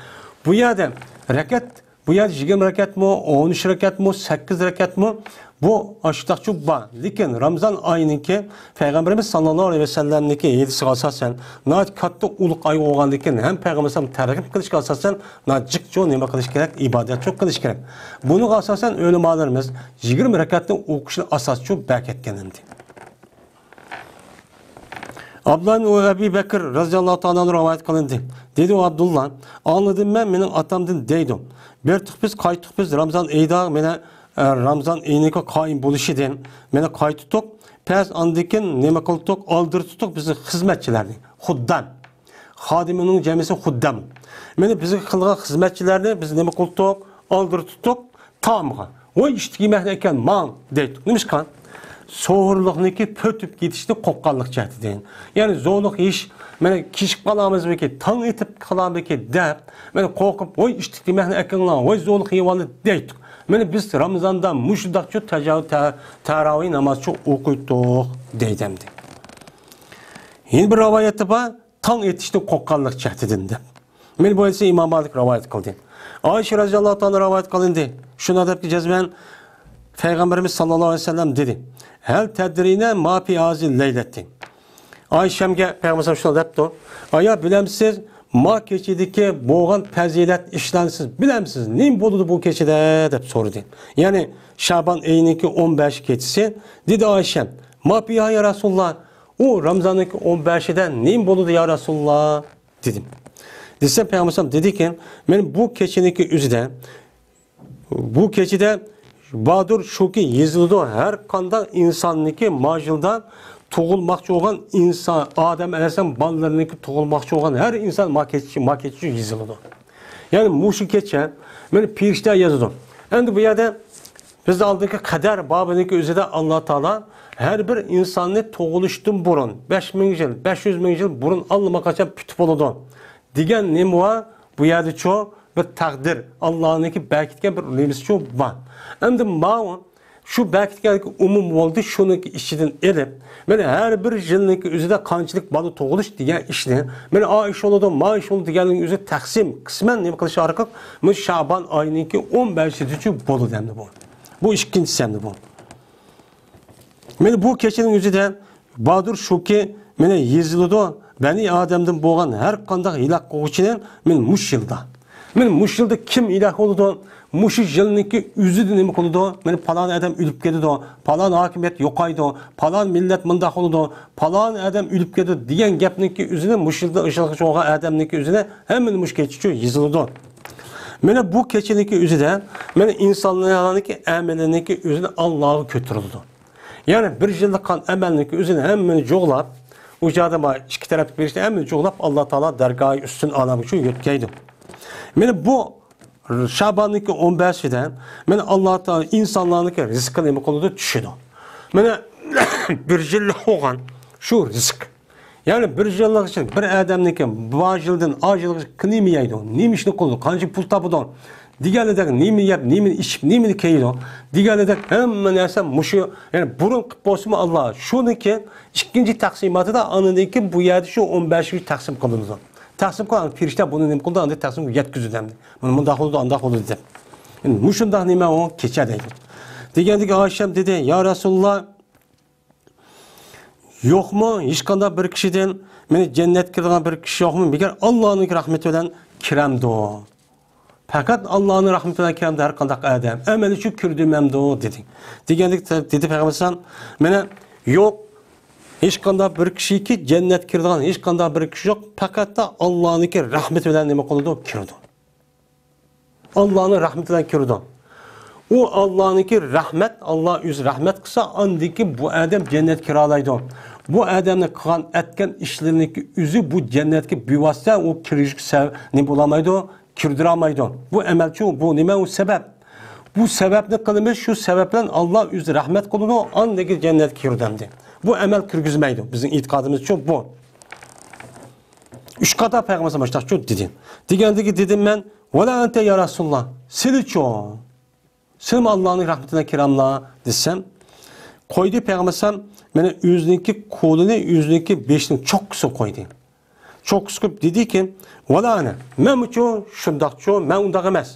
بۇ يەردە رەكەت بۇ يەردە يىگىرمە رەكەتمۇ، ئون ئۈچ رەكەتمۇ، سەككىز رەكەتمۇ، بۇ ئاشۇنداقچۇ بار. لېكىن رامزان ئايىنىڭكى پەيغەمبىرىمىز ساللاللاھۇ ئەلەيھى ۋەسەللەمنىڭكى ھەدىسىگە ئاساسەن، ناھايىتى كاتتا ئۇلۇق ئاي بولغاندىن كېيىن ھەم پەيغەمبىرىمىز تەرغىب قىلىشقا ئاساسەن، ناھايىتى جىقچۇ نېمە قىلىش كېرەك؟ ئىبادەتچۇ قىلىش كېرەك. بۇنىڭغا ئاساسەن ئۆلىمالىرىمىز يىگىرمە رەكەتنى ئوقۇشنى ئاساسچۇ بەركەتكەن ئەمدى. ئابدۇللا ئىبن ئەبى بەكر رەزىياللاھۇ تائالا ئەنھۇ رىۋايەت قىلىندى. دېدى ئۇ ئابدۇللا، ئاڭلىدىم مەن مېنىڭ ئاتامدىن دەيدۇ. بېرىپتۇق بىز، قايتتۇق بىز رامزان ئېيىدا، مېنى، ئە، رامزان ئېيىنىڭكى قائىم بولۇشىدىن مېنى قايتتۇق. پەس ئاندىن كېيىن نېمە قىلدۇق؟ ئالدىرىتتۇق بىزنىڭ خىزمەتچىلەرنى. خۇددام. خادىمىنىڭ جەمئىسى خۇددام. مېنى بىزگە قىلغان خىزمەتچىلەرنى بىز نېمە قىلدۇق؟ ئالدىرىتتۇق. تائامغا. ۋاي، ئىشتىك يېمەكنى ئەكەل، ماڭ، دەيتتۇق. نېمىشقا؟ سوغۇرلۇقنىڭكى پۈتۈپ كېتىشىنى قورققانلىق جەھىتىدىن. يەنى زورلۇق يېيىش، مانا كېچىكىپ قالامىزمىكى، تاڭ ئېتىپ قالامىكى دەپ، مانا قورقۇپ، ۋاي، ئىشتىك يېمەكنى ئەكىڭلار، ۋاي، زورلۇق يېيىۋالدى، دەيتتۇق. مانا بىز رامىزاندا مۇشۇنداقچۇ تەجاۋۇز، تە-، تەراۋىھ نامازچۇ ئوقۇيتتۇق، دەيدۇ ئەمدى. يەنە بىر رىۋايەتتە بار، تاڭ ئېتىشتىن قورققانلىق جەھىتىدىن دەپ. مانا بۇ ھەدىسنى ئىمام مالىك رىۋايەت قىلدى. ئائىشە رەزىياللاھۇ تائالا رىۋايەت قىلىندى. شۇنداق دەپتۇ جەزمەن، پەيغەمبىرىمىز ساللاللاھۇ ئەلەيھى ۋەسەللەم دېدى، ھەل تەدرىينە ما فى ھازىھىل لەيلەتى. ئائىشەمگە پەيغەمبەر ساللاللاھۇ ئەلەيھى ۋەسەللەم شۇنداق دەپتۇ، ئايا، بىلەمسىز، ما كېچىدىكى بولغان پەزىلەت ئىشلارنى سىز بىلەمسىز؟ نېمە بولىدۇ بۇ كېچىدە؟ دەپ سورىدى. يەنى شابان ئېيىنىڭكى ئون بەش كېچىسى. دېدى ئائىشەم، ما فىھا يا رەسۇلاللا، ئۇ رامزاننىڭكى ئون بەشىدە نېمە بولىدۇ يا رەسۇلاللا؟ دېدىم. دېسەم، پەيغەمبەر ئەلەيھىسسالام دېدىكى، مانا بۇ كېچىنىڭكى ئۆزىدە، بۇ كېچىدە باردۇر شۇكى يېزىلىدۇ، ھەر قانداق ئىنساننىڭكى ماژىلدا تۇغۇلماقچى بولغان ئىنسان، ئادەم ئەلەيھىسسالام بالىلىرىنىڭكى تۇغۇلماقچى بولغان ھەر ئىنسان ما كېچە، ما كېچە يېزىلىدۇ. يەنى مۇشۇ كېچە، مانا پېرىشتە يازىدۇ. ئەمدى بۇ يەردە بىز ئالدىنقى قەدەر بابىنىڭكى ئۆزىدە ئاللا تائالا ھەر بىر ئىنساننى تۇغۇلۇشتىن بۇرۇن، بەش مىڭ يىل، بەش يۈز مىڭ يىل بۇرۇن ئاللىماقاچان پۈتۈپ بولىدۇ دېگەن نېمە بار؟ بۇ يەردىچۇ بىر تەقدىر، ئاللانىڭكى بەركىتكەن بىر نېمىسىچۇ بار. ئەمدى ماۋۇ شۇ بەركىتكەن ئومۇم بولدى، شۇنىڭكى ئىچىدىن ئېلىپ، مانا ھەر بىر يىلنىڭكى ئۆزىدە قانچىلىك بالا تۇغۇلۇش دېگەن ئىشنى، مانا ئا ئىش بولىدۇ، ما ئىش بولىدۇ دېگەننىڭ ئۆزى تەقسىم، قىسمەن نېمە قىلىش ئارقىلىق مۇشۇ شابان ئايىنىڭكى ئون بەشىدىچۇ بولىدۇ ئەمدى بۇ. بۇ ئىككىنچىسى ئەمدى بۇ. مانا بۇ كېچىنىڭ ئۆزىدە باردۇر شۇكى، مانا يېزىلىدۇ، بەنى ئادەمدىن بولغان ھەر قانداق ھېلاك قىلغۇچىنى مانا مۇشۇ يىلدا. مانا مۇشۇ يىلدا كىم ھېلاك بولىدۇ؟ مۇشۇ يىلنىڭكى ئۆزىدە نېمە قىلىدۇ؟ مانا پالان ئادەم ئۆلۈپ كېتىدۇ، پالان ھاكىمىيەت يوقايدۇ، پالان مىللەت مۇنداق بولىدۇ، پالان ئادەم ئۆلۈپ كېتىدۇ دېگەن گەپنىڭكى ئۆزىنى مۇشۇ يىلدا ئىشلىغۇچى بولغان ئادەمنىڭكى ئۆزىنى ھەممىنى مۇشۇ كېچىچۇ يېزىلىدۇ. مانا بۇ كېچىنىڭكى ئۆزىدە مانا ئىنسانلارنىڭكى ئەمىلىنىڭكى ئۆزىنى ئاللاغا كۆتۈرۈلىدۇ. يەنى بىر يىللىق قىلغان ئەمەلنىڭكى ئۆزىنى ھەممىنى جۇغلاپ، ئۇ جادا ما ئىككى تەرەپتە بېرىشتە ھەممىنى جۇغلاپ، ئاللا تائالا دەرگاھى ئۈستۈن ئالەمگە شۇ يۆتكەيدۇ. مانا بۇ شاباننىڭكى ئون بەشىدە مانا ئاللا تائالا ئىنسانلارنىڭكى رىزقىنى نېمە قىلىدۇ؟ چۈشىدۇ. مانا بىر يىللىق بولغان شۇ رىزىق. يەنى بىر يىللىق ئىچىدە بىر ئادەمنىڭكى بار يىلدىن ئاز يىلغىچە نېمە يەيدۇ، نېمە ئىشنى قىلىدۇ، قانچە پۇل تاپىدۇ دېگەندەك، نېمىنى يەپ، نېمىنى ئىچىپ، نېمىنى كىيىدۇ دېگەندەك، ھەممە نەرسە مۇشۇ، يەنى بۇرۇن قىلىپ بولسىمۇ ئاللا شۇنىڭكى ئىككىنچى تەقسىماتىدا ئاندىن كېيىن بۇ يەردە شۇ ئون بەشىگە تەقسىم قىلىنىدۇ. تەقسىم قىلغان پەرىشتە بۇنى نېمە قىلىدۇ؟ ئاندىن تەقسىم يەتكۈزىدۇ ئەمدى. مانا مۇنداق بولىدۇ، ئانداق بولىدۇ دەپ. ئەمدى مۇشۇنداق نېمە ئۇ كېچە دەيدۇ. دېگەندىكىن ئائىشەم دېدى، يا رەسۇلاللا، يوقمۇ ھېچقانداق بىر كىشىدىن، مانا جەننەتكە كىرىدىغان بىر كىشى يوقمۇ؟ مەگەر ئاللانىڭ رەھمىتى بىلەن كىرەمدۇ؟ پەقەت ئاللانىڭ رەھمىتى بىلەن كىرەمدۇ ھەر قانداق ئادەم. ئەمەلى شۇ كىردۈرمەمدۇ؟ دېدى. دېگەندىكىن دېدى پەيغەمبەر ئەلەيھىسسالام، مانا يوق، ھېچقانداق بىر كىشىكى جەننەتكە كىرىدىغان ھېچقانداق بىر كىشى يوق. پەقەتلا ئاللانىڭكى رەھمىتى بىلەن نېمە قىلىدۇ؟ كىرىدۇ. ئاللانىڭ رەھمىتى بىلەن كىرىدۇ. ئۇ ئاللانىڭكى رەھمەت، ئاللا ئۆزى رەھمەت قىلسا، ئاندىن كېيىن بۇ ئادەم جەننەتكە كىرالايدۇ. بۇ ئادەمنىڭ قىلغان، ئەتكەن ئىشلىرىنىڭكى ئۆزى بۇ جەننەتكە بىۋاسىتە ئۇ كىرىشكە سەۋەب نېمە بولالمايدۇ؟ كىردۈرەلمەيدۇ. بۇ ئەمەلچۇ، بۇ نېمە؟ ئۇ سەۋەب. بۇ سەۋەبنى قىلىمىز، شۇ سەۋەب بىلەن ئاللا ئۆزى رەھمەت قىلىدۇ، ئاندىن كېيىن جەننەتكە كىرىدۇ ئەمدى. بۇ ئەمەل كىرگۈزمەيدۇ. بىزنىڭ ئېتىقادىمىزچۇ بۇ. ئۈچ قاتا پەيغەمبەر مۇشۇنداق شۇ دېدى. دېگەندىكى دېدىم مەن، ۋەلا ئەنتە يا رەسۇلاللا، سىلىچۇ؟ سىلمۇ ئاللانىڭ رەھمىتىدىن كىرەملا دېسەم، قويدى پەيغەمبەر ئەلەيھىسسالام، مانا ئۆزىنىڭكى قولىنى ئۆزىنىڭكى بېشىنىڭ چوققىسىغا قويدى. چوققىسى قويۇپ دېدىكى، ۋالا ئەنە، مەنمۇچۇ شۇنداقچۇ، مەن ئۇنداق ئەمەس.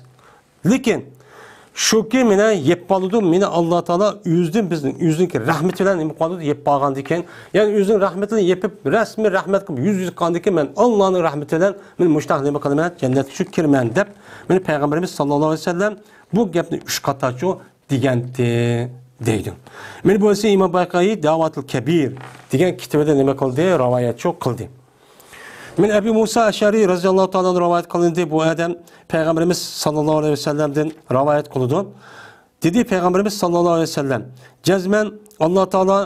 لېكىن شۇكى مېنى يەپ قالىدۇ، مېنى ئاللا تائالا ئۆزىدىن بىزنىڭ ئۆزىنىڭكى رەھمىتى بىلەن نېمە قىلىدۇ، يەپ قالغاندىكىن، يەنى ئۆزىنىڭ رەھمىتىنى يېپىپ، رەسمىي رەھمەت قىلىپ يۈز يۈز قىلغاندىكىن، مەن ئاللانىڭ رەھمىتى بىلەن مەن مۇشۇنداق نېمە قىلىمەن، جەننەتكە شۇ كىرىمەن دەپ، مېنى پەيغەمبىرىمىز ساللاللاھۇ ئەلەيھى ۋەسەللەم بۇ گەپنى ئۈچ قاتاچۇ دېگەنتى دەيدۇ. مانا بۇ ئەسلى ئىمام بايقايى دەۋاتۇل كەبىر دېگەن كىتابىدا نېمە قىلدى؟ رىۋايەتچۇ قىلدى. مانا ئەبۇ مۇسا ئەشئەرى رەزىياللاھۇ تائالا ئەنھۇ رىۋايەت قىلىندى. بۇ ئادەم پەيغەمبىرىمىز ساللاللاھۇ ئەلەيھى ۋەسەللەمدىن رىۋايەت قىلىدۇ. دېدى پەيغەمبىرىمىز ساللاللاھۇ ئەلەيھى ۋەسەللەم، جەزمەن ئاللا تائالا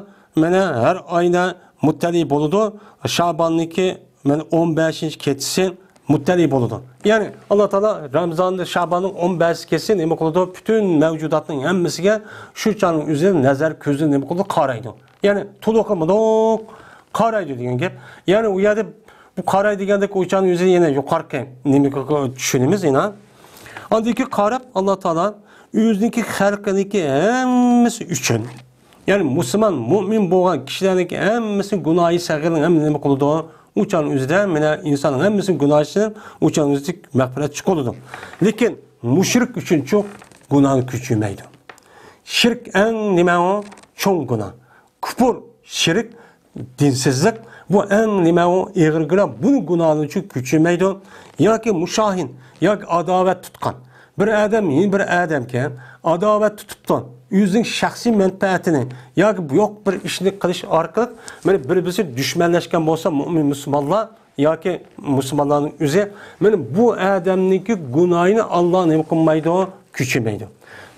مانا ھەر ئايدا مۇتتەلى بولىدۇ. شاباننىڭكى مانا ئون بەشىنچى كېچىسى مۇتتەلى بولىدۇ. يەنى ئاللا تائالا رامزاندا شاباننىڭ ئون بەشىنچى كېچىسى نېمە قىلىدۇ؟ پۈتۈن مەۋجۇداتنىڭ ھەممىسىگە شۇ چاغنىڭ ئۆزىدە نەزەر كۆزىدىن نېمە قىلىدۇ؟ قارايدۇ. يەنى تولۇق مۇنداق قارايدۇ دېگەن گەپ. يەنى ئۇ يەردە بۇ قاراي دېگەندە ئۇ چاغنىڭ ئۆزى يەنە يۇقىرىقى نېمىگە چۈشىنىمىز يەنە. ئاندىن كېيىن قاراپ ئاللا تائالا ئۆزىنىڭكى خەلقىنىڭكى ھەممىسى ئۈچۈن، يەنى مۇسۇلمان، مۇئمىن بولغان كىشىلەرنىڭكى ھەممىسى گۇناھى سەغىرنىڭ ھەممىسى نېمە قىلىدۇ؟ ئۇ چاغنىڭ ئۆزىدە مانا ئىنساننىڭ ھەممىسى گۇناھى ئۈچۈن ئۇ چاغنىڭ ئۆزىدە مەغپىرەت چىقىدۇ. لېكىن مۇشرىك ئۈچۈنچۇ گۇناھنى كۆچۈرمەيدۇ. شىرك ئەڭ نېمە ئۇ؟ چوڭ گۇناھ. كۇپۇر، شىرك، دىنسىزلىق، بۇ ئەڭ نېمە ئۇ؟ ئېغىر گۇناھ. بۇنى گۇناھنىچۇ كۆچۈرمەيدۇ. ياكى مۇشاھىن، ياكى ئاداۋەت تۇتقان. بىر ئادەم يەنە بىر ئادەمگە ئاداۋەت تۇتۇپتۇ. ئۆزىنىڭ شەخسىي مەنپەئەتىنى ياكى يوق بىر ئىشنى قىلىش ئارقىلىق مانا بىر-بىرسى دۈشمەنلەشكەن بولسا مۇئمىن مۇسۇلمانلار، ياكى مۇسۇلمانلارنىڭ ئۆزى، مانا بۇ ئادەمنىڭكى گۇناھىنى ئاللا نېمە قىلمايدۇ؟ كۆچۈرمەيدۇ.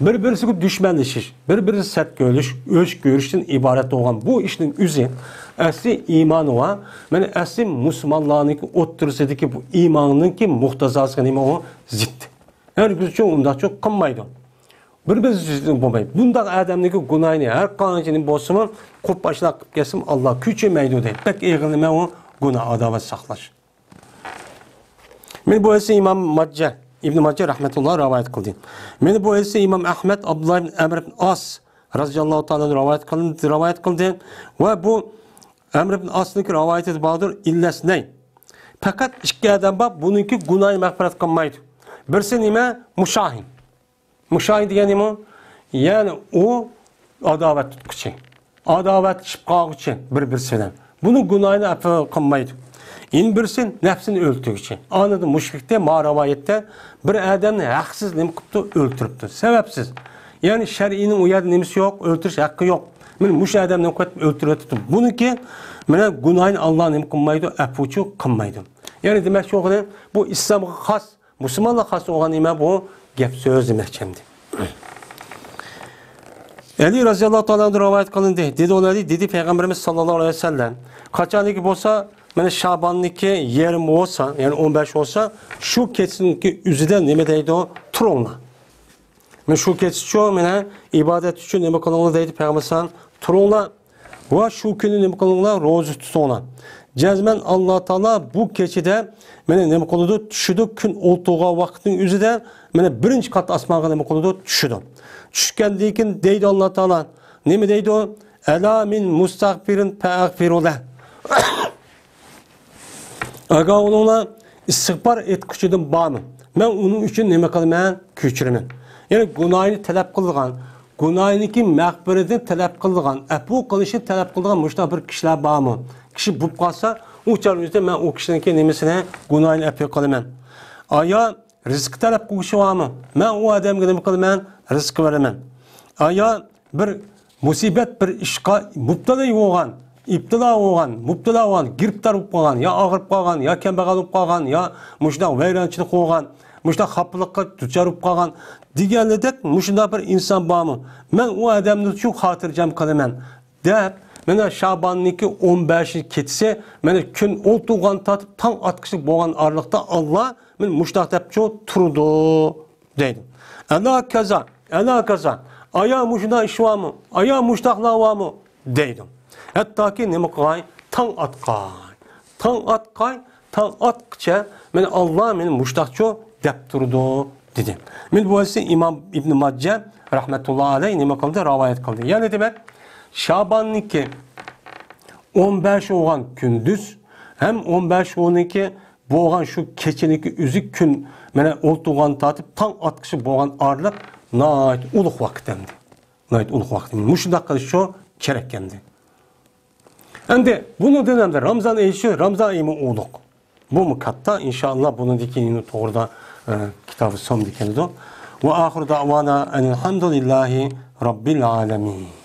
بىر-بىرسىگە دۈشمەنلىشىش، بىر-بىرسىگە سەت كۆرۈش، ئۆچ كۆرۈشتىن ئىبارەت بولغان بۇ ئىشنىڭ ئۆزى ئەسلى ئىمانى ۋە مانا ئەسلى مۇسۇلمانلارنىڭكى ئوتتۇرىسىدىكى بۇ ئىماننىڭكى مۇقتەزاسىغا نېمە ئۇ؟ زىت. ھەرگىزچۇ ئۇنداقچۇ قىلمايدۇ. بىر-بىرسى بولمايدۇ. بۇنداق ئادەمنىڭكى گۇناھىنى ھەر قانچە نېمە بولسىمۇ، قۇرۇق باشلاپ قىلىپ كەتسىمۇ، ئاللا كۆچۈرمەيدۇ دەيدۇ. بەك ئېغىر نېمە ئۇ؟ گۇناھ، ئاداۋەت ساقلاش. مانا بۇ ھەدىسنى ئىمام ماججا، ئىبن ماججا رەھمەتۇللا رىۋايەت قىلدى. مانا بۇ ھەدىسنى ئىمام ئەھمەد، ئابدۇللا ئىبن ئەمر ئىبن ئاس رەزىياللاھۇ تائالا ئەنھۇ رىۋايەت قىلدى، رىۋايەت قىلدى. ۋە بۇ ئەمر ئىبن ئاسنىڭكى رىۋايىتىدە باردۇر، ئىللەسنەي. پەقەت ئىككى ئادەم بار، بۇنىڭكى گۇناھى مەغپىرەت قىلمايدۇ. بىرسى نېمە؟ مۇشاھىن. مۇشاھىن دېگەن نېمە؟ يەنى ئۇ ئاداۋەت تۇتقۇچى. ئاداۋەتلىشىپ قالغۇچى بىر-بىرسى بىلەن. بۇنىڭ گۇناھىنى ئەپۇ قىلمايدۇ. يەنە بىرسى نەپسىنى ئۆلتۈرگۈچى. ئانىدىن مۇشرىكتە، ما رىۋايەتتە بىر ئادەمنى ھەقسىز نېمە قىپتۇ؟ ئۆلتۈرۈپتۇ. سەۋەبسىز. يەنى شەرئىينىڭ ئۇ يەردە نېمىسى يوق، ئۆلتۈرۈش ھەققى يوق. مانا مۇشۇ ئادەمنى نېمە قىلىپ ئۆلتۈرۈۋېتىپتۇ. بۇنىڭكى مانا گۇناھىنى ئاللا نېمە قىلمايدۇ؟ ئەپۇچۇ قىلمايدۇ. يەنى دېمەكچى بولغىنى، بۇ ئىسلامغا خاس، مۇسۇلمانلارغا خاس بولغان نېمە بۇ؟ گەپ سۆز دېمەكچى ئەمدى. ئەلى رەزىياللاھۇ تائالا ئانھۇدىن رىۋايەت قىلىندى. دېدى ئۇلار، دېدى پەيغەمبىرىمىز ساللاللاھۇ ئەلەيھى ۋەسەللەم، قاچانكى بولسا، مانا شاباننىڭكى يېرىمى بولسا، يەنى ئون بەش بولسا، شۇ كېچىنىڭكى ئۆزىدە نېمە دەيدۇ؟ تۇرۇڭلار. مانا شۇ كېچىچۇ، مانا ئىبادەت ئۈچۈن نېمە قىلىڭلار دەيدۇ پەيغەمبەر ئەلەيھىسسالام، تۇرۇڭلار ۋە شۇ كۈنى نېمە قىلىڭلار؟ روزا تۇتۇڭلار. جەزمەن ئاللا تائالا بۇ كېچىدە مانا نېمە قىلىدۇ؟ چۈشىدۇ. كۈن ئولتۇرغان ۋاقىتنىڭ ئۆزىدە مانا بىرىنچى قات ئاسمانغا نېمە قىلىدۇ؟ چۈشىدۇ. چۈشكەندىن كېيىن دەيدۇ ئاللا تائالا، نېمە دەيدۇ؟ ئەلا مىن مۇستەغفىرىن فەئەغفىرۇ لەھ. ئاگاھ بولۇڭلار، ئىستىغپار ئېيتقۇچىدىن بارمۇ؟ مەن ئۇنىڭ ئۈچۈن نېمە قىلىمەن؟ كۆچۈرىمەن. يەنى گۇناھىنى تەلەپ قىلىدىغان، گۇناھىنىڭكى مەغپىرىتىنى تەلەپ قىلىدىغان، ئەپۇ قىلىشنى تەلەپ قىلىدىغان مۇشۇنداق بىر كىشىلەر بارمۇ؟ كىشى بولۇپ قالسا، ئۇ چاغنىڭ ئۆزىدە مەن ئۇ كىشىنىڭكى نېمىسىنى، گۇناھىنى ئەپۇ قىلىمەن. ئايا رىزىق تەلەپ قىلغۇچى بارمۇ؟ مەن ئۇ ئادەمگە نېمە قىلىمەن؟ رىزىق بېرىمەن. ئايا بىر مۇسىبەت، بىر ئىشقا مۇپتىلا بولغان، ئىپتىلا بولغان، مۇپتىلا بولغان، گىرىپتار بولۇپ قالغان، يا ئاغرىپ قالغان، يا كەمبەغەل بولۇپ قالغان، يا مۇشۇنداق ۋەيرانچىلىق بولغان، مۇشۇنداق خاپىلىققا دۇچار بولۇپ قالغان دېگەنلىدەك مۇشۇنداق بىر ئىنسان بارمۇ؟ مەن ئۇ ئادەمنى شۇ خاتىرجەم قىلىمەن دەپ، مانا شاباننىڭكى ئون بەشىنچى كېچىسى، مانا كۈن ئولتۇرغان تارتىپ تاڭ ئاتقۇچە بولغان ئارىلىقتا ئاللا مانا مۇشۇنداق دەپچۇ تۇرىدۇ. دەيدۇ. ئەلا كازا، ئەلا كازا. ئايا مۇشۇنداق ئىش بارمۇ؟ ئايا مۇشۇنداقلار بارمۇ؟ دەيدۇ. ھەتتاكى نېمە قىلغاي؟ تاڭ ئاتقاي. تاڭ ئاتقاي، تاڭ ئاتقىچە مېنى ئاللا مېنى مۇشۇنداقچۇ دەپ تۇرىدۇ، دېدى. مانا بۇ ھەدىسنى ئىمام ئىبنى ماججە رەھمەتۇللا ئەلەيھ نېمە قىلدى؟ رىۋايەت قىلدى. يەنى دېمەك، شاباننىڭكى ئون بەش بولغان كۈندۈز ھەم ئون بەش بولغانكى بولغان شۇ كېچىنىڭكى ئۆزى كۈن، مانا، ئولتۇرغان تارتىپ تاڭ ئاتقۇچە بولغان ئارىلىق ناھايىتى ئۇلۇغ ۋاقىت ئەمدى. ناھايىتى ئۇلۇغ ۋاقىت. مۇشۇنداق قىلىش شۇ كېرەك ئەمدى. ئەمدى بۇنىڭدىن ئەمدى رامزان ئېيى شۇ، رامزان ئېيىمۇ ئۇلۇغ. بۇمۇ كاتتا، ئىنشائاللا، بۇنىڭدىن كېيىن توغرىدا، ئە، كىتابى سومدا كېلىدۇ. ۋە ئاخىر دەۋانا ئەنىل ھەمدۇلىللاھى رەببىل ئالەمىن.